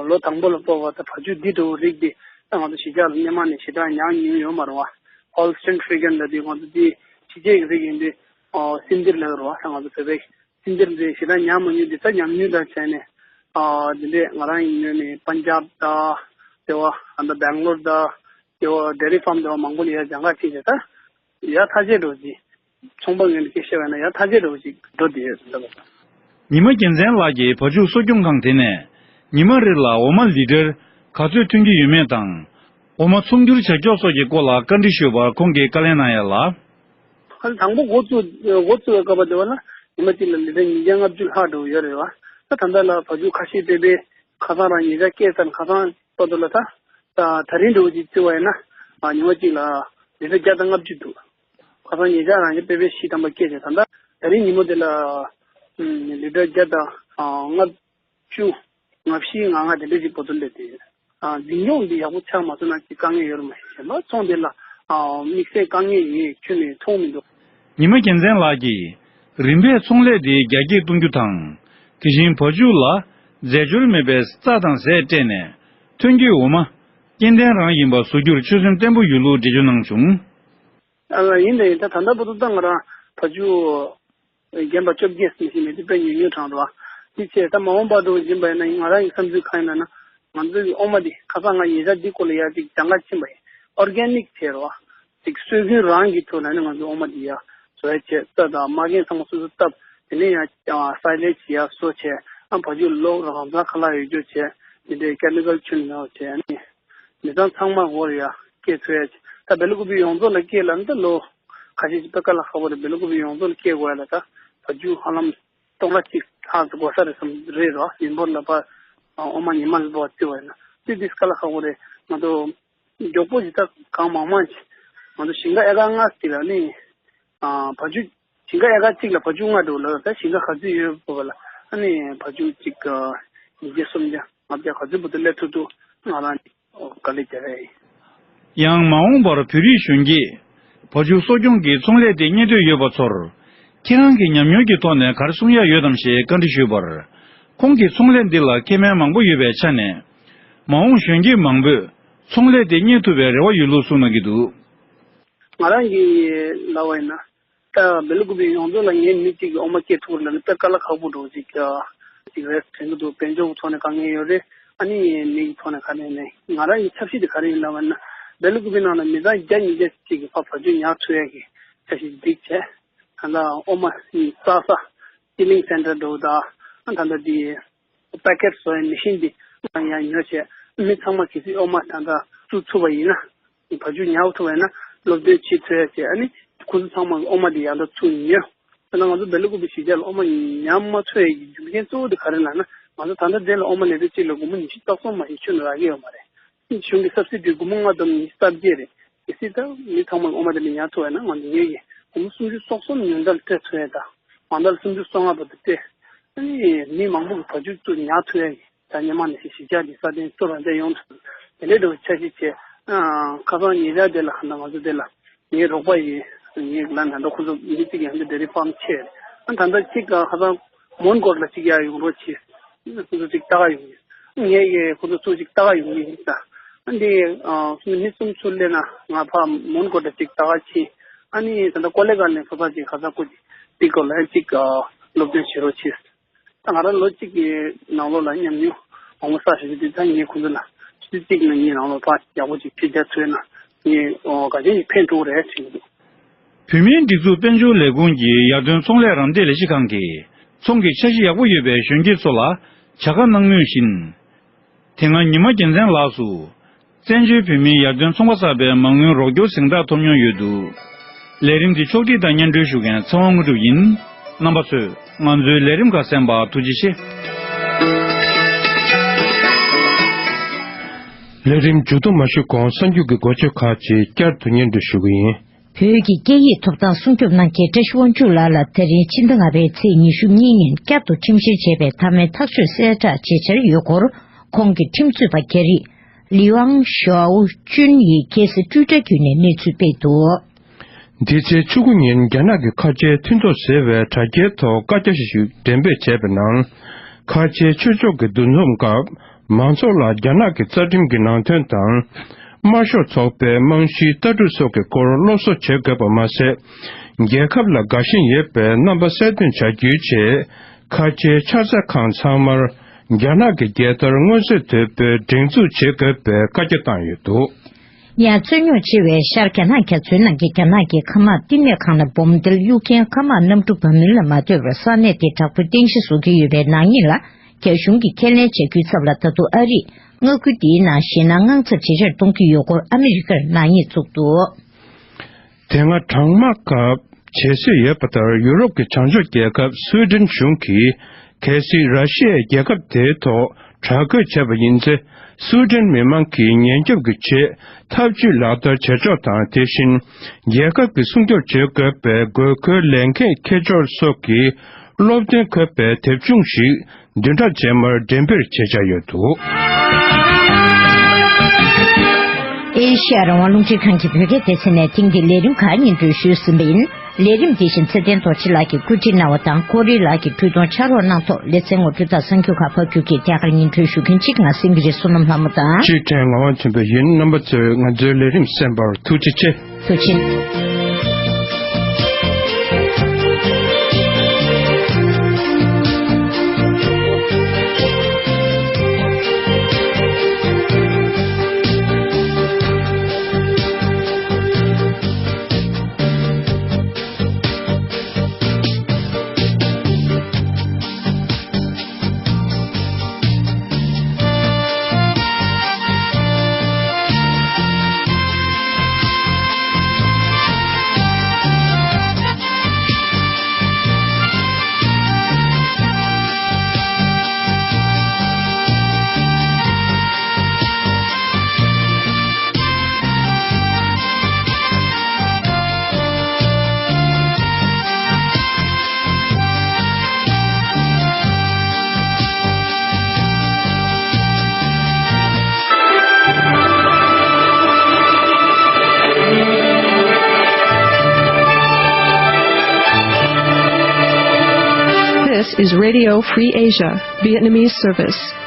ལོ་དང་པོ་ལ་སྤོ་བ་ད་བ་ཕྱུགས་འདི་འདྲ་བོ་རིགས་འདི་ད་ང་ཚོ་གཞིས་ཆགས་ལ་སྔོན་མ་ནས་ཞེ་དྲག་ཉར་མྱོང་ཡོད་མ་རེད་བ། Holstein Friesian ལ་འདི་ང་ཚོ་འདི་གཞིས་བྱེས་ཀྱི་རིགས་ཡིན་དུས་སིན་དིར་ལབ་རེད་བ། ད་ང་ཚོ་བོད་པའི་སིན་དིར་འདི་ཞེ་དྲག་ཉར་མ་མྱོང་འདི་ད་ཉམས་མྱོང་ད་བྱས་ནས་འདི་འདྲས་ང་རང་ཡིན་ནོ་ནས་པན་ཇབ་ད་དེ་བ་ཨ་ད་སྦེང་ལོར་ད་དེ་བ་ཌེ་རི་ཕཱམ་དེ་བ་མང་པོ་ལ་ཡ་སྦྱང་ག་ཅིག་བྱས་ད་ཡ་ཐག་ཆོད་འགྲོ་གི། ཚོང་པ་ངོས་ནས་སྐད་ཆ་བཤད་པ་ཡིན་ན་ཡང་ཐག་ཆོད་འདྲ་བོ་ཞིག་འགྲོ་བསྡད་ཡོད་ཟེར་ལབ་པ་དང་། ཉི་མ་རྒྱལ་མཚན་ལགས་ཀྱིས་བ་ཕྱུགས་གསོ་སྐྱོང་ཁང་དེ་ནས་ཉི་མ་རེ་ལ་འོ་མ་ལི་ཊར་ག་ཚོད་ཐོན་གྱི་ཡོད་མེད་དང་། འོ་མ་ཚོང་སྒྱུར་བྱ་ཕྱོགས་སོགས་ཀྱི་སྐོར་ལ་བཀའ་འདྲི་ཞུས་པར་ཁོང་གིས་བཀའ་ལན་གནང་ཡ་ལ། ཨ་ནི་དང་པོ་འགོ་བཙུགས་འགོ་བཙུགས་པའི་སྐབས་དེ་བ་ལ་ཉི་མ་གཅིག་ལ་ལི་ཊར་ཉིས་བརྒྱ་ལྔ་བཅུ་ལྷག་འགྲོ་གི་ཡོད་རེད་བ། ད་ད་ལྟ་ལ་བ་ཕྱུགས་ཁ་ཤས་དཔེ་དཔེ་ཁ་སང་རང་ཉེ་ཆར་སྐྱེས་ཚར་ནས་ཁ་སང་ཏོག་ཏོ་ལ་ད་ད་རིང་འདྲ་བོ་ཅིག་བརྩི་བ་ཡིན་ན་ཉི་མ་གཅིག་ལ་ལི་ཊར་བརྒྱ་དང་ལྔ་བཅུ་འདུག། ཁ་སང་ཉེ་ཆར་རང་གི་དཔེ་དཔེ་བཞི་ཐམ་པ་སྐྱེས་བྱས་ད་ལྟ་ད་རིང་ཉིན་མོ་དེ་ལ་ལི་ཊར་བརྒྱ་དང་ལྔ་བཅུ་ང་བཞི་ང་ལྔ་དེ་འདྲ་ཞིག་བར་དུ་སླེབས་ཏེ་ཡོད། འཛིན་སྐྱོང་འདི་ཡག་པོ་ཆགས་མ་སོང་ན་ཅིག་དཀའ་ངལ་ཡོད་རེད་མ་གཞི་ལ་ཚོང་དེ་ལ་དམིགས་བསལ་དཀའ་ངལ་ངས་ཁྱོན་ནས་མཐོང་མི་འདུག། ཉི་མ་རྒྱལ་མཚན་ལགས་ཀྱིས་རིམ་པས་ཚོང་ལས་དེ་རྒྱ་སྐྱེད་གཏོང་རྒྱུ་དང་། དེ་བཞིན་བ་ཕྱུགས་ལ་རྫས་སྦྱོར་མེད་པའི་རྩྭ་དང་ཟས་སྤྲད་ནས་ཐོན་སྐྱེད་འོ་མ་སྐྱེ་ལྡན་རང་ཡིན་པ་བཟོ་རྒྱུར་ཆོད་སེམས་བརྟན་པོ་ཡོད་ལུགས་འགྲེལ་བརྗོད་གནང་བྱུང་། ཨ་ལ་ཡིན་ད་ཡིན་ད་ད་ལྟ་བར་དུ་ད་ང་རང་བ་ཕྱུགས་རྒན་པ་བཅོ་བརྒྱད་ཟིན་གྱི་མེད་དུས་དཔེ་ཉུང་ཉུང་དྲགས་འདུག་བ། དེ་བྱས་ད་མ་འོངས་པ་དུ་ཡིན་པ་ཡིན་ན་ང་རང་གི་བསམ་ཚུལ་གང་ཡིན་ལབ་ན་ང་ཚོ་གི་འོ་མ་འདི་ཁ་སང་ང་ཉེ་ཆར་འདི་སྐོར་ལ་ཡར་ཅིག་སྦྱང་ག་ཕྱིན་པ་ཡིན། ཨོར་གེ་ནིག་བྱས་རོ། ཅིག་སྲོལ་རྒྱུན་རང་གི་ཐོག་ལ་ནི་ང་ཚོ་འོ་མ་འདི་ཡར་བཟོ་ཡ་བྱས་རྩྭ་དང་མ་རྒན་ཚང་མ་སོ་སོ་བཏབ་དེ་ནས་ཡང་སའི་ལེཇ་ཡར་བཟོ་བྱས་ཨ་བ་ཕྱུགས་ལོག་རང་ཚང་ཁ་ལག་ཡོད་རྒྱུ་བྱས་དེ་འདྲའི་ཀེ་མི་ཀལ་ཁྱོན་མེད་པ་བྱས་ཨ་ནི། མི་ཚང་ཚང་མ་འོར་ཡ་སྐྱེ་ཚོད་ཡ་ཅིག་ད་སྦེལ་ཀོབ་པི་ཡོངས་རྫོགས་ལ་སྐྱེ་ལ་འདི་ལོ་ཁ་ཤས་ཅིག་དཔེ་དཀའ་ལས་ཁག་པོ་རེད། སྦེལ་ཀོབ་པི་ཡོངས་རྫོགས་ལ་སྐྱེ་དགོས་ཡ་ལ་ད་བ་ཕྱུགས་ཧ་ལམ་སྟོང་ཕྲག་གཅིག་ལྷག་ཙམ་དགོས་ས་རེད་བསམ་རེད་རོ། མི་འབོར་ལ་ཕར་འོ་མ་ཉི་མ་ལ་འབོར་བརྩི་བ་ཡིན་ན་དེ་དེ་དཀའ་ལས་ཁག་པོ་རེད། ང་ཚོ་མགྱོགས་པོ་ཅིག་ད་གང་མང་མང་ཅིག་ང་ཚོ་ཞིང་ཁ་ཨེ་ཀར་ལྔ་ཅིག་ལ་ནི་བ་ཕྱུགས་ཞིང་ཁ་ཨེ་ཀར་གཅིག་ལ་བ་ཕྱུགས་ལྔ་འགྲོ་ལ་ད་ཞིང་ཁ་ག་ཚོད་ཡོད་པ་ལ་ཨ་ནི་བ་ཕྱུགས་གཅིག་ཉིས་བརྒྱ་སུམ་བརྒྱ་ལྔ་བརྒྱ་ག་ཚོད་བར་དུ་སླེབས་ཐུབ་ཐུབ་ང་རང་ནི། ཨོ། དཀའ་ལས་རྒྱག་ཡ་ཡིན། ཡང་མ་འོངས་པར་བོད་རིགས་གཞོན་སྐྱེས་བ་ཕྱུགས་གསོ་སྐྱོང་གི་ཚོང་ལས་དེ་གཉེར་འདོད་ཡོད་པ་ཚོར་ཁྱེད་རང་གི་ཉམས་མྱོང་གི་ཐོག་ནས་ག་རེ་གསུང་ཡ་ཡོད་དམ་ཞེས་བཀའ་འདྲི་ཞུས་པར། ཁོང་གིས་ཚོང་ལས་འདི་ལ་མཁས་དམན་མང་པོ་ཡོད་པའི་ཆ་ནས། མ་འོངས་གཞོན་སྐྱེས་མང་པོས་ཚོང་ལས་དེ་གཉེར་ཐུབ་པའི་རེ་བ་ཡོད་ལུགས་གསུངས་གནང་གི་འདུག། ང་རང་གིས་ལབ་པ་ཡིན་ན། ད་སྦེལ་ཀོབ་པི་ཡོངས་རྫོགས་ལ་ངའི་མི་གཅིག་གིས་འོ་མ་སྐྱེ་ཐུབ་པ་ལ་ནི་དཔེ་དཀའ་ལས་ཁག་པོ་འགྲོ་ཅིག་ཅིག་རེད་དྲན་གྱི་འདུག། དཔལ་འབྱོར་གྱི་ཐོག་ནས་དཀའ་ངལ་ཡོད་རེད། ཨ་ནི་མིག་གི་ཐོག་ནས་ག་རེ་ཡིན་ནའི་ང་རང་གི་འཆར་གཞི་དེ་ག་རེ་ཡིན་ལབ་པ་ན། སྦེལ་ཀོབ་ནང་ལ་མི་ཚང་བརྒྱ་ཉིས་བརྒྱ་ཅིག་གི་ཕར་བ་ཕྱུགས་ཉར་ཐུབ་ཡ་གི་འཆར་གཞི་སྒྲིག་བྱས། ད་ལྟ་ཨོ་མ་ནི་བཙག་ས་ཅི་ལིང་སེན་ཊར་འགྲོ་ད། ཨ་ད་ལྟ་དེ་པེ་ཀེཊ་བཟོ་ཡ་མེ་ཤིན་དེ་ཡང་ཉོ་བྱས། མི་ཚང་མ་གལ་སྲིད་ཨོ་མ་ད་ལྟ་བཙུགས་ཐུབ་པ་ཡིན་ན། བ་ཕྱུགས་ཉར་ཐུབ་པ་ཡིན་ན་སློབ་སྟོན་བྱེད་ཐུབ་ཡ་བྱས། ཨ་ནི་ཁོ་ཚོ་ཚང་མ་གི་ཨོ་མ་དེ་ཡང་ད་ཚུར་ཉོ། ད་ལྟ་ང་ཚོ་སྦེལ་ཀོབ་གཞིས་ཆགས་ལ་ཨོ་མ་ཉར་མ་ཐུབ་ཡ་གི་རྒྱུ་རྐྱེན་གཙོ་བོ་དེ་ག་རེ་ལབ་ན། ང་ཚོ་ད་ལྟ་དེ་ལ་ཨོ་མ་ལི་ཊར་གཅིག་ལ་སྒོར་མོ་ཉི་ཤུ་རྩ་གསུམ་མ་གཏོགས་ཁྱོན་ནས་རག་གི་ཡོད་མ་རེད། གཞུང་གི་སབ་སི་ཌི་སྒོར་མོ་ལྔ་བཅུ་ཉི་ཤུ་རྩ་བརྒྱད་རེད། གལ་སྲིད་ད་མི་ཚང་མ་ཨོ་མ་དེ་ལ་ཉར་ཐུབ་ཡ་ན་ང་ཚོ་ངེད་ཀྱིས་སྒོར་མོ་སུམ་ཅུ་སོ་གསུམ་ཉུང་མཐར་སྤྲད་ཐུབ་ཡ་དང་། མ་མཐར་སུམ་ཅུ་སོ་ལྔ་བར་དུ་སྤྲད། ཨ་ནི་མི་མང་པོ་གི་བ་ཕྱུགས་ཚུར་ཉར་ཐུབ་ཡ་གི་ད་སྔོན་མ་ནས་བཞིན་གཞིས་ཆགས་འདི་སྲ་བརྟན་གཙོ་རང་བཅས་ཡོང་ཐུབ། དེ་འདྲའི་འགྲོ་བའི་འཆར་གཞི་བྱས། ཨ་ཁ་སང་ཉེ་ཆར་དེ་ལ་ང་ཚོ་དེ་ལ་ངའི་རོགས་པ་ཡིན། ངའི་ལ་ན་འགྲོ་ཁོ་ཚོ་མི་གཅིག་ཡང་འདི་འདྲའི་ཕམ་ཆེ། ཨ་ད་ལྟ་གཅིག་ཁ་སང་མོན་གྷོ་ལ་གཅིག་ཡར་ཡོང་རོགས་གྱིས། ཁོ་ཚོ་གཅིག་ལྟ་ག་ཡོང་གི། ངས་ཀྱི་ཁོ་ཚོ་ཚུར་གཅིག་ལྟ་ག་ཡོང་གི་ཡིན་ད། ཨ་འདི་ཨ་མི་གསུམ་ཚུར་སླེབས་ན་ང་ཕ་མོན་གྷོ་ལ་གཅིག་ལྟ་ག་ཕྱིན། ཨ་ནི་ད་ལྟ་ཀོ་ལེ་གྷལ་ནས་ཕ་ཕ་གཅིག་ཁ་སང་ཁོ་གཅིག་དེ་སྐོར་ལ་གཅིག་སློབ་སྟོན་བྱེད་རོགས་གྱིས། ད་ང་རང་ལོ་གཅིག་གི་ནང་ལོགས་ལ་ཉམས་མྱོང་མང་པོ་བསགས་བཞིན་པའི་དུས་ད་ངས་ཁོང་ཚོ་ལ་ཆུ་ཚོད་གཅིག་ནང་ངའི་ནང་ལོགས་ཕར་ཡག་པོ་ཅིག་ཕྱི་རྒྱ་ཚུད་ན་ངས་ཨོ་ག་ཅན་ཞིག་ཕན་ཐོགས་རེད་དྲན་གྱི་འདུག། བོད་མིའི་སྒྲིག་འཛུགས་དཔལ་འབྱོར་ལས་ཁུངས་ཀྱི་ཡར་ཐོན་ཚོང་ལས་རམ་འདེགས་ལས་གཞི་ཁང་གིས་ཚོང་གི་འཆར་གཞི་ཡག་པོ་ཡོད་པའི་གཞོན་སྐྱེས་ཚོ་ལ་བྱ་དགའ་གནང་མུས་བཞིན། དེ་སྔ་ཉི་མ་རྒྱལ་མཚན་ལགས་སུ། བཙན་བྱོལ་བོད་མིའི་ཡར་ཐོན་ཚོང་པ་གསར་པའི་མ་དངུལ་རོགས་སྐྱོར་གཟེངས་རྟགས་ཐོབ་མྱོང་ཡོད་འདུག། ལས་རིམ་འདི་ཕྱོགས་སྒྲིག་དང་སྙན་སྒྲོན་ཞུ་མཁན་ཚེ་དབང་དངོས་གྲུབ་ཡིན། རྣམ་པ་ཚོས་ང་ཚོའི་ལས་རིམ་ཁག་གསན་པར་ཐུགས་རྗེ་ཆེ། ལས་རིམ་མཇུག་བསྡོམས་མ་ཞུས་གོང་གསར་འགྱུར་གྱི་འགོ་བརྗོད་ཁག་ཅིག་བསྐྱར་དུ་སྙན་སྒྲོན་ཞུ་གི་ཡིན། བོད་ཀྱི་སྐད་ཡིག་ཐོབ་ཐང་སྲུང་སྐྱོབ་གནང་མཁན་བཀྲ་ཤིས་དབང་ཕྱུག་ལགས་ལ་ད་རིང་ཕྱི་ཟླ་ལྔ་པའི་ཚེས་ཉི་ཤུ་གཉིས་ཉིན་བསྐྱར་དུ་ཁྲིམས་བཤེར་བྱས་པའི་མཐའ་མའི་ཐག་གཅོད་གསལ་བསྒྲགས་བྱེད་འཆར་ཡོད་སྐོར། ཁོང་གི་ཁྲིམས་རྩོད་པ་རྒྱ་རིགས་ལི་ཝང་ཞའོ་ཅུན་ཡིས་རྒྱལ་སྲིད་ཊུའི་ཊར་བརྒྱུད་ནས་གནས་ཚུལ་སྤེལ་འདུག། འདི་ཚེས་བཅུ་དགུ་ཉིན་རྒྱ་ནག་གི་ཁ་ཆེའི་མཐུན་ཚོགས་ཟེར་བའི་དྲ་རྒྱའི་ཐོག་བཀའ་རྒྱ་ཞིག་འགྲེམས་སྤེལ་བྱས་པའི་ནང་། ཁ་ཆེའི་ཆོས་ཕྱོགས་ཀྱི་འདུ་འཛོམས་སྐབས་མང་ཚོགས་ལ་རྒྱ་ནག་གི་རྩ་ཁྲིམས་ཀྱི་ནང་དོན་དང་། དམར་ཤོག་ཚོགས་པའི་རྨང་གཞིའི་ལྟ་གྲུབ་སོགས་ཀྱི་སྐོར་སློབ་གསོ་བྱེད་དགོས་པ་མ་ཟད། རྒྱལ་ཁབ་ལ་དགའ་ཞེན་ཡོད་པའི་རྣམ་པ་གསལ་སྟོན་བྱ་རྒྱུའི་ཆེད། ཁ་ཆེའི་ཕྱག་འཚལ་ཁང་ཚང་མར་རྒྱ་ནག་གི་རྒྱལ་དར་མངོན་གསལ་དོད་པོས་སྒྲེང་འཛུགས་བྱེད་དགོས་པའི་བཀའ་རྒྱ་བཏང་ཡོད་འདུག། ཡང་རྩོད་རྙོག་ཆེ་བའི་ཤར་རྒྱ་ནག་རྒྱ་མཚོའི་ནང་གི་རྒྱ་ནག་གི་མཁའ་དམག་བསྟི་གནས་ཁང་ལ་འབོམ་རྡོལ་གཡུག་མཁན་མཁའ་དམག་གནམ་གྲུ་འབབ་མིན་ལ་མ་ལྟོས་པར་ས་གནས་དེ་དྲག་པོའི་རྟེན་གཞི་བཟོ་གི་ཡོད་པའི་ནག་ཉེས་ལ། རྒྱ་གཞུང་གིས་ཁས་ལེན་བྱ་རྒྱུའི་ཚབ་ལ་ད་དུང་ཨ་རིས་མངའ་ཁུལ་འདིའི་ནང་ཞེད་སྣང་དངངས་འཚབ་ཇེ་ཆེར་གཏོང་གི་ཡོད་སྐོར་ཨ་མི་རི་ཀར་ནག་ཉེས་བཙུགས་འདུག། དེ་སྔ་གྲང་དམག་སྐབས་བྱེད་སྲོལ་ཡོད་པ་ལྟར་ཡུ་རོབ་ཀྱི་བྱང་ཕྱོགས་རྒྱལ་ཁབ་སུའེ་ཌེན་གཞུང་གིས་གལ་སྲིད་ར་ཤི་ཡས་རྒྱལ་ཁབ་དེའི་ཐོག་དྲག་རྒོལ་བྱས་པ་ཡིན་ཚེ། སུའེ་ཌེན་མི་མང་གིས་ཉེན་སྐྱོབ་ཀྱི་ཆེད་ཐབས་ཇུས་ལག་བསྟར་བྱེད་ཕྱོགས་དང་། དེ་བཞིན་རྒྱལ་ཁབ་ཀྱི་སྲུང་སྐྱོབ་བྱེད་དགོས་པའི་དགོས་མཁོའི་ལས་འགན་འཁྱེར་ཕྱོགས་སོགས་ཀྱི་སློབ་སྟོན་འཁོད་པའི་དེབ་ཆུང་ཞིག་བདུན་ཕྲག་རྗེས་མར་འགྲེམས་སྤེལ་བྱེད་འཆར་ཡོད་འདུག། ཨེ་ཤེ་ཡ་རང་དབང་རླུང་འཕྲིན་ཁང་གི་བོད་སྐད་སྡེ་ཚན་ནས་ཐེངས་འདིའི་ལས་རིམ་ཁག་སྙན་སྒྲོན་ཞུས་ཟིན་པ་ཡིན། ལས་རིམ་འདི་བཞིན་ཚེ་བརྟན་རྡོ་རྗེ་ལགས་ཀྱིས་བཀོད་སྒྲིག་གནང་བ་དང་། ཀོ་རི་ལགས་ཀྱིས་འཕྲུལ་གཏོང་ཕྱག་རོགས་གནང་ཐོག་ལེ་ཚན་ངོ་སྤྲོད་དང་གསར་འགྱུར་ཁག་ཕབ་སྒྱུར་གྱིས་ཐད་ཀར་སྙན་སྒྲོན་ཞུ་མཁན་གཅིག་ང་སེང་གེ་རི་བསོད་ནམས་ལྷ་མོ་དང་། གཅིག་ཕྲན་ངག་དབང་མཐོན་པོ་ཡིན། རྣམ་པ་ཚོས་ང་ཚོའི་ལས་རིམ་གསན་པར་ཐུགས་རྗེ་ཆེ། ཐུགས་རྗེ་ཆེ། This is Radio Free Asia, Vietnamese service.